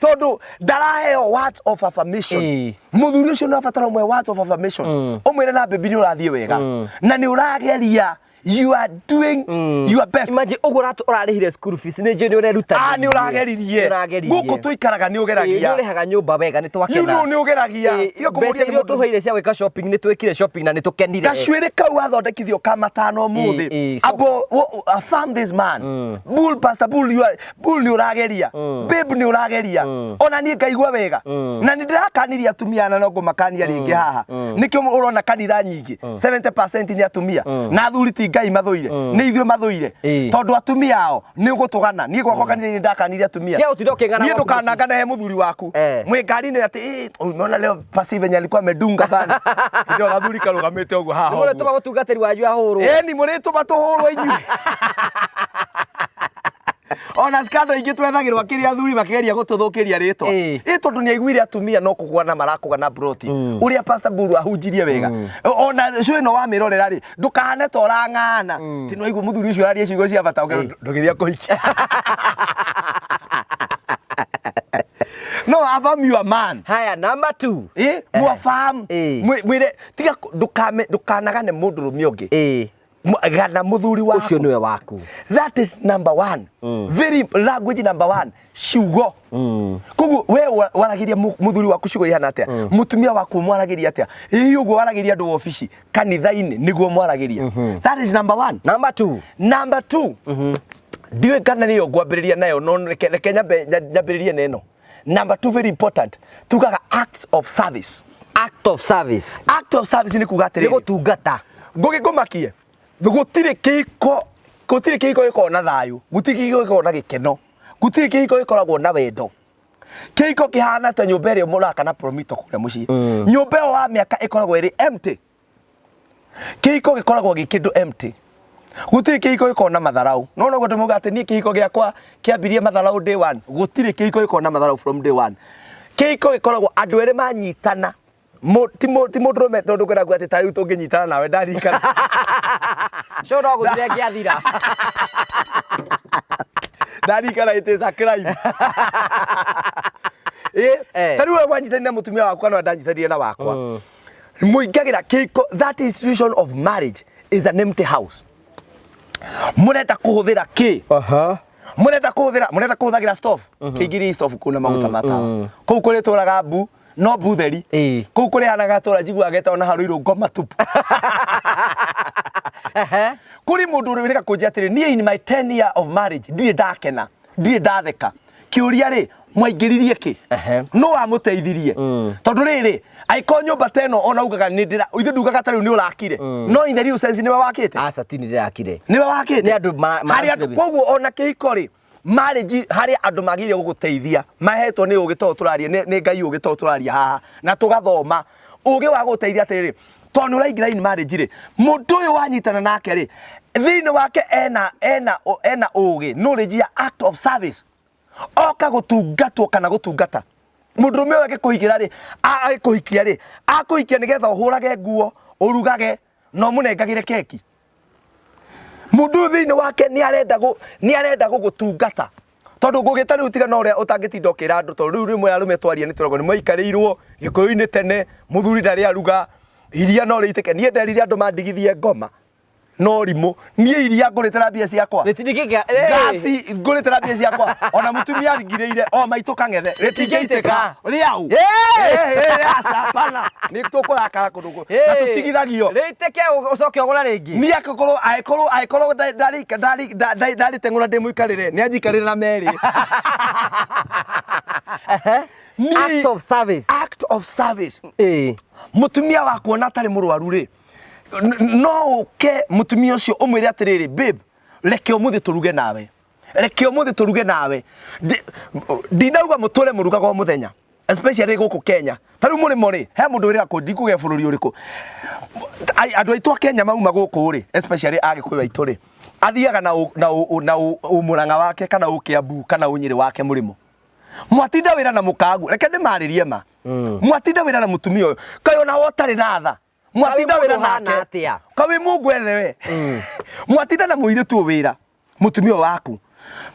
Speaker 1: Tondũ ndaraheo words of affirmation.
Speaker 2: Ĩĩ.
Speaker 1: Mũthuri ũcio nĩ abatara ũmwe words of affirmation. Ũmwĩre na baby nĩ ũrathiĩ wega. Na nĩ ũrageria you are doing your best.
Speaker 2: Imagine ũguo ũrarĩhire school fees nĩ njũĩ nĩ ũrerutanĩirie.
Speaker 1: Ah nĩ ũrageririe.
Speaker 2: Nĩ ũrageririe.
Speaker 1: Gũkũ tũikaraga nĩ
Speaker 2: Ĩĩ, nĩ
Speaker 1: ũgeragia.
Speaker 2: ũrĩhaga nyũmba wega nĩ twakena.
Speaker 1: You know nĩ ũgeragia.
Speaker 2: Ĩĩ,
Speaker 1: Tiga kũmũria
Speaker 2: mbeca
Speaker 1: nĩ
Speaker 2: iria
Speaker 1: mũndũ-
Speaker 2: ũtũheire cia gwĩka shopping nĩ twĩkire shopping na nĩ tũkenire.
Speaker 1: Gacuĩrĩ kau athondekithio ka matano ũmũthĩ.
Speaker 2: Ĩĩ, ĩĩ,
Speaker 1: Abo affirm this man. Bull pastor bull you are bull nĩ ũrageria. Babe nĩ ũrageria. Ona niĩ ngaigua wega. Na nĩ ndĩrakanirie atumia na no ngũmakania rĩngĩ haha. Nĩkĩo ũrona kanitha nyingĩ 70% nĩ atumia. Na athuri ti Ngai mathũire. Nĩ ithuĩ mathũire.
Speaker 2: Ĩĩ.
Speaker 1: Tondũ atumia ao nĩ ũgũtũgana. Niĩ gwakwa kanitha-inĩ ndakanirie atumia.
Speaker 2: Tiga gũtinda ũkĩng'ana
Speaker 1: Niĩ
Speaker 2: gwaku mũciĩ.
Speaker 1: ndũkanangane he mũthuri waku.
Speaker 2: Eh.
Speaker 1: Mwĩ ngari-inĩ atĩ "Ĩ, umeona leo pasi venye alikuwa amedunga bana. Ndio gathuri karũgamĩte ũguo haha.
Speaker 2: Nĩ
Speaker 1: ũguo.
Speaker 2: mũrĩtũma mũtungatĩri wanyu ahũrwo.
Speaker 1: Ĩni mũrĩtũma tũhũrwo inyuĩ. Ona scandal ingĩ twethagĩrwo akĩrĩ athuri makĩgeria gũtũthũkĩria rĩtwa.
Speaker 2: Ĩĩ.
Speaker 1: Ĩ tondũ nĩ aiguire atumia no kũgwana marakũgana broti. Ũrĩa Pastor Buru ahunjirie wega. Ona show ĩno wamĩrorera rĩ, ndũkahane ta ũrang'ana. Ti nĩ waigua mũthuri ũcio araria ciugo cia bata ũkerwo ndũgĩthiĩ kũhikia. No affirm your man.
Speaker 2: Haya, number two.
Speaker 1: Ĩ, mwafahamu.
Speaker 2: Ĩĩ.
Speaker 1: Mwĩre tiga ndũkame ndũkanagane mũndũrũme ũngĩ.
Speaker 2: Ĩĩ.
Speaker 1: Gana mũthuri waku.
Speaker 2: Ũcio nĩwe waku.
Speaker 1: That is number one. Very language number one. Ciugo. Koguo we waragĩria mũthuri waku ciugo ihana atĩa? Mũtumia waku mwaragĩria atĩa? Ĩ ũguo waragĩria andũ obici, kanitha-inĩ nĩguo mwaragĩria. That is number one.
Speaker 2: Number two.
Speaker 1: Number two. Ndiũĩ kana nĩyo ngwambĩrĩria nayo no reke nyambĩrĩrie na ĩno. Number two very important. Tugaga acts of service.
Speaker 2: Act of service.
Speaker 1: Act of service nĩ kuga
Speaker 2: Nĩ
Speaker 1: atĩrĩrĩ.
Speaker 2: gũtungata.
Speaker 1: Ngũgĩ ngũmakie. Gũtirĩ kĩhiko gũtirĩ kĩhiko gĩkoragwo na thayũ, gũtirĩ kĩhiko gĩkoragwo na gĩkeno, gũtirĩ kĩhiko gĩkoragwo na wendo. Kĩhiko kĩhana ta nyũmba ĩrĩa mũraka na promito kũrĩa mũciĩ. Nyũmba ĩyo wa mĩaka ĩkoragwo ĩrĩ empty. Kĩhiko gĩkoragwo gĩ kĩndũ empty. Gũtirĩ kĩhiko gĩkoragwo na matharau. No noguo ndĩmuga atĩ niĩ kĩhiko gĩakwa kĩambirie matharau day one. Gũtirĩ kĩhiko gĩkoragwo na matharau from day one. Kĩhiko gĩkoragwo andũ erĩ manyitana. Ti mũndũrũme tondũ kwĩra atĩ ta rĩu tũngĩnyitana nawe ndarikana.
Speaker 2: Show no gũthira ĩngĩathira.
Speaker 1: Ndarikana it is a crime. Ĩ,
Speaker 2: Eh.
Speaker 1: ta rĩu we wanyitanire na mũtumia waku kana ndanyitanire na wakwa. Mũingagĩra kĩhiko, that institution of marriage is an empty house. Mũrenda kũhũthĩra kĩ?
Speaker 2: Aha.
Speaker 1: Mũrenda kũhũthĩra mũrenda kũhũthagĩra stove. Kĩingĩrie stove kũu na maguta ma tawa. Kũu kũrĩtũraga mbu no mbu theri.
Speaker 2: Ĩĩ.
Speaker 1: Kũu kũrĩhanaga tũra njiguaga getagwo na harũirũ ngoma tupu. Kũrĩ mũndũ ũrĩrĩga kũnjia atĩrĩ niĩ in my 10 year of marriage ndirĩ ndakena ndirĩ ndatheka kĩũria rĩ mwaingĩririe kĩ
Speaker 2: Ehe.
Speaker 1: no wamũteithirie tondũ rĩrĩ angĩkorwo nyũmba ta ĩno ona ugaga nĩ ndĩra ithuĩ ndugaga ta rĩu nĩ ũrakire no in the real sense nĩwe wakĩte
Speaker 2: Aca ti nĩ ndĩrakire.
Speaker 1: nĩwe wakĩte
Speaker 2: Nĩ andũ
Speaker 1: harĩ andũ
Speaker 2: mararutire
Speaker 1: koguo ona kĩhiko rĩ marriage harĩ andũ magĩrĩire gũgũteithia mahetwo nĩ ũgĩ tondũ tũraria nĩ Ngai ũgĩ tondũ tũraria haha na tũgathoma ũgĩ wa gũgũteithia atĩrĩrĩ tondũ nĩ ũraingĩra in marriage rĩ mũndũ ũyũ wanyitana nake rĩ thĩinĩ wake ena ũgĩ knowledge ya act of service oka gũtungatwo kana gũtungata mũndũrũme ũyũ agĩkũhikĩra rĩ agĩkũhikia rĩ akũhikia nĩgetha ũhũrage nguo ũrugage na ũmũnengagĩre keki mũndũ ũyũ thĩinĩ wake nĩ arenda gũgũtungata tondũ ngũgĩta rĩu tiga na ũrĩa ũtangĩtinda ũkĩra andũ tondũ rĩu rĩmwe arũme twaria nĩ tũragwo nĩ maikarĩirwo gĩkũyũ-inĩ tene mũthuri ndarĩ aruga iria no rĩitĩke niĩ nderire andũ mandigithie ngoma no rimũ niĩ iria ngũrĩte na mbia ciakwa
Speaker 2: Rĩtingĩkĩa.
Speaker 1: ngasi ngũrĩte na mbia ciakwa ona mũtumia ngirĩire o maitũ kang'ethe rĩtingĩitĩka rĩau aca hapana nĩ tũkũrakara kũndũ na tũtigithagio
Speaker 2: Rĩitĩke ũcoke ũgũre rĩngĩ.
Speaker 1: niĩ angĩkorwo angĩkorwo angĩkorwo ndarĩteng'ũra ndĩ mũikarĩre nĩ anjikarĩre na merĩ. Niĩ-
Speaker 2: Act of service.
Speaker 1: Act of service.
Speaker 2: Ĩĩ.
Speaker 1: Mũtumia waku ona atarĩ mũrwaru rĩ no ũke mũtumia ũcio ũmwĩre atĩrĩrĩ babe reke ũmũthĩ tũruge nawe Reke ũmũthĩ tũruge nawe. Ndinauga mũtũre mũrugaga o mũthenya, especially gũkũ Kenya. Ta rĩu mũrĩmo rĩ, he mũndũ wĩraga kũ, ndikuga bũrũri ũrĩkũ. Andũ aitũ a Kenya mauma gũkũ rĩ, especially Agĩkũyũ aitũ rĩ, athiaga na ũmũrang'a wake kana ũkĩambu kana ũnyĩrĩ wake mũrĩmo. Mwatinda wĩra na mũkagu, reke ndĩmarĩrie ma. Mwatinda wĩra na mũtumia ũyũ, kaĩ ona we ũtarĩ na tha. Mwatinda wĩra nake. Kaĩ wĩ mũngwethe we. Mwatinda na mũirĩtu ũyũ wĩra. Mutumia ũyũ waku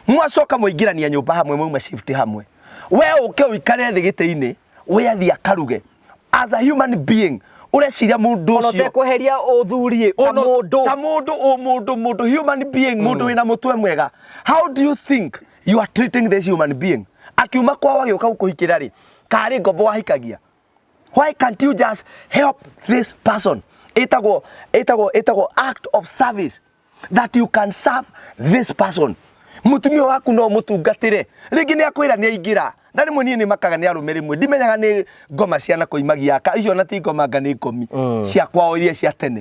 Speaker 1: mwacoka mwaingĩrania nyũmba hamwe, mwauma shift hamwe, we ũke ũikare thĩ gĩtĩ-inĩ, we athiĩ akaruge. As a human being, ũreciria mũndũ
Speaker 2: Ona
Speaker 1: ũcio
Speaker 2: ũtekweheria ũthuri ta mũndũ,
Speaker 1: ta mũndũ, o mũndũ, mũndũ human being, mũndũ wĩna mũtwe mwega, how do you think you are treating this human being? Akiuma kwao agĩũka gũkũhikĩra rĩ, karĩ ngombo wahikagia? Why can't you just help this person? Ĩtagwo act of service, that you can serve this person. Mutumia waku no mutungatire. Rĩngĩ nĩ akwĩra nĩ aingĩra. Na rĩmwe niĩ nĩ makaga nĩ arũme, rĩmwe ndimenyaga nĩ ngoma ciana kũimagia aka icio, na ti ngoma, anga nĩ ngomi cia kwao iria cia tene.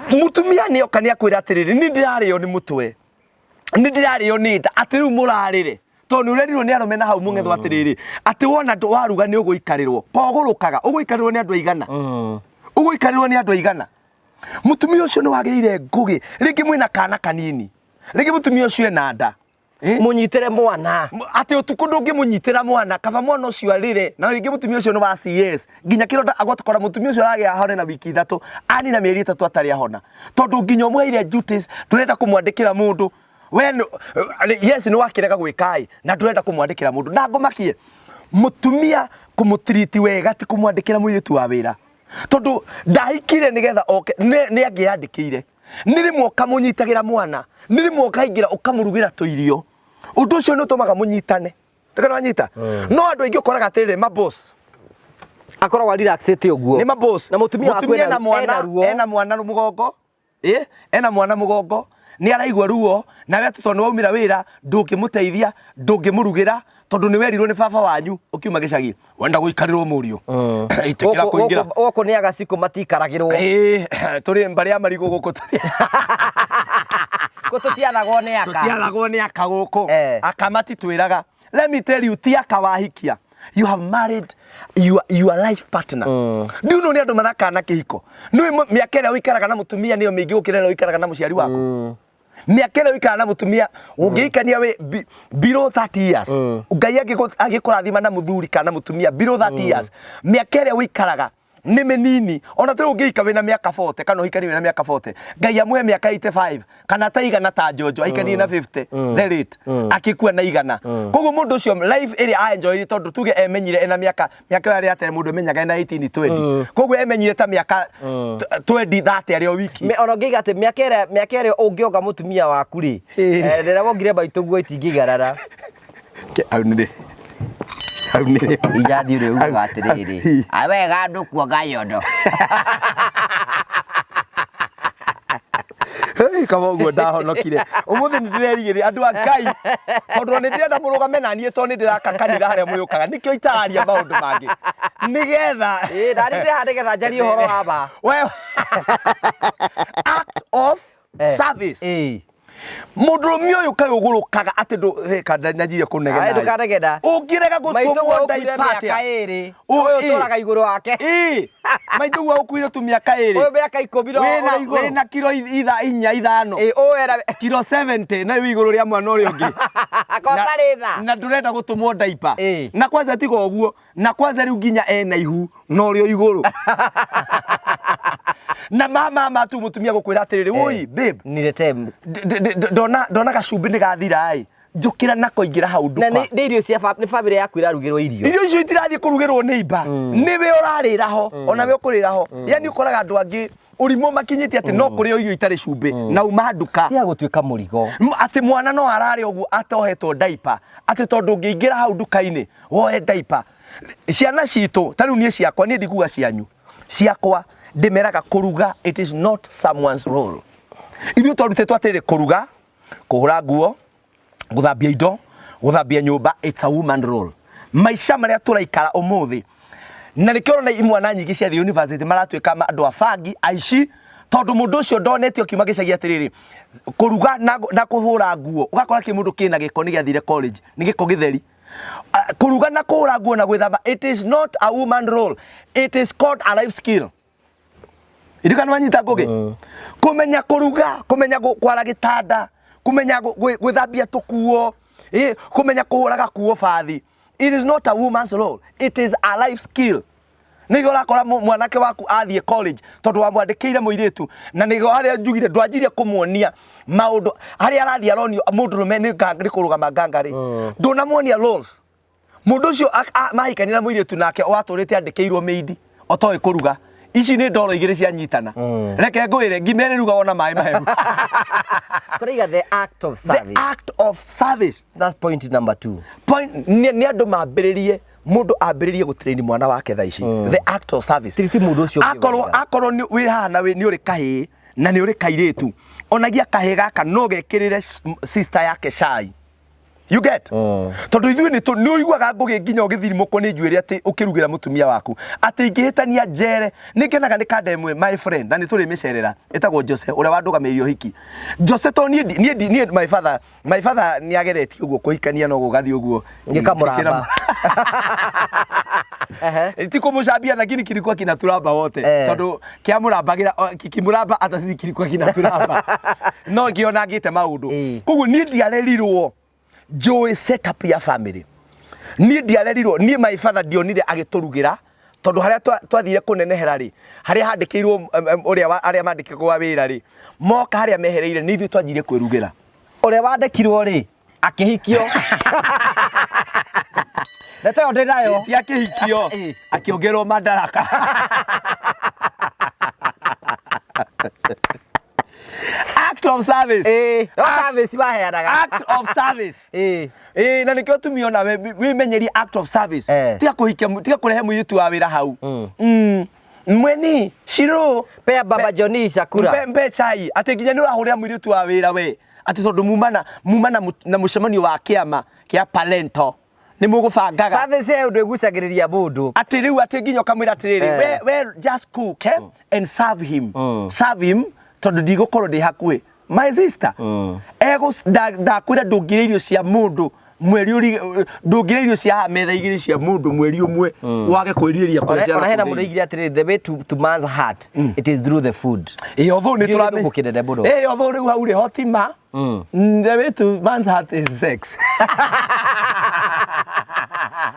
Speaker 1: Mutumia nĩ oka nĩ akwĩra atĩrĩrĩ, nĩ ndĩrarĩo nĩ mũtwe, nĩ ndĩrarĩo nĩ nda, atĩ rĩu mũrarĩre tondũ nĩ ũrerirwo nĩ arũme na hau mũng'etho atĩrĩrĩ, atĩ wona waruga nĩ ũgũikarĩrwo, kogũrũkaga ũgũikarĩrwo nĩ andũ aigana, ũgũikarĩrwo nĩ andũ aigana. Mutumia ũcio nĩ wagĩrĩire ngũgĩ, rĩngĩ mwĩna kana kanini, rĩngĩ mutumia ũcio ena nda. Eh?
Speaker 2: Mũnyitĩre mwana.
Speaker 1: Atĩ ũtukũ ndũngĩmũnyitĩra mwana, kaba mwana ũcio arĩre. Na rĩngĩ mũtumia ũcio nĩ wa CS, nginya kĩronda agotokora mũtumia ũcio aragĩa ahone na wiki 3, anina mĩeri 3 atarĩ ahona, tondũ nginya ũmũheire duties, ndũrenda kũmwandĩkĩra mũndũ. We yes, nĩ wakĩrega gwĩka ĩ, na ndũrenda kũmwandĩkĩra mũndũ. Na ngũmakie, mũtumia kũmũtiriti wega ti kũmwandĩkĩra mũirĩtu wa wĩra, tondũ ndahikire nĩgetha oke nĩ angĩandĩkĩire. Nĩ rĩmwe ũkamũnyitagĩra mwana, nĩ rĩmwe ũkaingĩra ũkamũrugĩra tũirio. Ũndũ ũcio nĩ ũtũmaga mũnyitane. Ndĩkana wanyita. No andũ aingĩ ũkoraga atĩrĩrĩ, maboss
Speaker 2: akoragwo relaxĩte ũguo
Speaker 1: nĩ maboss
Speaker 2: na mũtumia waku
Speaker 1: mũtumia
Speaker 2: ena
Speaker 1: ena mwana
Speaker 2: ena ruo.
Speaker 1: Ena mwana mũgongo, ĩ ena mwana mũgongo, nĩ araigua ruo, nawe atĩ tondũ nĩ waumĩra wĩra ndũngĩmũteithia, ndũngĩmũrugĩra, tondũ nĩ werirwo nĩ baba wanyu ũkiuma gĩcagi, wenda gũikarĩrwo mũriũ, ĩtĩkĩra kũingĩra.
Speaker 2: Gũkũ nĩ agacikũ matikaragĩrwo.
Speaker 1: Ĩĩ, tũrĩ mbarĩ ya marigũ gũkũ tũrĩ.
Speaker 2: Kũ tũtiathagwo nĩ aka.
Speaker 1: Tũtiathagwo nĩ aka gũkũ. Aka matitwĩraga. Let me tell you, ti aka wahikia, you have married your life partner. Ndiu nĩ andũ mathakaga na kĩhiko. Nĩ mĩaka ĩrĩa ũikaraga na mũtumia nĩyo mĩingĩ gũkĩra ĩrĩa ũikaraga na mũciari waku. Mĩaka ĩrĩa ũikaraga na mũtumia ũngĩikania wĩ below 30 years, Ngai angĩkũrathima na mũthuri kana mũtumia below 30 years, mĩaka ĩrĩa ũikaraga nĩ mĩnini. Ona tũrĩ ũngĩhika wĩna mĩaka 40 kana ũhikanie wĩna mĩaka 40, Ngai amũhe mĩaka 85 kana ta igana, ta Njonjo aikanie na 50 the rate, akĩkua na igana. Koguo mũndũ ũcio life ĩrĩa aenjoyire, tondũ tuge emenyire ena mĩaka ĩyo arĩa atene mũndũ emenyaga ena 18, 20, koguo emenyire ta mĩaka 20, 30 arĩ o wiki.
Speaker 2: Ona ũngĩiga atĩ mĩaka ĩrĩa ũngĩonga mũtumia waku rĩ, rĩrĩa wongire maitũ guo itingĩiganana.
Speaker 1: Hau nĩrĩ, hau nĩrĩ.
Speaker 2: Ijathi ũrĩa ugaga atĩrĩrĩ, awega andũ kuonga yondo.
Speaker 1: Hey, kaba ũguo ndahonokire ũmũthĩ, nĩ ndĩrerigĩrĩria andũ a Ngai, tondũ nĩ ndĩrenda mũrũgame na niĩ, tondũ nĩ ndĩraka kanitha harĩa mũyũkaga, nĩkĩo itararia maũndũ mangĩ nĩgetha
Speaker 2: Ĩĩ, nani ndĩhaha nĩgetha njarie ũhoro wa ma.
Speaker 1: We act of service. Mũndũrũme ũyũ kaĩ ũgũrũkaga atĩ ndũ kanda nyanjirie kũnegena.
Speaker 2: Ai, ndũkanegena.
Speaker 1: Ũngĩrega
Speaker 2: Maitũ
Speaker 1: gũtũmwo
Speaker 2: ũkuire
Speaker 1: ndaipa
Speaker 2: mĩaka
Speaker 1: atĩa?
Speaker 2: 2, ũyũ ũtũraga igũrũ wake.
Speaker 1: Ĩĩ, maitũ ũkuire tu mĩaka 2.
Speaker 2: Ũyũ mĩaka 10 no
Speaker 1: Wĩna
Speaker 2: ũrĩ igũrũ.
Speaker 1: Wĩna kiro itha 4, 5.
Speaker 2: Ĩĩ, ũyũ ena
Speaker 1: Kiro 70 na wĩ igũrũ rĩa mwana ũrĩa ũngĩ.
Speaker 2: Ko ũtarĩ tha.
Speaker 1: Na ndũrenda gũtũmwo ndaipa. Na kwanza tiga ũguo, na kwanza rĩu nginya ena ihu na ũrĩ o igũrũ na mama tu mũtumia gũkwĩra atĩrĩrĩ, woi babe,
Speaker 2: Nilete.
Speaker 1: Ndona gacumbĩ nĩ gathira ĩ, njũkĩra nako, ingĩra hau
Speaker 2: Na
Speaker 1: nduka.
Speaker 2: nĩ irio cia nĩ bamĩrĩ yaku irarugĩrwo irio.
Speaker 1: Irio icio itirathiĩ kũrugĩrwo nĩ imba, nĩwe ũrarĩra ho, ona we ũkũrĩra ho. Yani ũkoraga andũ angĩ ũrimũ makinyĩtie atĩ no kũrĩa irio itarĩ cumbĩ na uma nduka.
Speaker 2: Tiga gũtuĩka mũrigo.
Speaker 1: Atĩ mwana no ararĩa ũguo atohetwo ndaipa, atĩ tondũ ũngĩingĩra hau nduka-inĩ woe ndaipa. Ciana citũ ta rĩu niĩ ciakwa, niĩ ndikuga cianyu, ciakwa ndĩmeraga kũruga, it is not someone's role. Ithuĩ twarutĩtwo atĩrĩrĩ, kũruga, kũhũra nguo, gũthambia indo, gũthambia nyũmba, it's a woman role. Maica marĩa tũraikara ũmũthĩ, na nĩkĩo ũrona imwana nyingĩ cia thĩ university maratuĩka andũ a bangi, aici, Tondu mundu ucio ndonetio kiuma gicagi atiriri kuruga na kuhura nguo, ugakora ki mundu kina giko ni giathire college ni giko githeri. Ah, kuruga na kuhura nguo na gwithamba, it is not a woman role, it is called a life skill. Irikana wanyita ngugi, kumenya kuruga, kumenya kwara gitanda, kumenya gwithambia tukuo, kumenya kuhura gakuo bathi, it is not a woman's role, it is a life skill. Nĩguo ũrakora mwanake waku athiĩ college tondũ wamwandĩkĩire mũirĩtu, na nĩguo harĩa njugire ndwanjirie kũmuonia maũndũ harĩa arathiĩ aronio mũndũrũme nĩ kũrũgama ngangarĩ, ndũnamuonia roles. Mũndũ ũcio mahikania na mũirĩtu nake watũrĩte andĩkĩirwo maid otoĩ kũruga. Ici nĩ ndoro igĩrĩ cianyitana. Reke ngwĩre, ngima ĩrĩrugagwo na maĩ mahehu.
Speaker 2: Tũraiga the act of
Speaker 1: The
Speaker 2: service.
Speaker 1: act of service.
Speaker 2: That's point number two.
Speaker 1: Point nĩ andũ mambĩrĩrie, mũndũ ambĩrĩrie gũtrain mwana wake thaa ici the act of service.
Speaker 2: Tiriti mũndũ ũcio ũngĩ
Speaker 1: akorwo
Speaker 2: wega.
Speaker 1: Akorwo nĩ wĩ haha na nĩ ũrĩ kahĩĩ na nĩ ũrĩ kairĩtu, onagia kahĩĩ gaka no gekĩrĩre sister yake cai, you get? Tondũ ithuĩ nĩ ũiguaga ngũgĩ nginya ũgĩthirimũkwo nĩ njuĩrĩ atĩ ũkĩrugĩra mũtumia waku atĩ ingĩhĩtania njere. Nĩ ngenaga nĩ kanda ĩmwe, my friend, na nĩ tũrĩmĩcerera, ĩtagwo Jose, ũrĩa wandũgamĩrĩire ũhiki. Jose, to niĩ niĩ my father nĩ ageretie ũguo kũhikania no gũgathiĩ ũguo.
Speaker 2: Gĩkamũramba.
Speaker 1: Ti kũmũcambia, lakini kilikuwa kinaturamba wote. Tondũ kĩamũrambagĩra kikimũramba hata sisi kilikuwa kinaturamba, no ngĩona ngĩte maũndũ. Koguo niĩ ndiarerirwo njũĩ setup ya family. Niĩ ndiarerirwo, niĩ my father ndionire agĩtũrugĩra, tondũ harĩa twathire kũnenehera rĩ, harĩa handĩkĩirwo ũrĩa arĩa mandĩkĩrwo wa wĩra rĩ, moka harĩa mehereire nĩ ithuĩ twanjirie kwĩrugĩra.
Speaker 2: Ũrĩa wandĩkirwo rĩ akĩhikio, ndeto ĩyo ndĩ nayo.
Speaker 1: Ti akĩhikio, akĩongerwo madaraka. Act of service.
Speaker 2: Ĩĩ, no service maheanaga.
Speaker 1: Act of service. Ĩĩ, na nĩkĩo tumia onawe wĩmenyerie act of service. Tiga kũhikia, tiga kũrehe mũirĩtu wa wĩra hau. Mweni shiro.
Speaker 2: Pea baba Johnny chakula.
Speaker 1: Mpe chai, atĩ nginya nĩ ũrahũrĩra mũirĩtu wa wĩra we atĩ tondũ mumana na mũcemanio wa kĩama kĩa parento nĩ mũgũbangaga.
Speaker 2: Service ĩyo ũndũ ĩgucagĩrĩria mũndũ.
Speaker 1: Atĩ rĩu atĩ nginya ũkamwĩra atĩrĩrĩ, we just cook, and serve him, serve him, tondũ ndigũkorwo ndĩ hakuhĩ. My sister, ego ndakwĩra ndũngĩrĩa irio cia mũndũ mweri ũri, ndũngĩrĩa irio cia haha metha igĩrĩ cia mũndũ mweri ũmwe wage kwĩrirĩria kũrĩa cia
Speaker 2: Ona hena
Speaker 1: nakũu
Speaker 2: mũndũ
Speaker 1: thĩinĩ.
Speaker 2: oigire atĩrĩrĩ, the way to man's heart, it is through the food.
Speaker 1: Ĩ, although nĩ
Speaker 2: Ndiũĩ
Speaker 1: tũrame
Speaker 2: gĩthũngũ kĩnene mũno.
Speaker 1: Ĩ, although rĩu hau rĩ hotima. The way to man's heart is sex.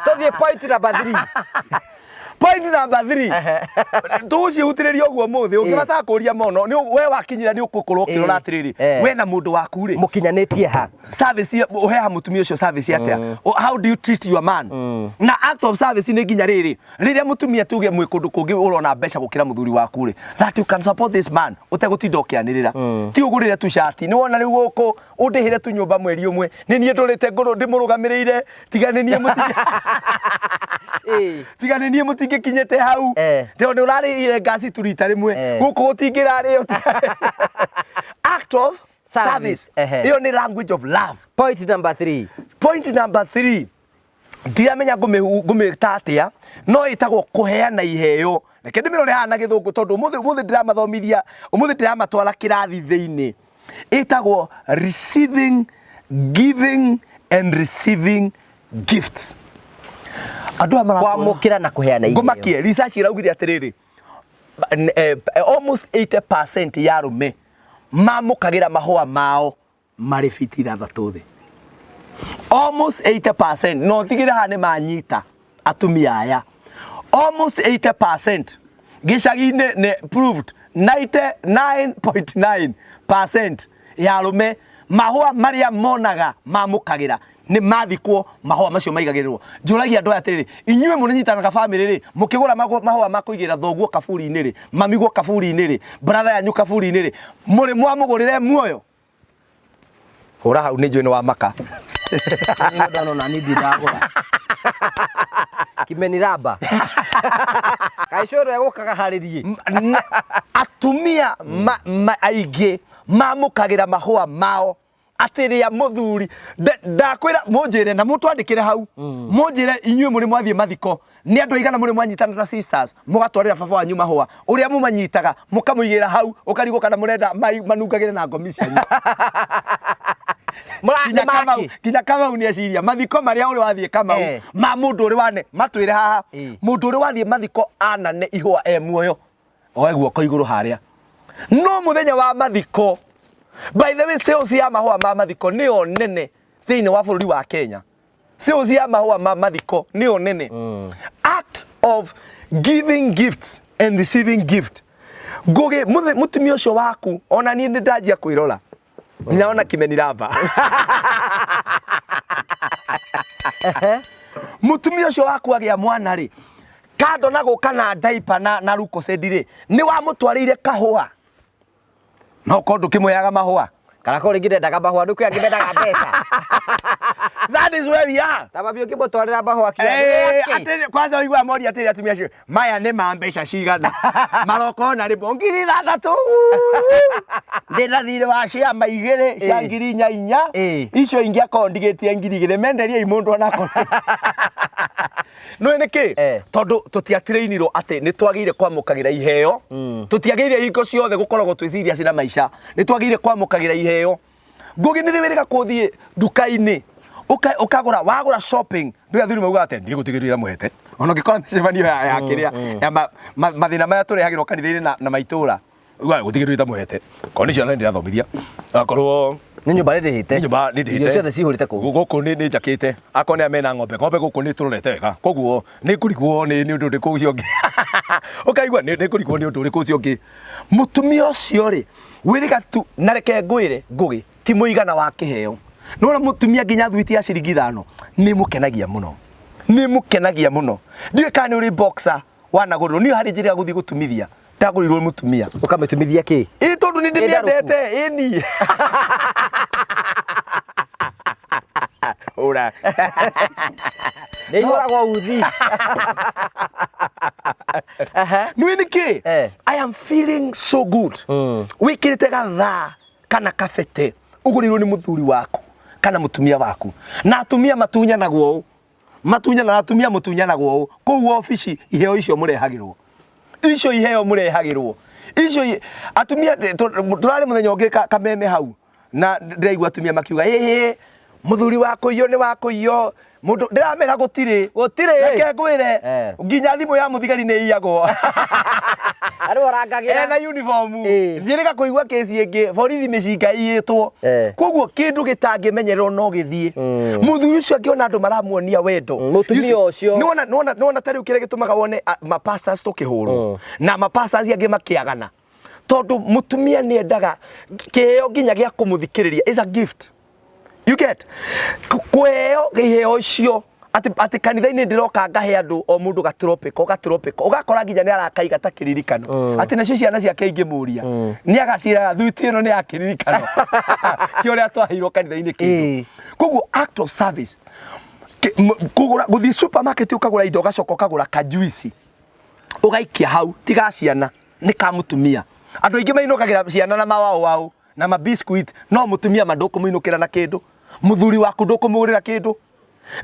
Speaker 2: Tũthiĩ point number three.
Speaker 1: Point number 3, tũgũciĩhutĩrĩria ũguo mũthĩ ũngĩbatara kũria mũno nĩ we wakinyĩra nĩ ũgũkorwo ũkĩrora atĩrĩrĩ, we na mũndũ waku rĩ,
Speaker 2: Mũkinyanĩtie ha?
Speaker 1: Service ũheaga mũtumia ũcio service atĩa? How do you treat your man? Na act of service nĩ nginya rĩrĩ, rĩrĩa mũtumia tuge mwĩ kũndũ kũngĩ ũrona mbeca gũkĩra mũthuri waku rĩ, that you can support this man ũtegũtinda ũkĩanĩrĩra, ti ũgũrĩre tu cati nĩ wona rĩu gũkũ ũndĩhĩre tu nyũmba mweri ũmwe, nĩ niĩ ndũrĩte ngũrũ ndĩmũrũgamĩrĩire, tiga nĩ niĩ mũtingĩ tiga nĩ niĩ mũtingĩkinyĩte hau. Tondũ nĩ ũrarĩhire ngasi tu rita rĩmwe, gũkũ gũtingĩrarĩo. Act of
Speaker 2: Service,
Speaker 1: service. Ĩyo nĩ language of love.
Speaker 2: Point number three.
Speaker 1: Point number 3, ndiramenya ngũmĩta atĩa, no ĩtagwo kũheana iheo. Reke ndĩmĩrore haha na gĩthũngũ, tondũ ũmũthĩ ndĩramathomithia, ũmũthĩ ndĩramatwara kĩrathi thĩinĩ. Ĩtagwo receiving, giving and receiving gifts. Andũ aya maratwara
Speaker 2: Kwamũkĩra na kũheana iheo.
Speaker 1: Ngũmakie, research ĩraugire atĩrĩrĩ, almost 80% ya arũme mamũkagĩra mahũa mao marĩ fiti 6 thĩ, almost 80%. No tigĩre haha nĩ manyita atumia aya, almost 80% gĩcagi-inĩ nĩ proved 99.9% ya arũme mahũa marĩa monaga mamũkagĩra nĩ mathikwo mahũa macio maigagĩrĩrwo. Njũragia andũ aya atĩrĩrĩ, inyuĩ mũnyitanaga bamĩrĩ rĩ, mũkĩgũra mahũa ma kũigĩra thoguo kaburi-inĩ rĩ, mamiguo kaburi-inĩ rĩ, brother yanyu kaburi-inĩ rĩ, mũrĩ mwamũgũrĩre muoyo? Hũra hau, nĩ njũĩ nĩ wa maka.
Speaker 2: Niĩ ndona ona niĩ ndirĩ ndagũra. Kimeniramba kaĩ cũrũ egũkaga harĩrie.
Speaker 1: Atumia aingĩ mamũkagĩra mahũa mao. Atĩ rĩa mũthuri. Ndakwĩra mũnjĩre na mũtwandĩkĩre hau. Mũnjĩre inyuĩ mũrĩ mwathiĩ mathiko. Nĩ andũ aigana mũrĩ mwanyitana ta sisters mũgatwarĩra baba wanyu mahũa. Ũrĩa mũmanyitaga mũkamũigĩra hau ũkarigwo kana mũrenda manungagĩre na ngomi cianyu.
Speaker 2: Nginya
Speaker 1: Kamau, nginya Kamau nĩ eciria mathiko marĩa ũrĩ wathiĩ Kamau ma mũndũ ũrĩ wane matwĩre haha mũndũ ũrĩ wathiĩ mathiko anane ihũa e muoyo oe guoko igũrũ harĩa no mũthenya wa mathiko. By the way, sales ya mahũa ma mathiko nĩyo nene thĩinĩ wa bũrũri wa Kenya. Sales ya mahũa ma mathiko nĩyo nene. Act of giving gifts and receiving gift. Ngũgĩ, mũtumia ũcio waku ona niĩ nĩ ndanjia kwĩrora ninaona kimeniramba. Mũtumia ũcio waku agĩa mwana rĩ, kando na gũka na diaper na Lucozade rĩ, nĩ wamũtwarĩire kahũa no korwo ndũkĩmũheaga mahũa.
Speaker 2: Kana korwo rĩngĩ ndendaga mahũa, nĩ kwĩ angĩ mendaga mbeca.
Speaker 1: That is where we are.
Speaker 2: Ta mami ũngĩmũtwarĩra mahũa kĩa
Speaker 1: Atĩrĩ, kwanza ũiguaga moria atĩrĩ atumia acio, maya nĩ ma mbeca cigana? Maroka ona rĩmwe 6,000. Ndĩna thirĩ wa ciama igĩrĩ cia 4,000 inya. Icio ingĩ akorwo ndigĩtie 2,000 menderiei mũndũ onakorwo. Nĩũĩ nĩkĩ? Tondũ tũtiatrainirwo atĩ nĩ twagĩrĩire kwamũkagĩra iheo. Tũtiagĩrĩire hingo ciothe gũkoragwo twĩ serious na maica. Nĩ twagĩrĩire kwamũkagĩra iheo. Ngũgĩ nĩ rĩ wĩrĩga kũthiĩ nduka-inĩ ũkagũra, wagũra shopping, ndũĩ athuri maugaga atĩ ndiĩ gũtigĩrĩra mũhete. Ona ũngĩkora mĩcemanio ya kĩrĩa, ya mathĩna marĩa tũrehagĩrwo kanitha-inĩ na maitũra. Ugaga gũtigĩrĩra mũhete. Korwo nĩ ciana nĩ ndĩrathomithia. Akorwo
Speaker 2: nĩ nyũmba nĩ ndĩhĩte.
Speaker 1: Nĩ nyũmba nĩ ndĩhĩte.
Speaker 2: Irio ciothe cihũrĩte kũu.
Speaker 1: Gũkũ nĩ njakĩte. Akorwo nĩ amena ng'ombe, ng'ombe gũkũ nĩ tũrorete wega. Koguo nĩ ngũrigwo nĩ ũndũ ũrĩkũ ũcio ũngĩ. Ũkaigua nĩ ngũrigwo nĩ ũndũ ũrĩkũ ũcio ũngĩ. Mũtumia ũcio rĩ, wĩrĩga tu, na reke ngwĩre Ngũgĩ, ti mũigana wa kĩheo. Nĩwona mũtumia nginya thwiti ya ciringi 5 nĩ mũkenagia mũno. Nĩ mũkenagia mũno. Ndiũĩ kana nĩ ũrĩ boxer wanagũrĩrwo. Niĩ harĩ njĩra ya gũthiĩ gũtumithia. Ndagũrĩirwo nĩ mũtumia.
Speaker 2: Ũkamĩtumithia kĩ?
Speaker 1: Ĩ tondũ nĩ ndĩmĩendete, ĩni. Hũra.
Speaker 2: Nĩ ihũragwo uthi.
Speaker 1: Nĩũĩ nĩkĩ? I am feeling so good. Wĩkĩrĩte gathaa kana kabete ũgũrĩirwo nĩ mũthuri waku kana mũtumia waku. Na atumia matunyanagwo ũũ. Matunyana, atumia mũtunyanagwo ũũ. Kũu obici iheo icio mũrehagĩrwo. Icio iheo mũrehagĩrwo. Icio atumia tũrarĩ mũthenya ũngĩ kameme hau. Na ndĩraigua atumia makiuga, ĩhĩ, mũthuri wa kũiywo nĩ wa kũiywo. Mũndũ ndĩramera gũtirĩ.
Speaker 2: Gũtirĩ.
Speaker 1: Reke ngwĩre, nginya thimũ ya mũthigari nĩ iyagwo.
Speaker 2: Arĩ ũrangagĩra.
Speaker 1: Ena uniform. Thiĩrĩga kũigua kesi ĩngĩ, borithi mĩcinga iyĩtwo. Koguo kĩndũ gĩtangĩmenyererwo no gĩthiĩ. Mũthuri ũcio angĩona andũ maramuonia wendo.
Speaker 2: Mũtumia ũcio.
Speaker 1: Nĩwona ta rĩu kĩrĩa gĩtũmaga wone mapastors tũkĩhũrwo. Na mapastors angĩ makĩagana. Tondũ mũtumia nĩ endaga kĩheo nginya gĩa kũmũthikĩrĩria is a gift. You get? Kũheo iheo icio atĩ kanitha-inĩ ndĩroka ngahe andũ o mũndũ gatropiko gatropiko, ũgakora nginya nĩ arakaiga ta kĩririkano. Atĩ nacio ciana ciake ingĩmũria, nĩ agaciraga thuti ĩno nĩ ya kĩririkano kĩa ũrĩa twaheirwo kanitha-inĩ kĩndũ. Koguo act of service, kũgũra, gũthiĩ supermarket ũkagũra indo ũgacoka ũkagũra kajuici ũgaikia hau, tiga ciana nĩ ka mũtumia. Andũ aingĩ mainũkagĩra ciana na mawaũ waũ na ma biscuit, no mũtumia ma ndũkũmũinũkĩra na kĩndũ, mũthuri waku ndũkũmũgũrĩra kĩndũ.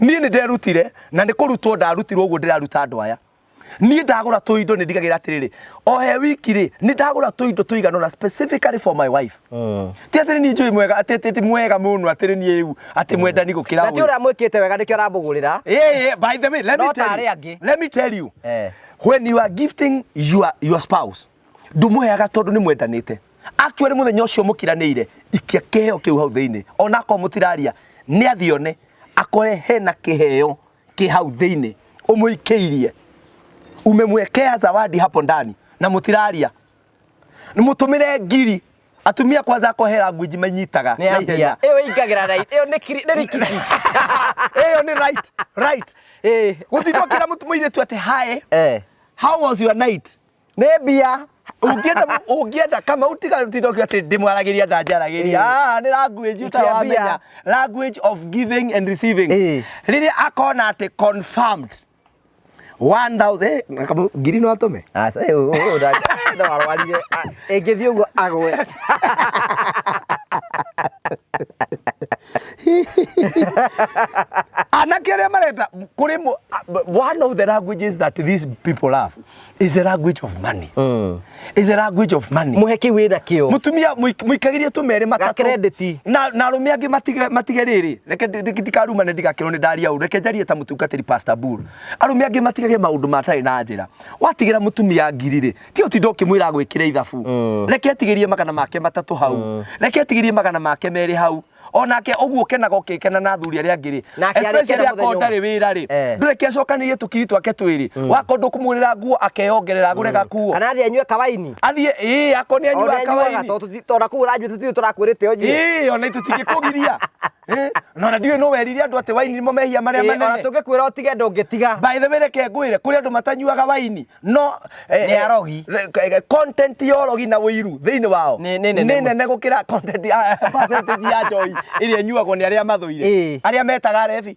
Speaker 1: Niĩ nĩ nderutire na nĩ kũrutwo ndarutirwo ũguo ndĩraruta andũ aya. Niĩ ndagũra tũindo nĩ ndigagĩra atĩrĩrĩ, o he wiki rĩ, nĩ ndagũra tũindo tũigana ũna specifically for my wife. Ti atĩ niĩ njũĩ mwega, atĩ ti mwega mũno, atĩ niĩ rĩu, atĩ mwendani gũkĩra
Speaker 2: Na ti
Speaker 1: ũyũ.
Speaker 2: ũrĩa mwĩkĩte wega nĩkĩo aramũgũrĩra.
Speaker 1: By the way, let me
Speaker 2: No
Speaker 1: tell
Speaker 2: tarĩ
Speaker 1: you.
Speaker 2: angĩ.
Speaker 1: Let me tell you. When you are gifting your spouse, ndũmũheaga tondũ nĩ mwendanĩte. Actually mũthenya ũcio mũkiranĩire, ikia kĩheo kĩu hau thĩinĩ. Ona akorwo mũtiraria, nĩ athiĩ one, akore hena kĩheo kĩ hau thĩinĩ, ũmũikĩirie. Umemwekea zawadi hapo ndani, na mũtiraria. Mũtũmĩre ngiri. Atumia kwanza akohera ngwinji manyitaga
Speaker 2: Nĩ
Speaker 1: na
Speaker 2: ya mbia.
Speaker 1: ihenya.
Speaker 2: Ĩyo ĩingagĩra na ĩyo nĩ kiri, nĩ rikiti.
Speaker 1: Ĩyo nĩ right, right. Gũtindwo kĩra mũirĩtu atĩ hi. How was your night?
Speaker 2: Nĩ mbia.
Speaker 1: Ũngĩenda kama utiga tindo kiuga atĩ ndĩmwaragĩria ndanjaragĩria. Nĩ language
Speaker 2: Ikia
Speaker 1: ũtarĩ
Speaker 2: mbia.
Speaker 1: wamenya. Language of giving and receiving. Rĩrĩa akona atĩ confirmed 1000, na kama ngiri no atũme?
Speaker 2: Aca, no arwarire. Ĩngĩthiĩ ũguo agwe.
Speaker 1: Anake arĩa mareta kũrĩ one of the languages that these people have is a language of money. Is a language of money.
Speaker 2: Muhe kiu wĩna kĩo.
Speaker 1: Mutumia muikagirie tũmerĩ matatũ.
Speaker 2: Ga credit.
Speaker 1: Na arũme angĩ matige rĩrĩ, reke ndikarumane ndigakĩrwo nĩ ndaria ũru, reke njarie ta mũtungatĩri Pastor Bull. Arũme angĩ matigage maũndũ matarĩ na njĩra. Watigĩra mũtumia ngiri rĩ, ti ũtinda ũkĩmwĩra agwĩkĩre ithabu. Reke atigĩrie magana make matatũ hau. Reke atigĩrie magana make merĩ hau. Onake ũguo ũkenaga ũkĩkena na athuri arĩa angĩ rĩ,
Speaker 2: Nake arĩkena
Speaker 1: especially akorwo
Speaker 2: mũthenya ũmwe.
Speaker 1: ndarĩ wĩra rĩ, ndũreke acokanĩrie tũkiri twake twĩrĩ. Wakorwo ndũkũmũgũrĩra nguo akeyongerera agũre gakuo.
Speaker 2: Kana athiĩ anyue kawaini.
Speaker 1: Athiĩ, ĩĩ, akorwo nĩ anyuaga
Speaker 2: Ona anyuaga
Speaker 1: kawaini.
Speaker 2: tondũ kũu ũranyua tũtirĩ tũrakwĩrĩte ũnyue.
Speaker 1: Ĩĩ, ona ithuĩ tũtingĩkũgiria. Na ona ndiũĩ nũ werire andũ atĩ waini nĩmo mehia marĩa
Speaker 2: Ĩĩ, ona
Speaker 1: manene.
Speaker 2: tũngĩkwĩra ũtige ndũngĩtiga.
Speaker 1: By the way, reke ngwĩre, kũrĩ andũ matanyuaga waini, no
Speaker 2: Nĩ arogi.
Speaker 1: Content ya ũrogi na ũiru thĩinĩ wao
Speaker 2: Nĩ nene
Speaker 1: nĩ
Speaker 2: mũno.
Speaker 1: nene gũkĩra content ya percentage ya njohi ĩrĩa ĩnyuagwo nĩ arĩa mathũire, arĩa metaga arebi.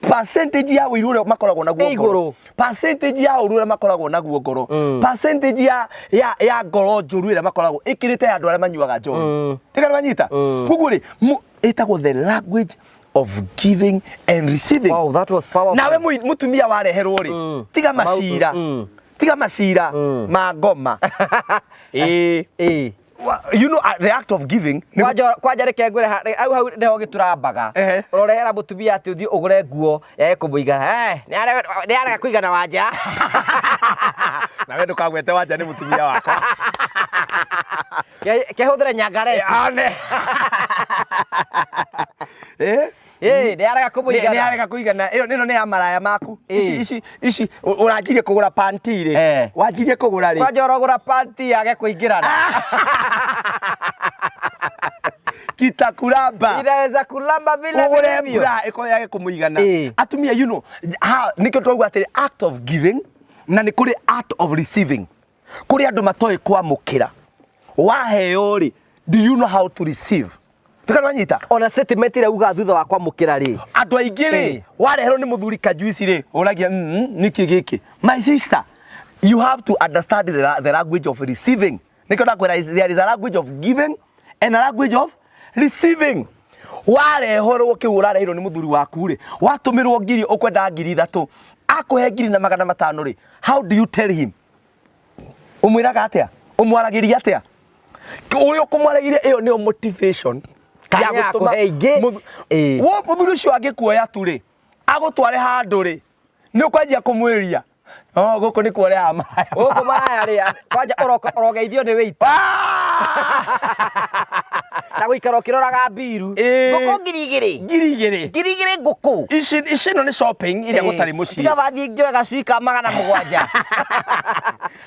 Speaker 1: Percentage ya ũiru ũrĩa makoragwo naguo
Speaker 2: Ĩ
Speaker 1: ngoro.
Speaker 2: igũrũ.
Speaker 1: Percentage ya ũru ũrĩa makoragwo naguo ngoro, percentage ya ngoro njũru ĩrĩa makoragwo ĩkĩrĩte ya andũ arĩa manyuaga njohi. Tiga nĩwanyita? Koguo rĩ, ĩtagwo the language of giving and receiving.
Speaker 2: Wow, that was powerful.
Speaker 1: Nawe mutumia wareherwo rĩ, tiga macira, tiga macira ma ngoma. Ĩĩ. You know, the act of giving
Speaker 2: Kwanja reke ngwĩre hau hau nĩho gĩturambaga. Ũrorehera mũtumia atĩ ũthiĩ ũgũre nguo yage kũmũigana. Nĩ arega kũigana wanja.
Speaker 1: Nawe ndũkagwete wanja nĩ mũtumia wakwa.
Speaker 2: Kehũthĩre nyangareci.
Speaker 1: Ane.
Speaker 2: Ĩ, nĩ arega kũmũigana.
Speaker 1: Nĩ arega kũigana. Ĩyo ĩno nĩ ya maraya maku. Ici ici ici ũranjirie kũgũra panti rĩ? Wanjirie kũgũra rĩ?
Speaker 2: Kwanja ũrogũra panti yage kũingĩrana.
Speaker 1: Kitakuramba.
Speaker 2: Inaweza kulamba vile
Speaker 1: Ũgũre
Speaker 2: vilivyo.
Speaker 1: mbura ĩkorwo yage kũmũigana. Atumia, you know, ha nĩkĩo twauga atĩrĩ act of giving na nĩ kũrĩ art of receiving. Kũrĩ andũ matoĩ kwamũkĩra. Waheo rĩ, do you know how to receive? Tukanwanyita?
Speaker 2: Ona statement ĩrĩa ugaga thutha wa kwamũkĩra rĩ.
Speaker 1: Andũ aingĩ rĩ, wareherwo nĩ mũthuri kajuici rĩ, ũragia, nĩkĩ gĩkĩ? My sister, you have to understand the language of receiving. Nĩkĩo ndakwĩra there is a language of giving and a language of receiving. Wareherwo kĩu ũrareherwo nĩ mũthuri waku rĩ, watũmĩrwo ngiri ũkwenda 3,000, akũhe 1,500 rĩ, how do you tell him? Ũmwĩraga atĩa? Ũmwaragĩria atĩa? Ũrĩa ũkũmwaragĩria ĩyo nĩyo motivation
Speaker 2: Kana
Speaker 1: ya gũtũma
Speaker 2: akũhe ingĩ.
Speaker 1: Wo mũthuri ũcio angĩkuoya tu rĩ, agũtware handũ rĩ, nĩ ũkwanjia kũmwĩria, oh, gũkũ nĩ kuoreaga maraya.
Speaker 2: Gũkũ maraya rĩ, kwanja ũrogeithio nĩ wĩita. Na gũikara ũkĩroraga mbiru. Ngũkũ 2,000.
Speaker 1: 2,000.
Speaker 2: 2,000 ngũkũ.
Speaker 1: Ici ĩno nĩ shopping ĩrĩa gũtarĩ mũciĩ.
Speaker 2: Tiga wathiĩ njoe gacui ka 700.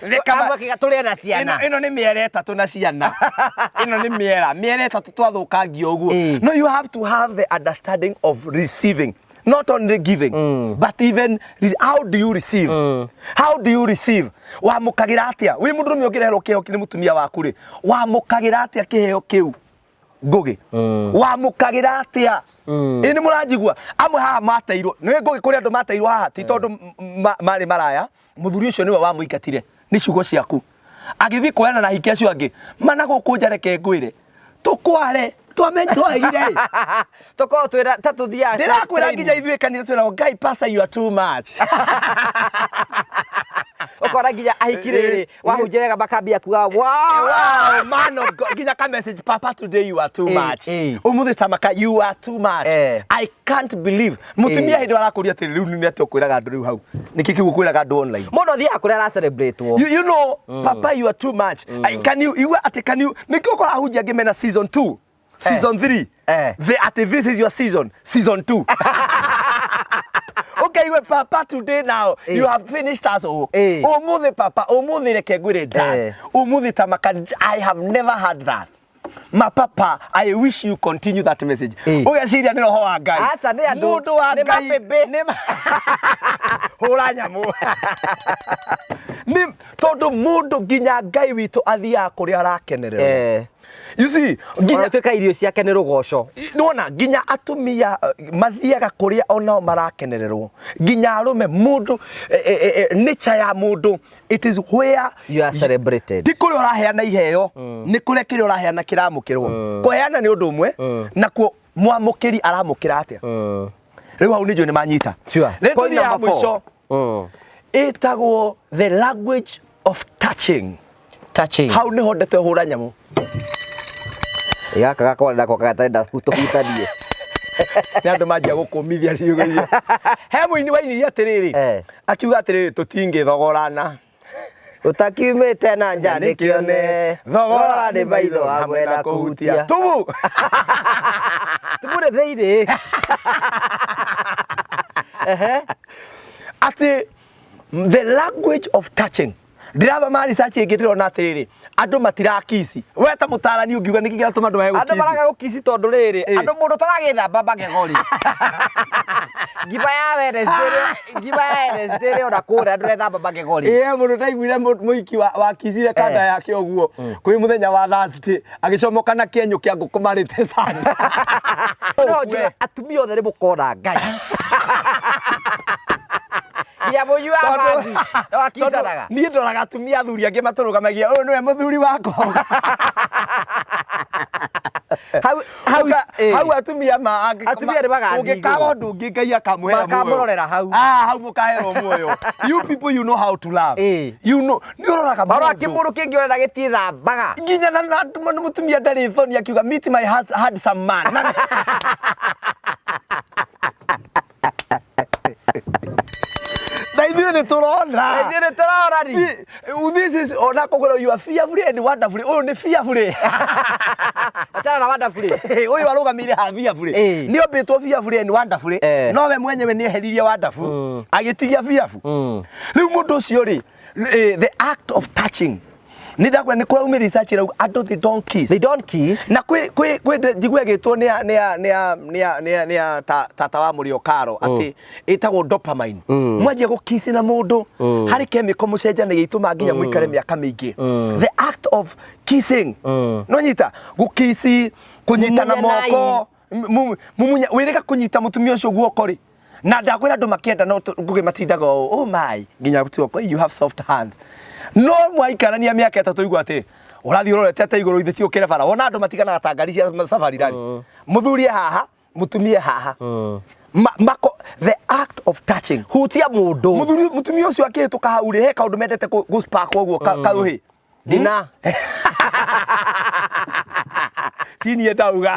Speaker 1: Nĩ kaba-
Speaker 2: Amwe kĩga tũrĩe na ciana.
Speaker 1: Ĩno nĩ mĩera ĩtatũ na ciana. Ĩno nĩ mĩera ĩtatũ twathũkangia ũguo. No, you have to have the understanding of receiving. Not only giving, but even how do you receive? How do you receive? Wamũkagĩra atĩa? Wĩ mũndũrũme ũngĩreherwo kĩheo nĩ mũtumia waku rĩ, wamũkagĩra atĩa kĩheo kĩu? Ngũgĩ. Wamũkagĩra atĩa? Ĩ nĩ mũranjigua? Amwe haha mateirwo. Nĩ Ngũgĩ kũrĩ andũ mateirwo haha ti tondũ marĩ maraya, mũthuri ũcio nĩwe wamũingatire nĩ ciugo ciaku. Agĩthiĩ kuoyana na ahiki acio angĩ. Mana gũkũ nja reke ngwĩre. Tũkware, twamenye twagire ĩ.
Speaker 2: Tũkorwo twĩra ta tũthiaga
Speaker 1: Ndĩrakwĩra
Speaker 2: training.
Speaker 1: nginya ithuĩ kanitha twĩragwo, Ngai, pastor, you are too much.
Speaker 2: Ũkona nginya ahiki rĩrĩ wahunjia wega makambia kuga wow.
Speaker 1: Wow, man of God. Nginya ka message, papa, today you are too much. Umuthi tamaka, you are too much. I can't believe. Mutumia hĩndĩ arakũria atĩrĩ, rĩu nĩ atĩa ũkwĩraga andũ rĩu hau? Nĩkĩ kĩu ũkwĩraga andũ online?
Speaker 2: Mũndũ athiaga kũrĩa ara celebrate wo.
Speaker 1: You know, papa, you are too much. I, can you, you are, can you, nĩkĩo ũkoraga ahunjia angĩ mena season 2, season 3. The, at this is your season, season 2. Okay, you papa today now. You have finished us all. Umuthi papa, umuthi reke ngwĩre dad. Umuthi tamaka, I have never had that. Ma papa, I wish you continue that message. Ũgeciria nĩ roho wa Ngai.
Speaker 2: Aca, nĩ andũ.
Speaker 1: Mũndũ wa
Speaker 2: Nĩ
Speaker 1: Ngai.
Speaker 2: mabebe.
Speaker 1: Nĩ hũra nyamũ. Nĩ tondũ mũndũ nginya Ngai witũ athiaga kũrĩa arakenererwo. You see,
Speaker 2: nginya tuĩka irio ciake nĩ rũgoco.
Speaker 1: Nĩwona nginya atumia mathiaga kũrĩa onao marakenererwo, nginya arũme mũndũ nature ya mũndũ, it is where
Speaker 2: you are celebrated.
Speaker 1: Ti kũrĩa ũraheana iheo, nĩ kũrĩa kĩrĩa ũraheana kĩramũkĩrwo. Kũheana nĩ ũndũ ũmwe, nakuo mwamũkĩri aramũkĩra atĩa. Rĩu hau nĩ njũĩ nĩ manyita.
Speaker 2: Sure.
Speaker 1: Rĩu
Speaker 2: Point
Speaker 1: tũthiĩ ya
Speaker 2: number four.
Speaker 1: mũico ĩtagwo the language of touching.
Speaker 2: Touching.
Speaker 1: Hau nĩho ndeto ĩhũra nyamũ.
Speaker 2: Gaka gakwa nako gatarenda tũhutanie.
Speaker 1: Nĩ andũ manjia gũkũmithia ciugo icio. He mũini wainirie atĩrĩrĩ, akiuga atĩrĩrĩ, tũtingĩthogorana
Speaker 2: Ũtakiumĩte na nja nĩkĩone
Speaker 1: thogora nĩ maitho hamwe na kũhutia tubu.
Speaker 2: Tubu nĩ thĩinĩ. Ehe.
Speaker 1: Atĩ the language of touching, ndĩrathoma research ĩngĩ ndĩrona atĩrĩrĩ, andũ matirakici. We ta mũtarani ũngiuga nĩkĩ kĩratũma andũ mage
Speaker 2: Andũ
Speaker 1: gũkici?
Speaker 2: maraga gũkici tondũ rĩrĩ, andũ mũndũ ũtaragĩthamba magego rĩ, ngima ya Wednesday ngima ya Wednesday rĩ, ona kũrĩa ndũrethamba magego rĩ.
Speaker 1: Ĩĩ, mũndũ ndaiguire mũiki wakicire kanda yake ũguo kwĩ mũthenya wa Thursday agĩcomoka na kĩenyũ kĩa ngũkũ marĩte sana.
Speaker 2: No njuge atumia othe nĩ mũkona Ngai. Nginya mũnyui wa bangi no akicanaga.
Speaker 1: Niĩ ndoraga atumia athuri angĩ matũrũgamagia, ũyũ nĩwe mũthuri wakwa.
Speaker 2: Hau hau
Speaker 1: Hau atumia ma
Speaker 2: Atumia nĩ magathiĩ
Speaker 1: ũngĩkaga
Speaker 2: igũrũ.
Speaker 1: ũndũ ũngĩ Ngai akamũhera muoyo.
Speaker 2: Makamũrorera hau.
Speaker 1: Ah, hau mũkaherwo muoyo. You people, you know how to love. You know, nĩ ũroraga
Speaker 2: Marora
Speaker 1: mũndũ.
Speaker 2: kĩmũndũ kĩngĩ ũrenda gĩtiĩthambaga.
Speaker 1: Nginya na mũtumia ndarĩ thoni akiuga meet my handsome man. Na ithuĩ nĩ tũrona.
Speaker 2: Ithuĩ nĩ tũrona ri.
Speaker 1: This is ona kũgũra you are fearfully and wonderfully. Ũyũ nĩ fearfully.
Speaker 2: Achana na wonderfully.
Speaker 1: Ũyũ arũgamĩire ha fearfully. Nĩ ombĩtwo fearfully and wonderfully. No we mwenyewe nĩ eheririe wonderful. Agĩtigia fearful. Rĩu mũndũ ũcio rĩ, the act of touching. Nĩ ndakwĩra nĩ kũraumĩra research ĩrauga andũ they don't kiss.
Speaker 2: They don't kiss.
Speaker 1: Na kwĩ kwĩ kwĩ njigua ĩgĩtwo nĩ ya nĩ ya nĩ ya nĩ ya nĩ ya nĩ ya tata wa mũrĩo Karo atĩ ĩtagwo dopamine. Mwanjia gũkiss na mũndũ harĩ chemical mũcenjanagia itũmaga nginya mũikare mĩaka mĩingĩ. The act of kissing. No nyita gũkici, kũnyitana
Speaker 2: Mumunyanai.
Speaker 1: moko, mumunya wĩrĩga kũnyita mũtumia ũcio guoko rĩ. Na ndakwĩra andũ makĩenda no ngũgĩ matindaga ũũ, oh my, nginya gũtuo, you have soft hands. No mwaikarania mĩaka 3 igua atĩ ũrathiĩ ũrorete atĩ igũrũ ithe ti ũkĩre bara. Wona andũ matiganaga ta ngari cia safari rally. Mũthuri e haha, mũtumia e haha. Mako, the act of touching.
Speaker 2: Hutia mũndũ.
Speaker 1: Mũthuri mũtumia ũcio akĩhĩtũka hau rĩ, he kaũndũ mendete gũ spark ũguo karũhĩ.
Speaker 2: Ndina.
Speaker 1: Ti niĩ ndauga.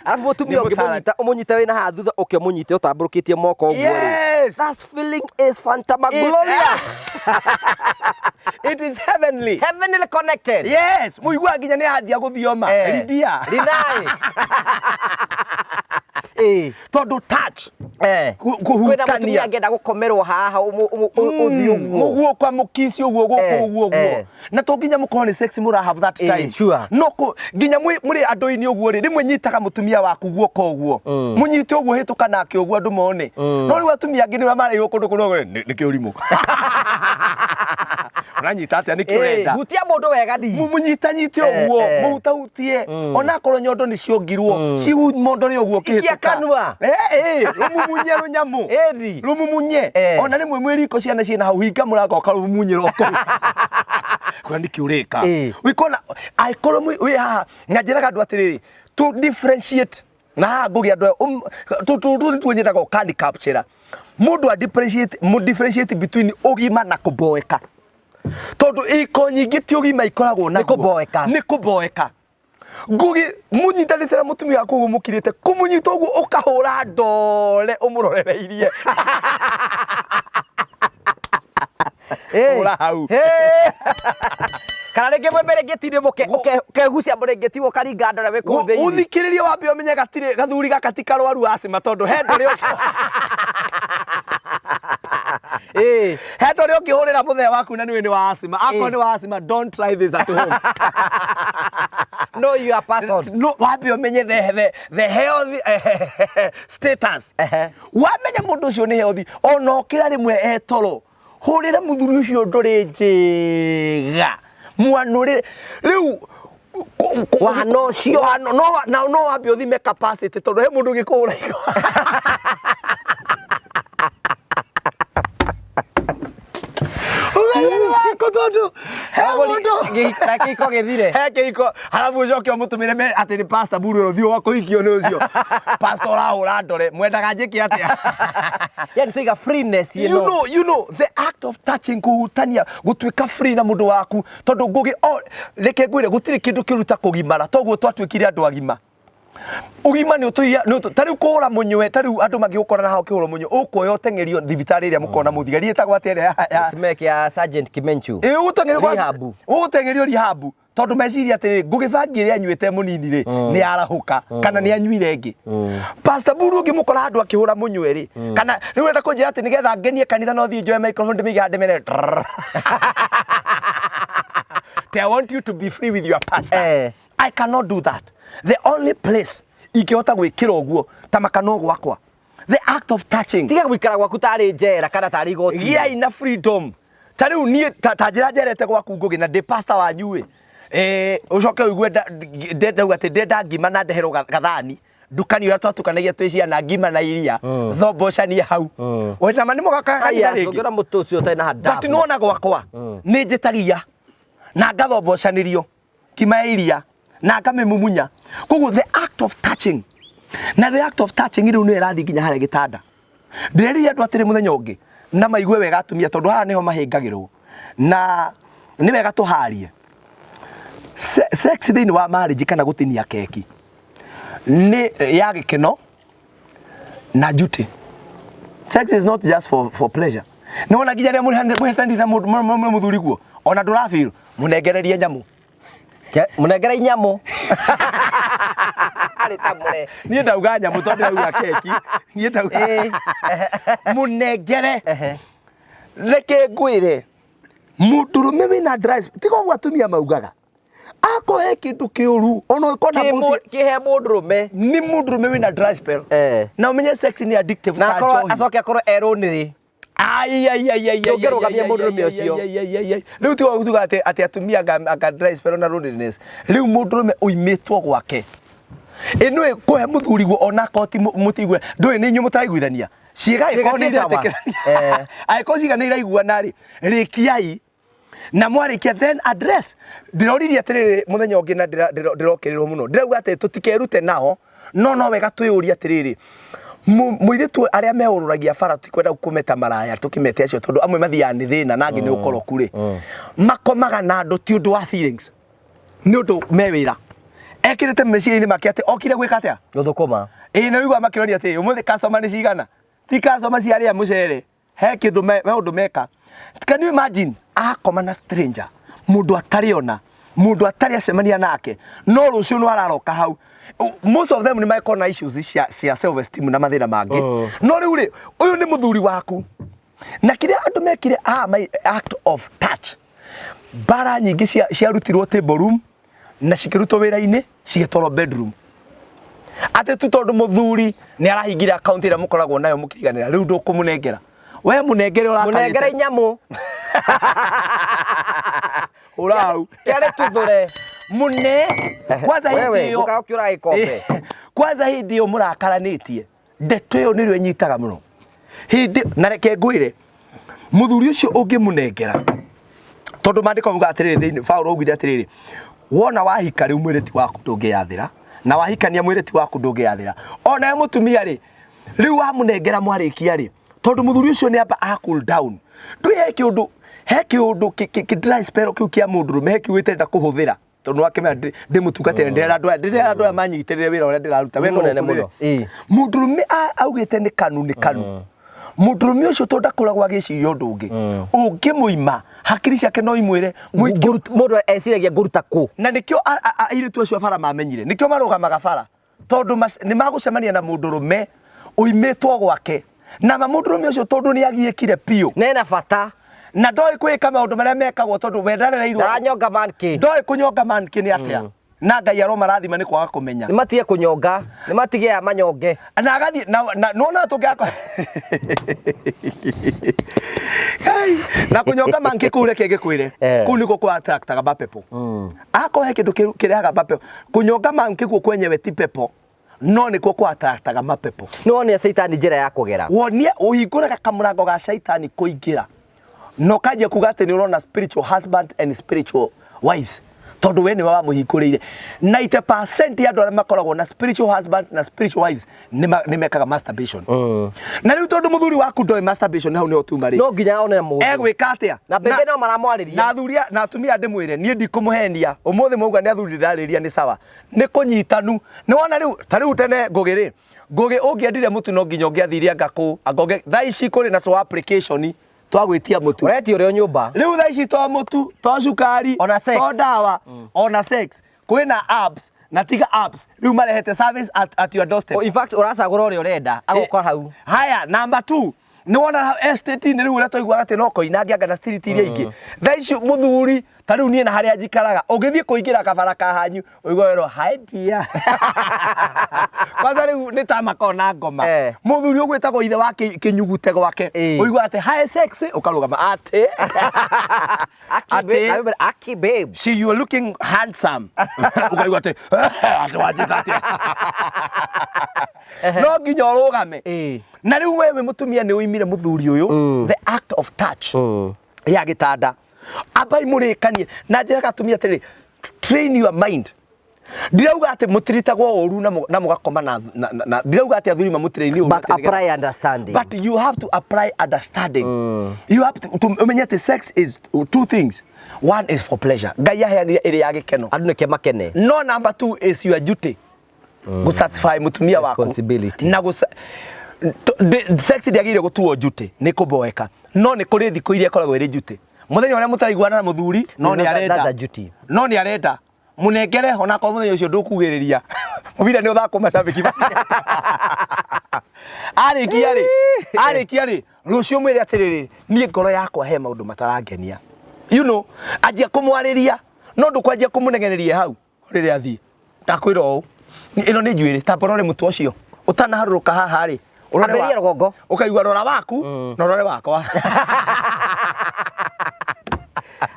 Speaker 2: Arabu mũtumia
Speaker 1: Nĩ mũtaarani.
Speaker 2: ũngĩmũnyita ũmũnyite wĩna haha thutha ũke ũmũnyite ũtambũrũkĩtie moko ũguo rĩ.
Speaker 1: Yes.
Speaker 2: That feeling is phantasmagorious.
Speaker 1: It is heavenly.
Speaker 2: Heavenly connected.
Speaker 1: Yes, mũigua nginya nĩ anjia gũthioma. Lidia.
Speaker 2: Rinai.
Speaker 1: Tondũ touch.
Speaker 2: Kwĩna
Speaker 1: Kũhutania.
Speaker 2: mũtumia angĩenda gũkomerwo haha ũthiĩ ũguo.
Speaker 1: Ũguo kwa mũkici ũguo gũkũ ũguo ũguo. Na to nginya mũkorwo nĩ sex mũra have that time.
Speaker 2: Sure.
Speaker 1: No nginya mũrĩ andũ-inĩ ũguo rĩ, rĩmwe nyitaga mũtumia waku guoko ũguo. Mũnyite ũguo hĩtũka nake ũguo andũ mone. No rĩu atumia angĩ nĩwe marĩirwo kũndũ kũrĩa nĩ kĩũrimũ. Ũranyita atĩa nĩkĩ ũrenda?
Speaker 2: Hutia mũndũ wega ndi.
Speaker 1: Mũnyitanyite ũguo, mũhutahutie. Onakorwo nyondo nĩ ciongirwo, cimondore ũguo
Speaker 2: Ikia
Speaker 1: ũkĩhĩtũka.
Speaker 2: kanua.
Speaker 1: Rũmumunye rũnyamũ.
Speaker 2: Ĩni.
Speaker 1: Rũmumunye. Ona rĩmwe mwĩ riko ciana ciĩna hau hinga mũrango ũkarũmumunyĩra o kũu. Kwĩra nĩkĩ ũreka? Wĩkona angĩkorwo wĩ haha, na njĩraga andũ atĩrĩrĩ, to differentiate na haha ngũgĩa andũ aya, tũtũ nĩtuo nyendaga ũkani capture. Mũndũ a differentiate, mũ differentiate between ũgima na kũboeka. Tondũ iko nyingĩ ti ũgima ikoragwo naguo.
Speaker 2: Nĩ kũboeka.
Speaker 1: Nĩ kũboeka. Ngũgĩ mũnyitanĩte na mũtumia waku ũguo mũkirĩte, kũmũnyita ũguo ũkahũra ndore ũmũrorereirie. Hũra hau.
Speaker 2: Kana rĩngĩ mwĩ mĩrĩngĩti-inĩ ũkegucia mũrĩngĩti ũkaringa ndore wĩ kũu thĩinĩ.
Speaker 1: Ũthikĩrĩrie wambe ũmenye gatirĩ gathuri gaka ti karwaru acima tondũ he ndore He ndore ũngĩhũrĩra mũthee waku na nĩũĩ nĩ wa acima. Akorwo nĩ wa acima, don't try this at home.
Speaker 2: Know your person.
Speaker 1: No, wambe ũmenye the health status. Wamenya mũndũ ũcio nĩ healthy, ona ũkĩra rĩmwe etoro. Hũrĩra mũthuri ũcio ndũrĩ njega. Mwanũrĩre. Rĩu
Speaker 2: Wana ũcio.
Speaker 1: Wana- no na no wambe ũthime capacity tondũ he mũndũ ũngĩkũhũra igwa. Ũmenye waku tondũ he mũndũ
Speaker 2: Na kĩhiko gĩthire.
Speaker 1: He kĩhiko harabu ũcoke ũmũtũmĩre me atĩ nĩ pastor buru ũrĩa ũthiũ wa kũhikio nĩ ũcio. Pastor ũrahũra ndore mwendaga njĩke atĩa?
Speaker 2: Yani tuiga freeness
Speaker 1: you
Speaker 2: ĩno.
Speaker 1: know, you know, the act of touching kũhutania gũtuĩka free na mũndũ waku tondũ ngũgĩ o reke ngwĩre gũtirĩ kĩndũ kĩũru ta kũgimara toguo twatuĩkire andũ agima ũgima nĩ ũtũia nĩ ũtũ ta rĩu kũhũra mũnywe ta rĩu andũ mangĩgũkora na hau ũkĩhũra mũnywe ũkuoya ũteng'erio thibitarĩ ĩrĩa mũkona mũthigari ĩtagwo atĩa ĩrĩa ya- ya
Speaker 2: Smek ya Sergeant Kimenchu.
Speaker 1: Ĩ, ũgũteng'erio kwa-
Speaker 2: Rehab.
Speaker 1: ũgũteng'erio rehab tondũ meciria atĩrĩrĩ ngũgĩ bangi ĩrĩa anyuĩte mũnini rĩ nĩ arahũka kana nĩ anyuire ĩngĩ Pastor Buru ũngĩmũkora handũ akĩhũra mũnywe rĩ kana rĩu ũrenda kũnjĩra atĩ nĩgetha ngenie kanitha no thiĩ njoe microphone ndĩmĩige handũ ndĩmere trrrr. I want you to be free with your pastor.
Speaker 2: Eh.
Speaker 1: I cannot do that. The only place ingĩhota gwĩkĩra ũguo ta makano gwakwa. The act of touching.
Speaker 2: Tiga gũikara gwaku tarĩ njera kana tarĩ igoti.
Speaker 1: Gĩai na freedom. Ta rĩu niĩ ta ta njĩra njerete gwaku Ngũgĩ na ndĩ pastor wanyu ĩ. Eh, ũcoke ũigue ndauga atĩ ndenda ngima na ndeherwo gathani ndukani ũrĩa twatukanagia twĩ ciana ngima na iria thombocanie hau. We na ma nĩ mũgakaga kanitha
Speaker 2: Aya,
Speaker 1: rĩngĩ.
Speaker 2: ũngĩona mũtũ ũcio ũtarĩ na
Speaker 1: But
Speaker 2: handabu.
Speaker 1: nĩwona gwakwa nĩ njĩtagia na ngathombocanĩrio ngima ya iria na ngamĩmumunya koguo the act of touching na the act of touching rĩu nĩyo ĩrathiĩ nginya harĩa gĩtanda ndĩrerire andũ atĩrĩ mũthenya ũngĩ na maigue wega atumia tondũ haha nĩho mahĩngagĩrwo na nĩ wega tũharie sex thĩinĩ wa marriage kana gũtinia keki nĩ ya gĩkeno na duty sex is not just for pleasure nĩ wona nginya rĩrĩa mũhĩtanĩtie na mũthuri guo ona ndũrabirũ mũnengererie nyamũ
Speaker 2: Mũnengere nyamũ. Arĩ ta mũre.
Speaker 1: Niĩ ndauga nyamũ tondũ ndĩrauga keki niĩ ndauga mũnengere reke ngwĩre mũndũrũme wĩna dry tiga ũguo atumia maugaga akohe kĩndũ kĩũru ona ũkona
Speaker 2: Kĩhe mũndũrũme.
Speaker 1: Nĩ mũndũrũme wĩna dry spell na ũmenye sex nĩ addictive
Speaker 2: Na
Speaker 1: ta
Speaker 2: akorwo
Speaker 1: njohi.
Speaker 2: acoke akorwo erũnĩrĩ.
Speaker 1: Ai, ai, ai, ai, ai,
Speaker 2: Ndũngĩrũgamia
Speaker 1: ai,
Speaker 2: mũndũrũme
Speaker 1: ai,
Speaker 2: ũcio.
Speaker 1: ai, ai, ai, ai. Rĩu tiga gũtuga atĩ atĩ atumia anga dry spell na loneliness. Rĩu mũndũrũme ũimĩtwo gwake. Ĩnũĩ kũhe mũthuri guo ona akorwo ti mũtigue ndũĩ nĩ inyuĩ mũtaraiguithania. Ciĩga
Speaker 2: Ciĩga
Speaker 1: angĩkorwo nĩ
Speaker 2: ciĩ sawa.
Speaker 1: iretĩkĩrania. Angĩkorwo ciĩga nĩ iraiguana rĩ, rĩkiai na mwarĩkia then address ndĩroririe atĩrĩrĩ mũthenya ũngĩ na ndĩrokĩrĩrwo mũno ndĩrauga atĩ tũtikerute nao no no wega twĩyũrie atĩrĩrĩ mũirĩtu arĩa meũrũragia bara tũtikwenda kũmeta maraya tũkĩmete acio tondũ amwe mathiaga nĩ thĩna na angĩ nĩ ũkoroku rĩ makomaga na andũ ti ũndũ wa feelings nĩ ũndũ me wĩra ekĩrĩte meciria-inĩ make atĩ okire gwĩka atĩa
Speaker 2: Gũthũkũma.
Speaker 1: Ĩĩ nĩ ũigua makĩũria atĩ ũmũthĩ customer nĩ cigana ti customer ciarĩa mũcere he kĩndũ me he ũndũ meka can you imagine akoma na stranger mũndũ atarĩ ona mũndũ atarĩ acemania nake no rũciũ no araroka hau most of them nĩ makorwo na issues cia self esteem na mathĩna mangĩ no rĩu rĩ ũyũ nĩ mũthuri waku na kĩrĩa andũ mekire ah, my act of touch mbara nyingĩ ciarutirwo table room na cikĩrutwo wĩra-inĩ cigĩtwarwo bedroom atĩ tu tondũ mũthuri nĩ arahingire akaunti ĩrĩa mũkoragwo nayo mũkĩiganĩra rĩu ndũkũmũnengera we mũnengere
Speaker 2: Mũnengere
Speaker 1: ũrakarĩte
Speaker 2: nyamũ.
Speaker 1: hũra hau
Speaker 2: Kĩarĩ tuthũre.
Speaker 1: mũne kwanza hĩndĩ
Speaker 2: Wewe,
Speaker 1: ĩyo
Speaker 2: ũkaga ũkĩũra gĩkombe.
Speaker 1: Kwanza hĩndĩ ĩyo mũrakaranĩtie ndeto ĩyo nĩrĩo ĩnyitaga mũno hĩndĩ na reke ngwĩre mũthuri ũcio ũngĩmũnengera tondũ maandĩko mauga atĩrĩrĩ thĩinĩ Paũlũ augire atĩrĩrĩ wona wahika rĩu mwĩrĩti waku ndũngĩyathĩra na wahikania mwĩrĩti waku ndũngĩyathĩra onawe mũtumia rĩ rĩu wamũnengera mwarĩkia rĩ tondũ mũthuri ũcio nĩ amba a cool down ndũĩ he kĩũndũ he kĩũndũ kĩ dry spell kĩu kĩa mũndũrũme he kiugo gĩtarenda kũhũthĩra tondũ wakĩmenya ndĩ mũtungatĩri ndĩrera andũ aya ndĩrera andũ aya manyitĩrĩre wĩra ũrĩa ndĩraruta we
Speaker 2: Nĩ
Speaker 1: no
Speaker 2: mũnene
Speaker 1: ũhũthĩre.
Speaker 2: mũno. Ĩĩ.
Speaker 1: Mũndũrũme augĩte nĩ kanu nĩ kanu mũndũrũme ũcio tondũ ndakoragwo agĩciria ũndũ ũngĩ ũngĩmũima hakiri ciake no imwĩre
Speaker 2: Mũndũ eciragia ngũruta kũ.
Speaker 1: Na nĩkĩo airĩtu acio a bara mamenyire nĩkĩo marũgamaga bara tondũ nĩ magũcemania na mũndũrũme ũimĩtwo gwake na ma mũndũrũme ũcio tondũ nĩ agiĩkire biũ
Speaker 2: Na ena bata.
Speaker 1: Na ndoĩ kwĩka maũndũ marĩa mekagwo tondũ we ndarereirwo
Speaker 2: Ndaranyonga man kĩ.
Speaker 1: Ndoĩ kũnyonga man kĩ nĩ atĩa na Ngai aromarathima nĩ kwaga kũmenya.
Speaker 2: Nĩ matige kũnyonga. Nĩ matige aya manyonge.
Speaker 1: Na agathiĩ na nona tũngĩakwa Ai, Na kũnyonga monkey kũu reke ngĩkwĩre.
Speaker 2: Eh.
Speaker 1: Kũu nĩkuo kwa attractaga mapepo. Akorwo he kĩndũ kĩrehaga mapepo. Kũnyonga monkey kuo kwenyewe ti pepo. No nĩkuo kwa attractaga mapepo.
Speaker 2: Nĩ wonia caitani njĩra ya kũgera.
Speaker 1: Wonie ũhingũraga kamũrango ga caitani kũingĩra. Na ũkanjia kuga atĩ nĩ ũrona spiritual husband and spiritual wives. Tondũ we nĩwe wamũhingũrĩire. 90% ya andũ arĩa makoragwo na spiritual husband na spiritual wives nĩ mekaga masturbation. Na rĩu tondũ mũthuri waku ndoĩ masturbation hau nĩho tuma rĩ.
Speaker 2: No nginya one mũndũ.
Speaker 1: Egwĩka atĩa?
Speaker 2: Na mbembe no maramwarĩria.
Speaker 1: Na athuri na atumia ndĩmwĩre niĩ ndikũmũhenia ũmũthĩ mwauga nĩ athuri ndĩrarĩria nĩ sawa nĩ kũnyitanu nĩ wona rĩu ta rĩu tene ngũgĩ rĩ ngũgĩ ũngĩendire mũtu no nginya ũngĩathire anga kũ anga ũngĩ thaa ici kũrĩ na tũ application twa gwĩtia mũtu.
Speaker 2: Ũretio ũrĩ o nyũmba.
Speaker 1: Rĩu thaa ici to mũtu to cukari
Speaker 2: Ona sex.
Speaker 1: to ndawa ona sex kwĩna apps na tiga apps rĩu marehete service at your doorstep.
Speaker 2: Oh, in fact ũracagũra ũrĩa ũrenda agũkora hau.
Speaker 1: Haya, number 2 nĩ wona estate-inĩ rĩu ũrĩa twaiguaga atĩ no koinange anga na street iria ingĩ thaa ici mũthuri ta rĩu niĩ na harĩa njikaraga ũngĩthiĩ kũingĩra kabara ka hanyu ũigua werwo hi dear kwanza rĩu nĩ ta makona ngoma
Speaker 2: Eh.
Speaker 1: mũthuri ũgwĩtagwo ithe wa kĩnyugute gwake
Speaker 2: Eh.
Speaker 1: ũigua atĩ hi sexy ũkarũgama atĩ
Speaker 2: Aki
Speaker 1: Atĩ-
Speaker 2: babe, aki babe.
Speaker 1: See, you are looking handsome. Ukaigua atĩ atĩ wanjĩta atĩa. No nginya ũrũgame.
Speaker 2: Eh.
Speaker 1: Na rĩu wewe mũtumia nĩ ũimire mũthuri ũyũ the act of touch ya gĩtanda. Ambai mũrĩkanie na njĩra gatumia atĩrĩrĩ, train your mind. Ndirauga atĩ mũtiritagwo ũru na mũgakoma na ndirauga atĩ athuri mamũtraini ũru
Speaker 2: But
Speaker 1: atĩ nĩgetha-
Speaker 2: apply understanding.
Speaker 1: But you have to apply understanding. You have to umenye atĩ sex is two things. One is for pleasure. Ngai aheanire ĩrĩ ya gĩkeno.
Speaker 2: Andũ nĩkĩo makene.
Speaker 1: No number two is your duty. Gũsatisfy mũtumia waku.
Speaker 2: Responsibility.
Speaker 1: Na sex ndĩagĩrĩire gũtuo duty, nĩ kũboeka. No nĩ kũrĩ thikũ iria ĩkoragwo ĩrĩ duty. Mũthenya ũrĩa mũtaraiguana na mũthuri, no nĩ arenda.
Speaker 2: That's a duty.
Speaker 1: No nĩ arenda. Mũnengere onakorwo mũthenya ũcio ndũkugĩrĩria. Mũbira nĩ ũthakwo macambĩki. Arĩkia rĩ, arĩkia rĩ, rũciũ mwĩre atĩrĩrĩ, niĩ ngoro yakwa he maũndũ matarangenia. You know, anjia kũmwarĩria, no ndũkwanjia kũmũnegeneria hau rĩrĩa athiĩ. Ndakwĩra ũũ, ĩno nĩ njuĩrĩ, tamba ũrore mũtwe ũcio. Ũtanaharũrũka haha rĩ, ũrore
Speaker 2: Ambĩrĩria rũgongo.
Speaker 1: Ũkaigua rora waku na ũrore wakwa.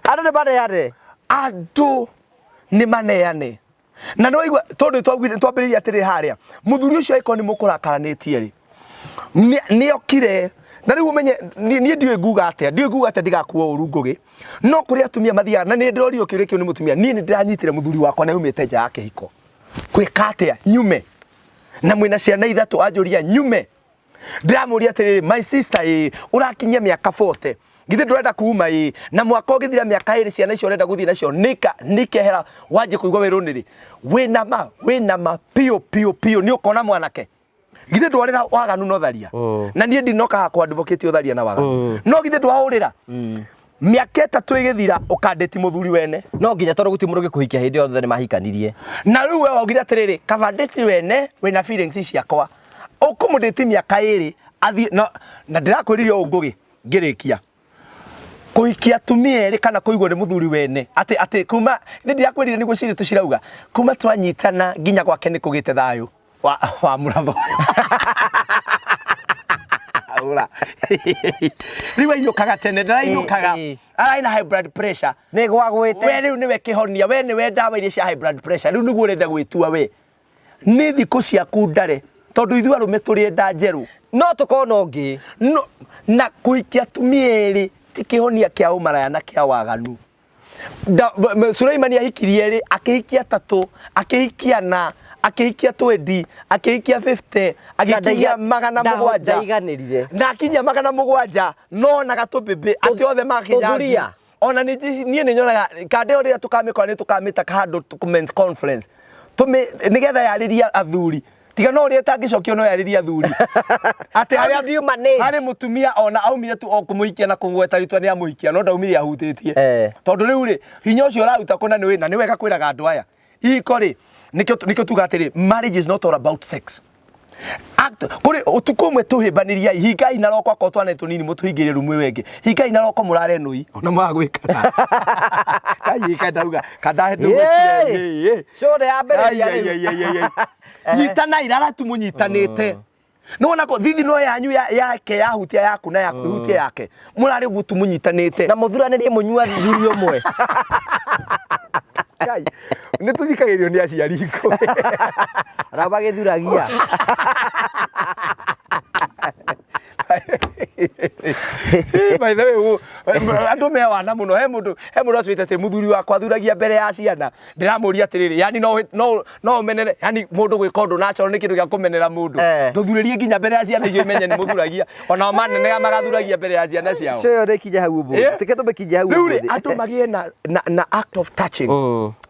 Speaker 2: Andũ nĩ maneane.
Speaker 1: Andũ nĩ maneane. Na nĩ waigua tondũ twaugire twambĩrĩria atĩrĩ harĩa mũthuri ũcio angĩkorwo nĩ mũkũrakaranĩtie rĩ nĩ okire na rĩu ũmenye niĩ ndiũĩ nguga atĩa ndiũĩ nguga atĩa ndigakuo ũru ngũgĩ no kũrĩ atumia mathiaga na nĩ ndĩrorio kĩũria kĩu nĩ mũtumia niĩ nĩ ndĩranyitire mũthuri wakwa na yumĩte nja ya kĩhiko gwĩka atĩa nyume na mwĩna ciana ithatũ anjũria nyume ndĩramũria atĩrĩrĩ my sister ĩ ũrakinyia mĩaka 40 githĩ ndũrenda kuma ĩ na mwaka ũgĩthira mĩaka ĩrĩ ciana icio ũrenda gũthiĩ nacio nĩka nĩkehera wanjie kũigua wĩrwo nĩrĩ wĩna ma wĩna ma piũ piũ piũ nĩ ũkona mwanake githĩ ndwarĩra waganu na ũtharia na niĩ ndinoka haha kũ advocate ũtharia na waganu no githĩ ndwaũrĩra mĩaka 3 ĩgĩthira ũkandĩti mũthuri wene
Speaker 2: No nginya tondũ gũtirĩ mũndũ ũngĩkũhikia hĩndĩ ĩyo othe nĩ mahikanirie.
Speaker 1: Na rĩu we waugire atĩrĩrĩ kaba ndĩti wene wĩna feelings ciakwa ũkũmũndĩti mĩaka 2 athiĩ no, na ndĩrakwĩrire ũũ ngũgĩ ngĩrĩkia kũhikia atumia erĩ kana kũigwo nĩ mũthuri wene atĩ atĩ kuma nĩ ndĩrakwĩrire nĩguo cirĩ tũcirauga kuma twanyitana nginya gwake nĩ kũgĩte thayũ wa mũratho Ura. Rĩu ainũkaga tene ndarainũkaga ararĩ na high blood pressure
Speaker 2: Nĩ gwagwĩte.
Speaker 1: We rĩu nĩwe kĩhonia we nĩwe ndawa iria cia high blood pressure rĩu nĩguo ũrenda gwĩtua we nĩ thikũ ciaku ndare tondũ ithuĩ arũme tũrĩ enda njerũ
Speaker 2: No tũkorwo na ũngĩ.
Speaker 1: No, na kũhikia atumia erĩ ti kĩhonia kĩa ũmaraya na kĩa waganu. Suleimani ahikirie erĩ, akĩhikia atatũ, akĩhikia ana, akĩhikia 20, akĩhikia 50, agĩkinyia 700.
Speaker 2: Ndaiganĩrire.
Speaker 1: Na akinyia 700 no onaga tũmbĩmbĩ atĩ othe makinya
Speaker 2: Tũthuria.
Speaker 1: Ona niĩ nĩ nyonaga kande ĩyo rĩrĩa tũkamĩkora nĩ tũkamĩta handũ men's conference. Tũmĩ nĩgetha yarĩrie athuri. Tiga no ũrĩa ĩtangĩcokio no yarĩrie athuri. Atĩ
Speaker 2: How did you manage?
Speaker 1: harĩ mũtumia ona aumire tu o kũmũhikia na kũmũgweta rĩtwa nĩ amũhikia no ndaumire ahutĩtie. Tondũ rĩu rĩ hinya ũcio ũraruta kũna nĩ wĩna nĩ wega kwĩraga andũ aya. Ihiko rĩ nĩkĩo tuga atĩrĩ marriage is not all about sex. Act kũrĩ ũtukũ ũmwe tũhĩmbanĩriai hingai na roko akorwo twana tũnini mũtũhingĩrie rumu ĩyo ĩngĩ hingai na roko mũrare nũi ona mwaga gwĩka kanyika ndauga kandahe
Speaker 2: Show nĩ yambĩrĩria rĩu.
Speaker 1: Nyitanai rara tu mũnyitanĩte. Nĩwona ko thithino yanyu yake yahutia yaku na yaku ihutie yake, mũrarĩ ũguo tu mũnyitanĩte.
Speaker 2: Na mũthuranĩrie mũnyua thuri ũmwe.
Speaker 1: Ngai, nĩ tũthikagĩrĩrio nĩ aciari ngũĩ.
Speaker 2: Nao magĩthuragia.
Speaker 1: By the way, andũ me wana mũno. He mũndũ atwĩte atĩ mũthuri wakwa athuragia mbere ya ciana. Ndĩramũria atĩrĩrĩ, yani no ũmenere, yani mũndũ gwĩka ũndũ natural nĩ kĩndũ gĩa kũmenera mũndũ? Ndũthurĩrie nginya mbere ya ciana icio imenye nĩ mũthuragia, onao manenega magathuragia mbere ya ciana ciao.
Speaker 2: Cio ĩyo nĩkinye hau ũmũthĩ. Tũke tũmĩkinyie hau
Speaker 1: Rĩu rĩ,
Speaker 2: ũmũthĩ.
Speaker 1: andũ magĩe na act of touching.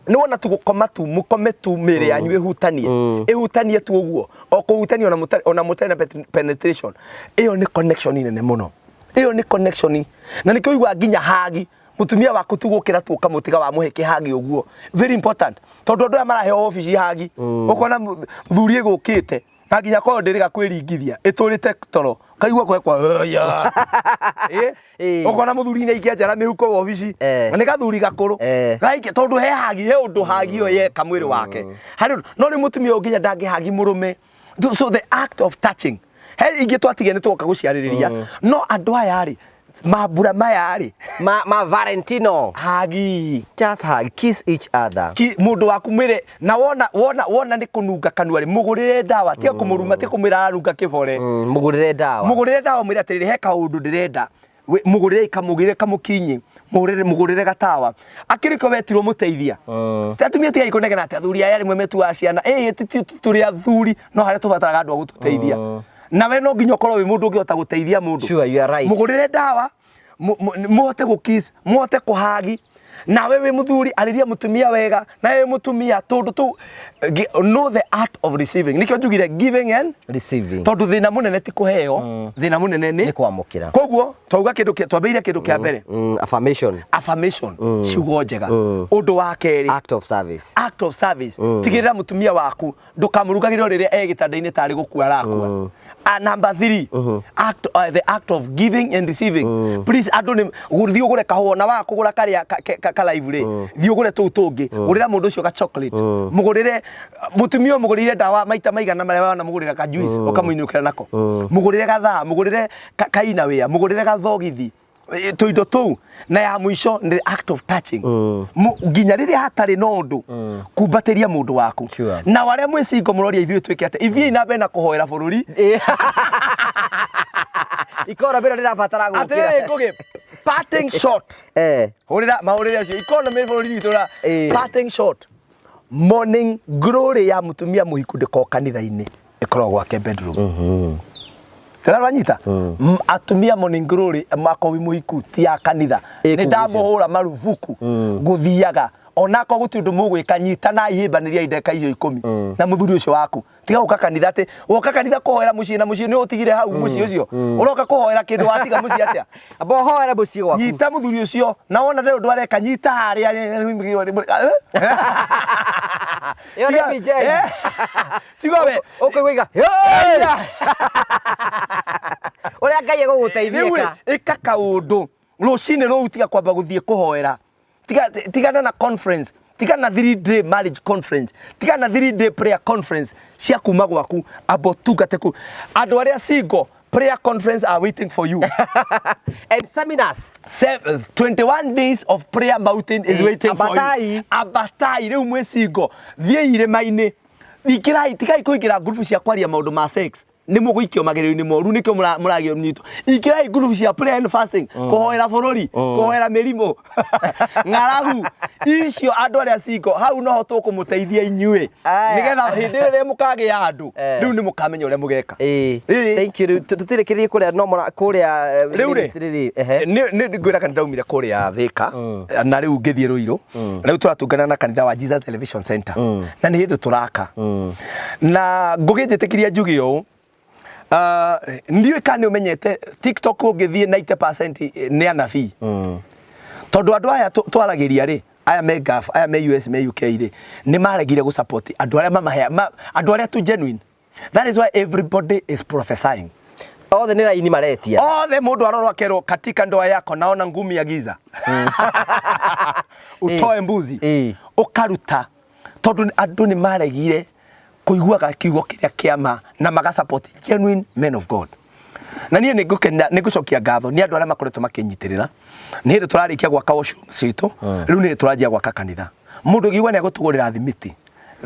Speaker 1: Nĩ wona tu gũkoma tu, mũkome tu, mĩĩrĩ yanyu ĩhutanie, ĩhutanie tu ũguo, o kũhutania, ona mũtarĩ na penetration, ĩyo nĩ connection nene mũno. Ĩyo nĩ connection, na nĩkĩo ũiguaga nginya hagi mũtumia waku tu gũkĩra tu ũkamũtiga wamũhe kĩhagi ũguo, very important, tondũ andũ aya maraheo obici hagi, ũkona mũthuri ĩgũkĩte na nginya korwo ndĩrĩga kwĩringithia ĩtũrĩte toro kaigua kwe kwa ũkona mũthuri nĩ aikia njara mĩhuko wabici. Na nĩ gathuri gakũrũ. Gaikia tondũ he hagi, he ũndũ hagi ĩyo yeka mwĩrĩ wake harĩ ũndũ. No rĩu mũtumia ũyũ nginya ndangĩhagi mũrũme. So the act of touching, he ingĩ twatigia nĩ twoka gũciarĩrĩria, no andũ aya rĩ, mambura maya rĩ,
Speaker 2: Ma Valentino.
Speaker 1: Hagi.
Speaker 2: Just hug, kiss each other.
Speaker 1: Ki mũndũ waku mwĩre na wona nĩ kũnunga kanua rĩ, mũgũrĩre ndawa, tiga kũmũruma, tiga kũmwĩra ararunga kĩbore.
Speaker 2: Mũgũrĩre ndawa.
Speaker 1: Mũgũrĩre ndawa, mwĩre atĩrĩrĩ, he kaũndũ ndĩrenda. Mũgũrĩre kamũgĩre kamũkinyi, mũgũrĩre gatawa akĩrĩ ko wetirwo mũteithia. Ti atumia tigai kũnegena atĩ athuri aya rĩmwe metuaga ciana. Ĩĩ, ti tũrĩ athuri, no harĩa tũbataraga andũ a gũtũteithia, nawe no nginya ũkorwo wĩ mũndũ ũngĩhota gũteithia mũndũ.
Speaker 2: Sure, you are right.
Speaker 1: Mũgũrĩre ndawa, mũhote gũkiss, mũhote kũhagi. Nawe wĩ mũthuri, arĩria mũtumia wega, nawe wĩ mũtumia tũndũ tũu. Know the art of receiving. Nĩkĩo njugire giving and
Speaker 2: receiving.
Speaker 1: Tondũ thĩna mũnene ti kũheo, thĩna mũnene nĩ
Speaker 2: nĩ kwamũkĩra.
Speaker 1: Koguo twauga kĩndũ twambĩrĩire kĩndũ kĩa mbere,
Speaker 2: Affirmation.
Speaker 1: Affirmation, ciugo njega. Ũndũ wa kerĩ,
Speaker 2: act of service.
Speaker 1: Act of service. Tigĩrĩra mũtumia waku ndũkamũrugagĩre o rĩrĩa e gĩtanda-inĩ tarĩ gũkua arakua. Number three, the act of giving and receiving. Please, andũ nĩ thiĩ ũgũre kahũa, na waga kũgũra karĩa ka live rĩ, thiĩ ũgũre tũu tũngĩ, gũrĩra mũndũ ũcio ga chocolate, mũgũrĩre mũtumia ũyũ, mũgũrĩire ndawa maita maigana marĩa wana, mũgũrĩra ka juice ũkamũinũkĩra nako, mũgũrĩre gathaa, mũgũrĩre kaina wĩa, mũgũrĩre gathogithi, tũindo tũu. Na ya mũico nĩ act of touching. Nginya rĩrĩa hatarĩ na ũndũ, kumbatĩria mũndũ waku. Na arĩa mwĩ single mũroria ithuĩ twĩke atĩ ithiĩ na mbere na kũhoera bũrũri.
Speaker 2: Economy ĩno ndĩrabatara gũkĩra.
Speaker 1: Atĩrĩrĩ ngũgĩ, parting shot. Hũrĩra mahũrĩre acio economy bũrũri witũ ra. Parting shot, morning glory ya mũtumia mũhiku ndĩkoragwo kanitha-inĩ, ĩkoragwo gwake bedroom. Kĩrĩa wanyita? Atumia, morning glory makorwo wĩ mũhiku ti ya kanitha.
Speaker 2: Ĩ
Speaker 1: nĩ
Speaker 2: kũu.
Speaker 1: Ndamũhũra marubuku gũthiaga onakorwo gũtirĩ ũndũ mũgwĩka, nyitana ihĩmbanĩria ndeka icio 10 na mũthuri ũcio waku. Tiga gũka kanitha atĩ woka kanitha kũhoera mũciĩ, na mũciĩ nĩ ũtigire hau. Mũciĩ ũcio ũroka kũhoera kĩndũ watiga mũciĩ atĩa?
Speaker 2: Amba ũhoere mũciĩ gwaku.
Speaker 1: Nyita mũthuri ũcio, na wona ndĩ ũndũ areka, nyita harĩa.
Speaker 2: Ĩyo nĩ BJ.
Speaker 1: Tiga we.
Speaker 2: Ũkũigua iga ũrĩa Ngai
Speaker 1: Rĩu
Speaker 2: egũgũteithia.
Speaker 1: Rĩ, ĩka kaũndũ rũcinĩ rũu, tiga kwamba gũthiĩ kũhoera, tiga, tigana na conference, tigana na 3 day marriage conference, tigana na 3 day prayer conference cia kuma gwaku, amba ũtungate kũu. Andũ arĩa single, prayer conference are waiting for you.
Speaker 2: And seminars.
Speaker 1: 21 days of prayer mountain is waiting for you.
Speaker 2: Ambatai.
Speaker 1: Ambatai rĩu mwĩ single, thiĩi irĩma-inĩ, ingĩrai, tigai kũingĩra ngurubu cia kwaria maũndũ ma sex, nĩ mũgũikio magerio-inĩ moru, nĩkĩo mũragio nyitwo. Ingĩrai ngurubu cia prayer and fasting, kũhoera bũrũri, kũhoera mĩrimũ, ng'aragu icio. Andũ arĩa single, hau noho tũkũmũteithia inyuĩ.
Speaker 2: Aya.
Speaker 1: Nĩgetha hĩndĩ ĩrĩa mũkagĩa andũ, rĩu nĩ mũkamenya ũrĩa mũgeka.
Speaker 2: Thank you. Rĩu tũtirĩkĩrĩrie kũrĩa no mũra kũrĩa
Speaker 1: Rĩu rĩ,
Speaker 2: ministry rĩ, ehe.
Speaker 1: Nĩ ngwĩra kanitha ndaumire kũrĩa Thĩka, na rĩu ngĩthiĩ Rũirũ. Rĩu tũratungana na kanitha wa Jesus Elevation Center, na nĩ hĩndĩ tũraka, na ngũgĩ njĩtĩkĩria njuge ũũ, ndiũĩ kana nĩ ũmenyete TikTok ũngĩthiĩ 90% nĩ anabii, tondũ andũ aya twaragĩria rĩ, aya me Gulf, aya me US, me UK rĩ, nĩ maregire gũ support andũ arĩa mamahe andũ arĩa tu genuine. That is why everybody is prophesying.
Speaker 2: Othe nĩ raini maretia.
Speaker 1: Othe mũndũ arorwo akerwo, "Katika ndoa yako naona ngumi ya giza, utoe mbuzi." Ũkaruta tondũ andũ nĩ maregire. Kũiguaga kiugo kĩrĩa kĩa ma na maga support genuine men of God. Na niĩ nĩ ngũkena, nĩ ngũcokia ngatho nĩ andũ arĩa makoretwo makĩnyitĩrĩra. Nĩ hĩndĩ tũrarĩkia gwaka washroom citũ, rĩu nĩ tũranjia gwaka kanitha. Mũndũ ũngĩigua nĩ agũtũgũrĩra thimiti,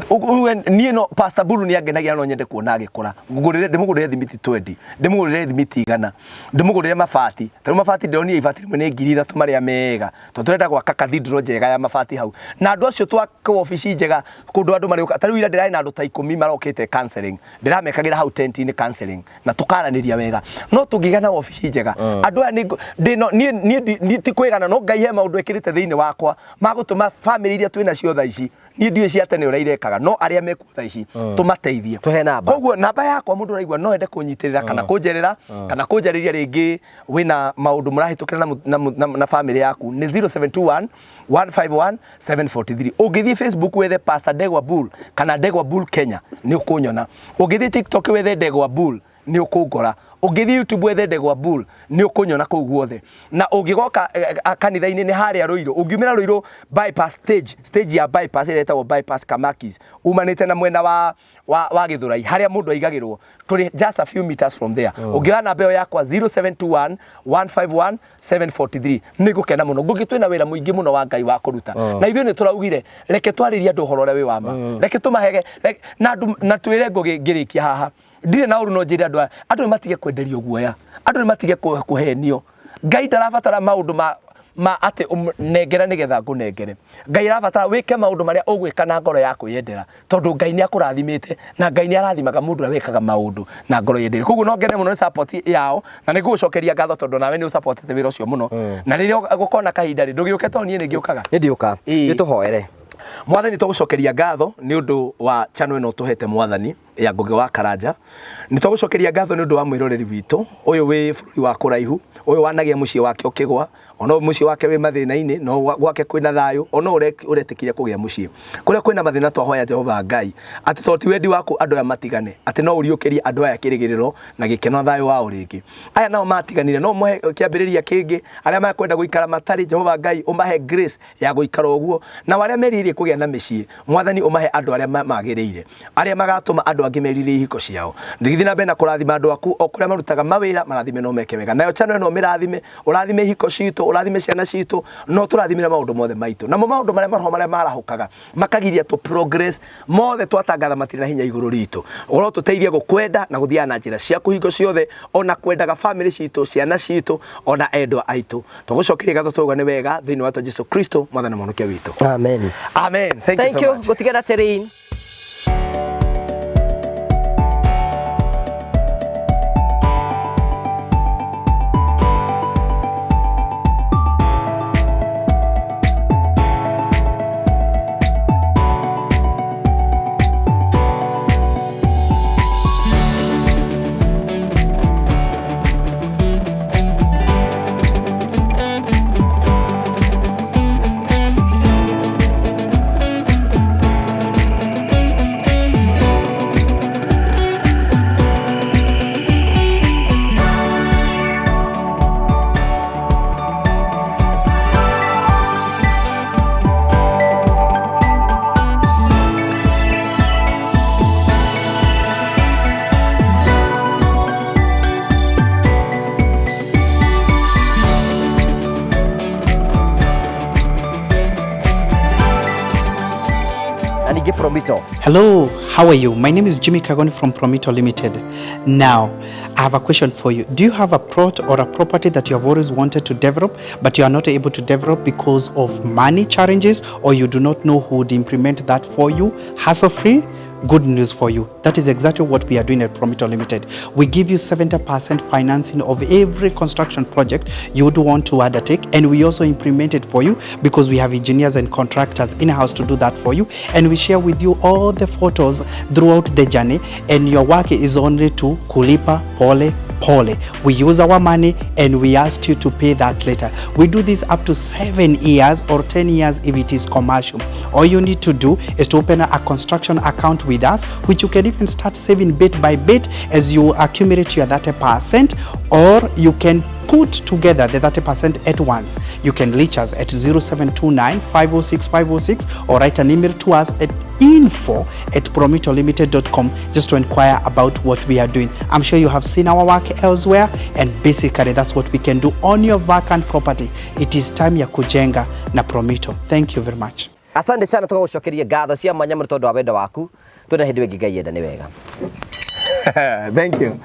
Speaker 1: uge niĩ no Pastor Buru nĩ angenagia no nyende kuona agĩkũra, ngũgũrĩre, ndĩmũgũrĩre thimiti 20, ndĩmũgũrĩre thimiti 100, ndĩmũgũrĩre mabati. Ta rĩu mabati ndĩronire ibati rĩmwe nĩ 3,000 marĩa mega, tondũ tũrenda gwaka cathedral njega ya mabati hau. Na andũ acio twaka wabici njega kũndũ andũ marĩũka. Ta rĩu ira ndĩrarĩ na andũ ta 10 marokĩte counseling, ndĩramekagĩra hau tent-inĩ counseling na tũkaranĩria wega. No tũngĩgĩa na wabici njega, andũ aya nĩ ndĩ no niĩ niĩ ti kwĩgana, no Ngai he maũndũ ekĩrĩte thĩinĩ wakwa ma gũtũma famĩlĩ iria twĩ nacio thaa ici, niĩ ndiũĩ cia tene ũrĩa irekaga, no arĩa mekuo thaa ici tũmateithie.
Speaker 2: Tũhe namba.
Speaker 1: Koguo namba yakwa, mũndũ ũraigua no ende kũnyitĩrĩra kana kũnjerera kana kũnjarĩria rĩngĩ wĩna maũndũ mũrahĩtũkĩra na famĩlĩ yaku, nĩ 0721 151 743. Ũngĩthiĩ Facebook wethe Pastor Ndegwa Bull kana Ndegwa Bull Kenya nĩ ũkũnyona. Ũngĩthiĩ TikTok wethe Ndegwa Bull nĩ ũkũngora. Ũngĩthiĩ YouTube wethe Ndegwa Bull nĩ ũkũnyona kũu guothe. Na ũngĩgoka kanitha-inĩ nĩ harĩa Ruiru, ũngiumĩra Ruiru bypass stage, stage ya bypass ĩrĩa ĩtagwo bypass Kamakis, umanĩte na mwena wa Gĩthũrai harĩa mũndũ aigagĩrwo, tũrĩ just a few meters from there. Ũngĩoya namba ĩyo yakwa 0721 151 743 nĩ ngũkena mũno. Ngũgĩ twĩna wĩra mũingĩ mũno wa Ngai wa kũruta, na ithuĩ nĩ tũraugire reke twarĩrie andũ ũhoro ũrĩa wĩ wa ma, reke tũmahege na andũ na twĩre. Ngũgĩ ngĩrĩkia haha, ndirĩ na ũru, no njĩre andũ aya, andũ nĩ matige kwenderio guoya, andũ nĩ matige kũhenio. Ngai ndarabatara maũndũ ma atĩ nengera nĩgetha ngũnengere. Ngai arabatara wĩke maũndũ marĩa ũgwĩka na ngoro ya kwĩyendera, tondũ Ngai nĩ akũrathimĩte na Ngai nĩ arathimaga mũndũ ũrĩa wĩkaga maũndũ na ngoro yendeire. Koguo no ngene mũno nĩ support yao, na nĩ ngũgũcokeria ngatho tondũ nawe nĩ ũsupportete wĩra ũcio mũno. Na rĩrĩa gũkona kahinda rĩ, ndũgĩũke, tondũ niĩ nĩ ngĩũkaga.
Speaker 2: Nĩ ndiũka.
Speaker 1: Ĩĩ.
Speaker 2: Nĩ tũhoere.
Speaker 1: Mwathani, tũgũcokeria ngatho nĩ ũndũ wa channel ĩno ũtũhete, Mwathani, ya Ngũgĩ wa Karanja. Nĩ twagũcokeria ngatho nĩ ũndũ wa mwĩroreri witũ ũyũ wĩ bũrũri wa kũraihu, ũyũ wanagĩa mũciĩ wake ũkĩgwa, ona ũyũ mũciĩ wake wĩ mathĩna-inĩ, no gwake kwĩna thayũ, ona ũyũ ũretĩkire kũgĩa mũciĩ kũrĩa kwĩna mathĩna. Twahoya Jehova Ngai atĩ tondũ ti wendi waku andũ aya matigane, atĩ no ũriũkĩrie andũ aya kĩrĩgĩrĩro na gĩkeno na thayũ wao rĩngĩ. Aya nao matiganire, no ũmahe kĩambĩrĩria kĩngĩ. Arĩa mekwenda gũikara matarĩ, Jehova Ngai, ũmahe grace ya gũikara ũguo. Na arĩa merirĩirie kũgĩa na mĩciĩ, Mwathani, ũmahe andũ arĩa magĩrĩire, arĩa magatũma andũ angĩ merirĩrie ihiko ciao. Ndigithĩ na mbere na kũrathima andũ aku o kũrĩa marutaga mawĩra, marathime no meke wega. Nayo channel ĩno mĩrathime, ũrathime ihiko citũ, ũrathime ciana citũ, no tũrathimire maũndũ mothe maitũ. Namo maũndũ marĩa maroho marĩa marahũkaga makagiria tũ progress mothe, twatangatha matirĩ na hinya igũrũ ritũ. Ũro tũteithie gũkwenda na gũthiaga na njĩra ciaku hingo ciothe, ona kwendaga famĩlĩ citũ, ciana citũ, ona endwa aitũ. Tũgũcokeria ngatho, twauga nĩ wega, thĩinĩ wa Jesu Kristo, Mwathani mũhonokia witũ.
Speaker 2: Amen.
Speaker 1: Amen. Thank
Speaker 2: Thank
Speaker 1: you so
Speaker 2: you.
Speaker 1: much.
Speaker 2: Gũtigana terĩin. Na ningĩ Promito.
Speaker 3: Hello, how are you? My name is Jimmy Kagoni from Promito Limited. Now, I have a question for you. Do you have a plot or a property that you have always wanted to develop, but you are not able to develop because of money challenges, or you do not know who would implement that for you hassle-free? Good news for you. That is exactly what we are doing at Promito Limited. We give you 70% financing of every construction project you would want to undertake, and we also implement it for you because we have engineers and contractors in-house to do that for you, and we share with you all the photos throughout the journey, and your work is only to kulipa pole pole. We use our money and we ask you to pay that later. We do this up to 7 years or 10 years if it is commercial. All you need to do is to open a construction account with us, which you can even start saving bit by bit as you accumulate your 30%, or you can put together the 30% at once, you can reach us at 0729 506 506 or write an email to us at info@promitolimited.com just to inquire about what we are doing. I'm sure you have seen our work elsewhere, and basically that's what we can do on your vacant property. It is time ya kujenga na Promito. Thank you very much.
Speaker 2: Asante sana, tugagucokeria ngatho cia mwanya mũno tondũ wa wendo waku. Twĩna hĩndĩ ĩngĩ Ngai enda nĩ wega.
Speaker 1: Thank you.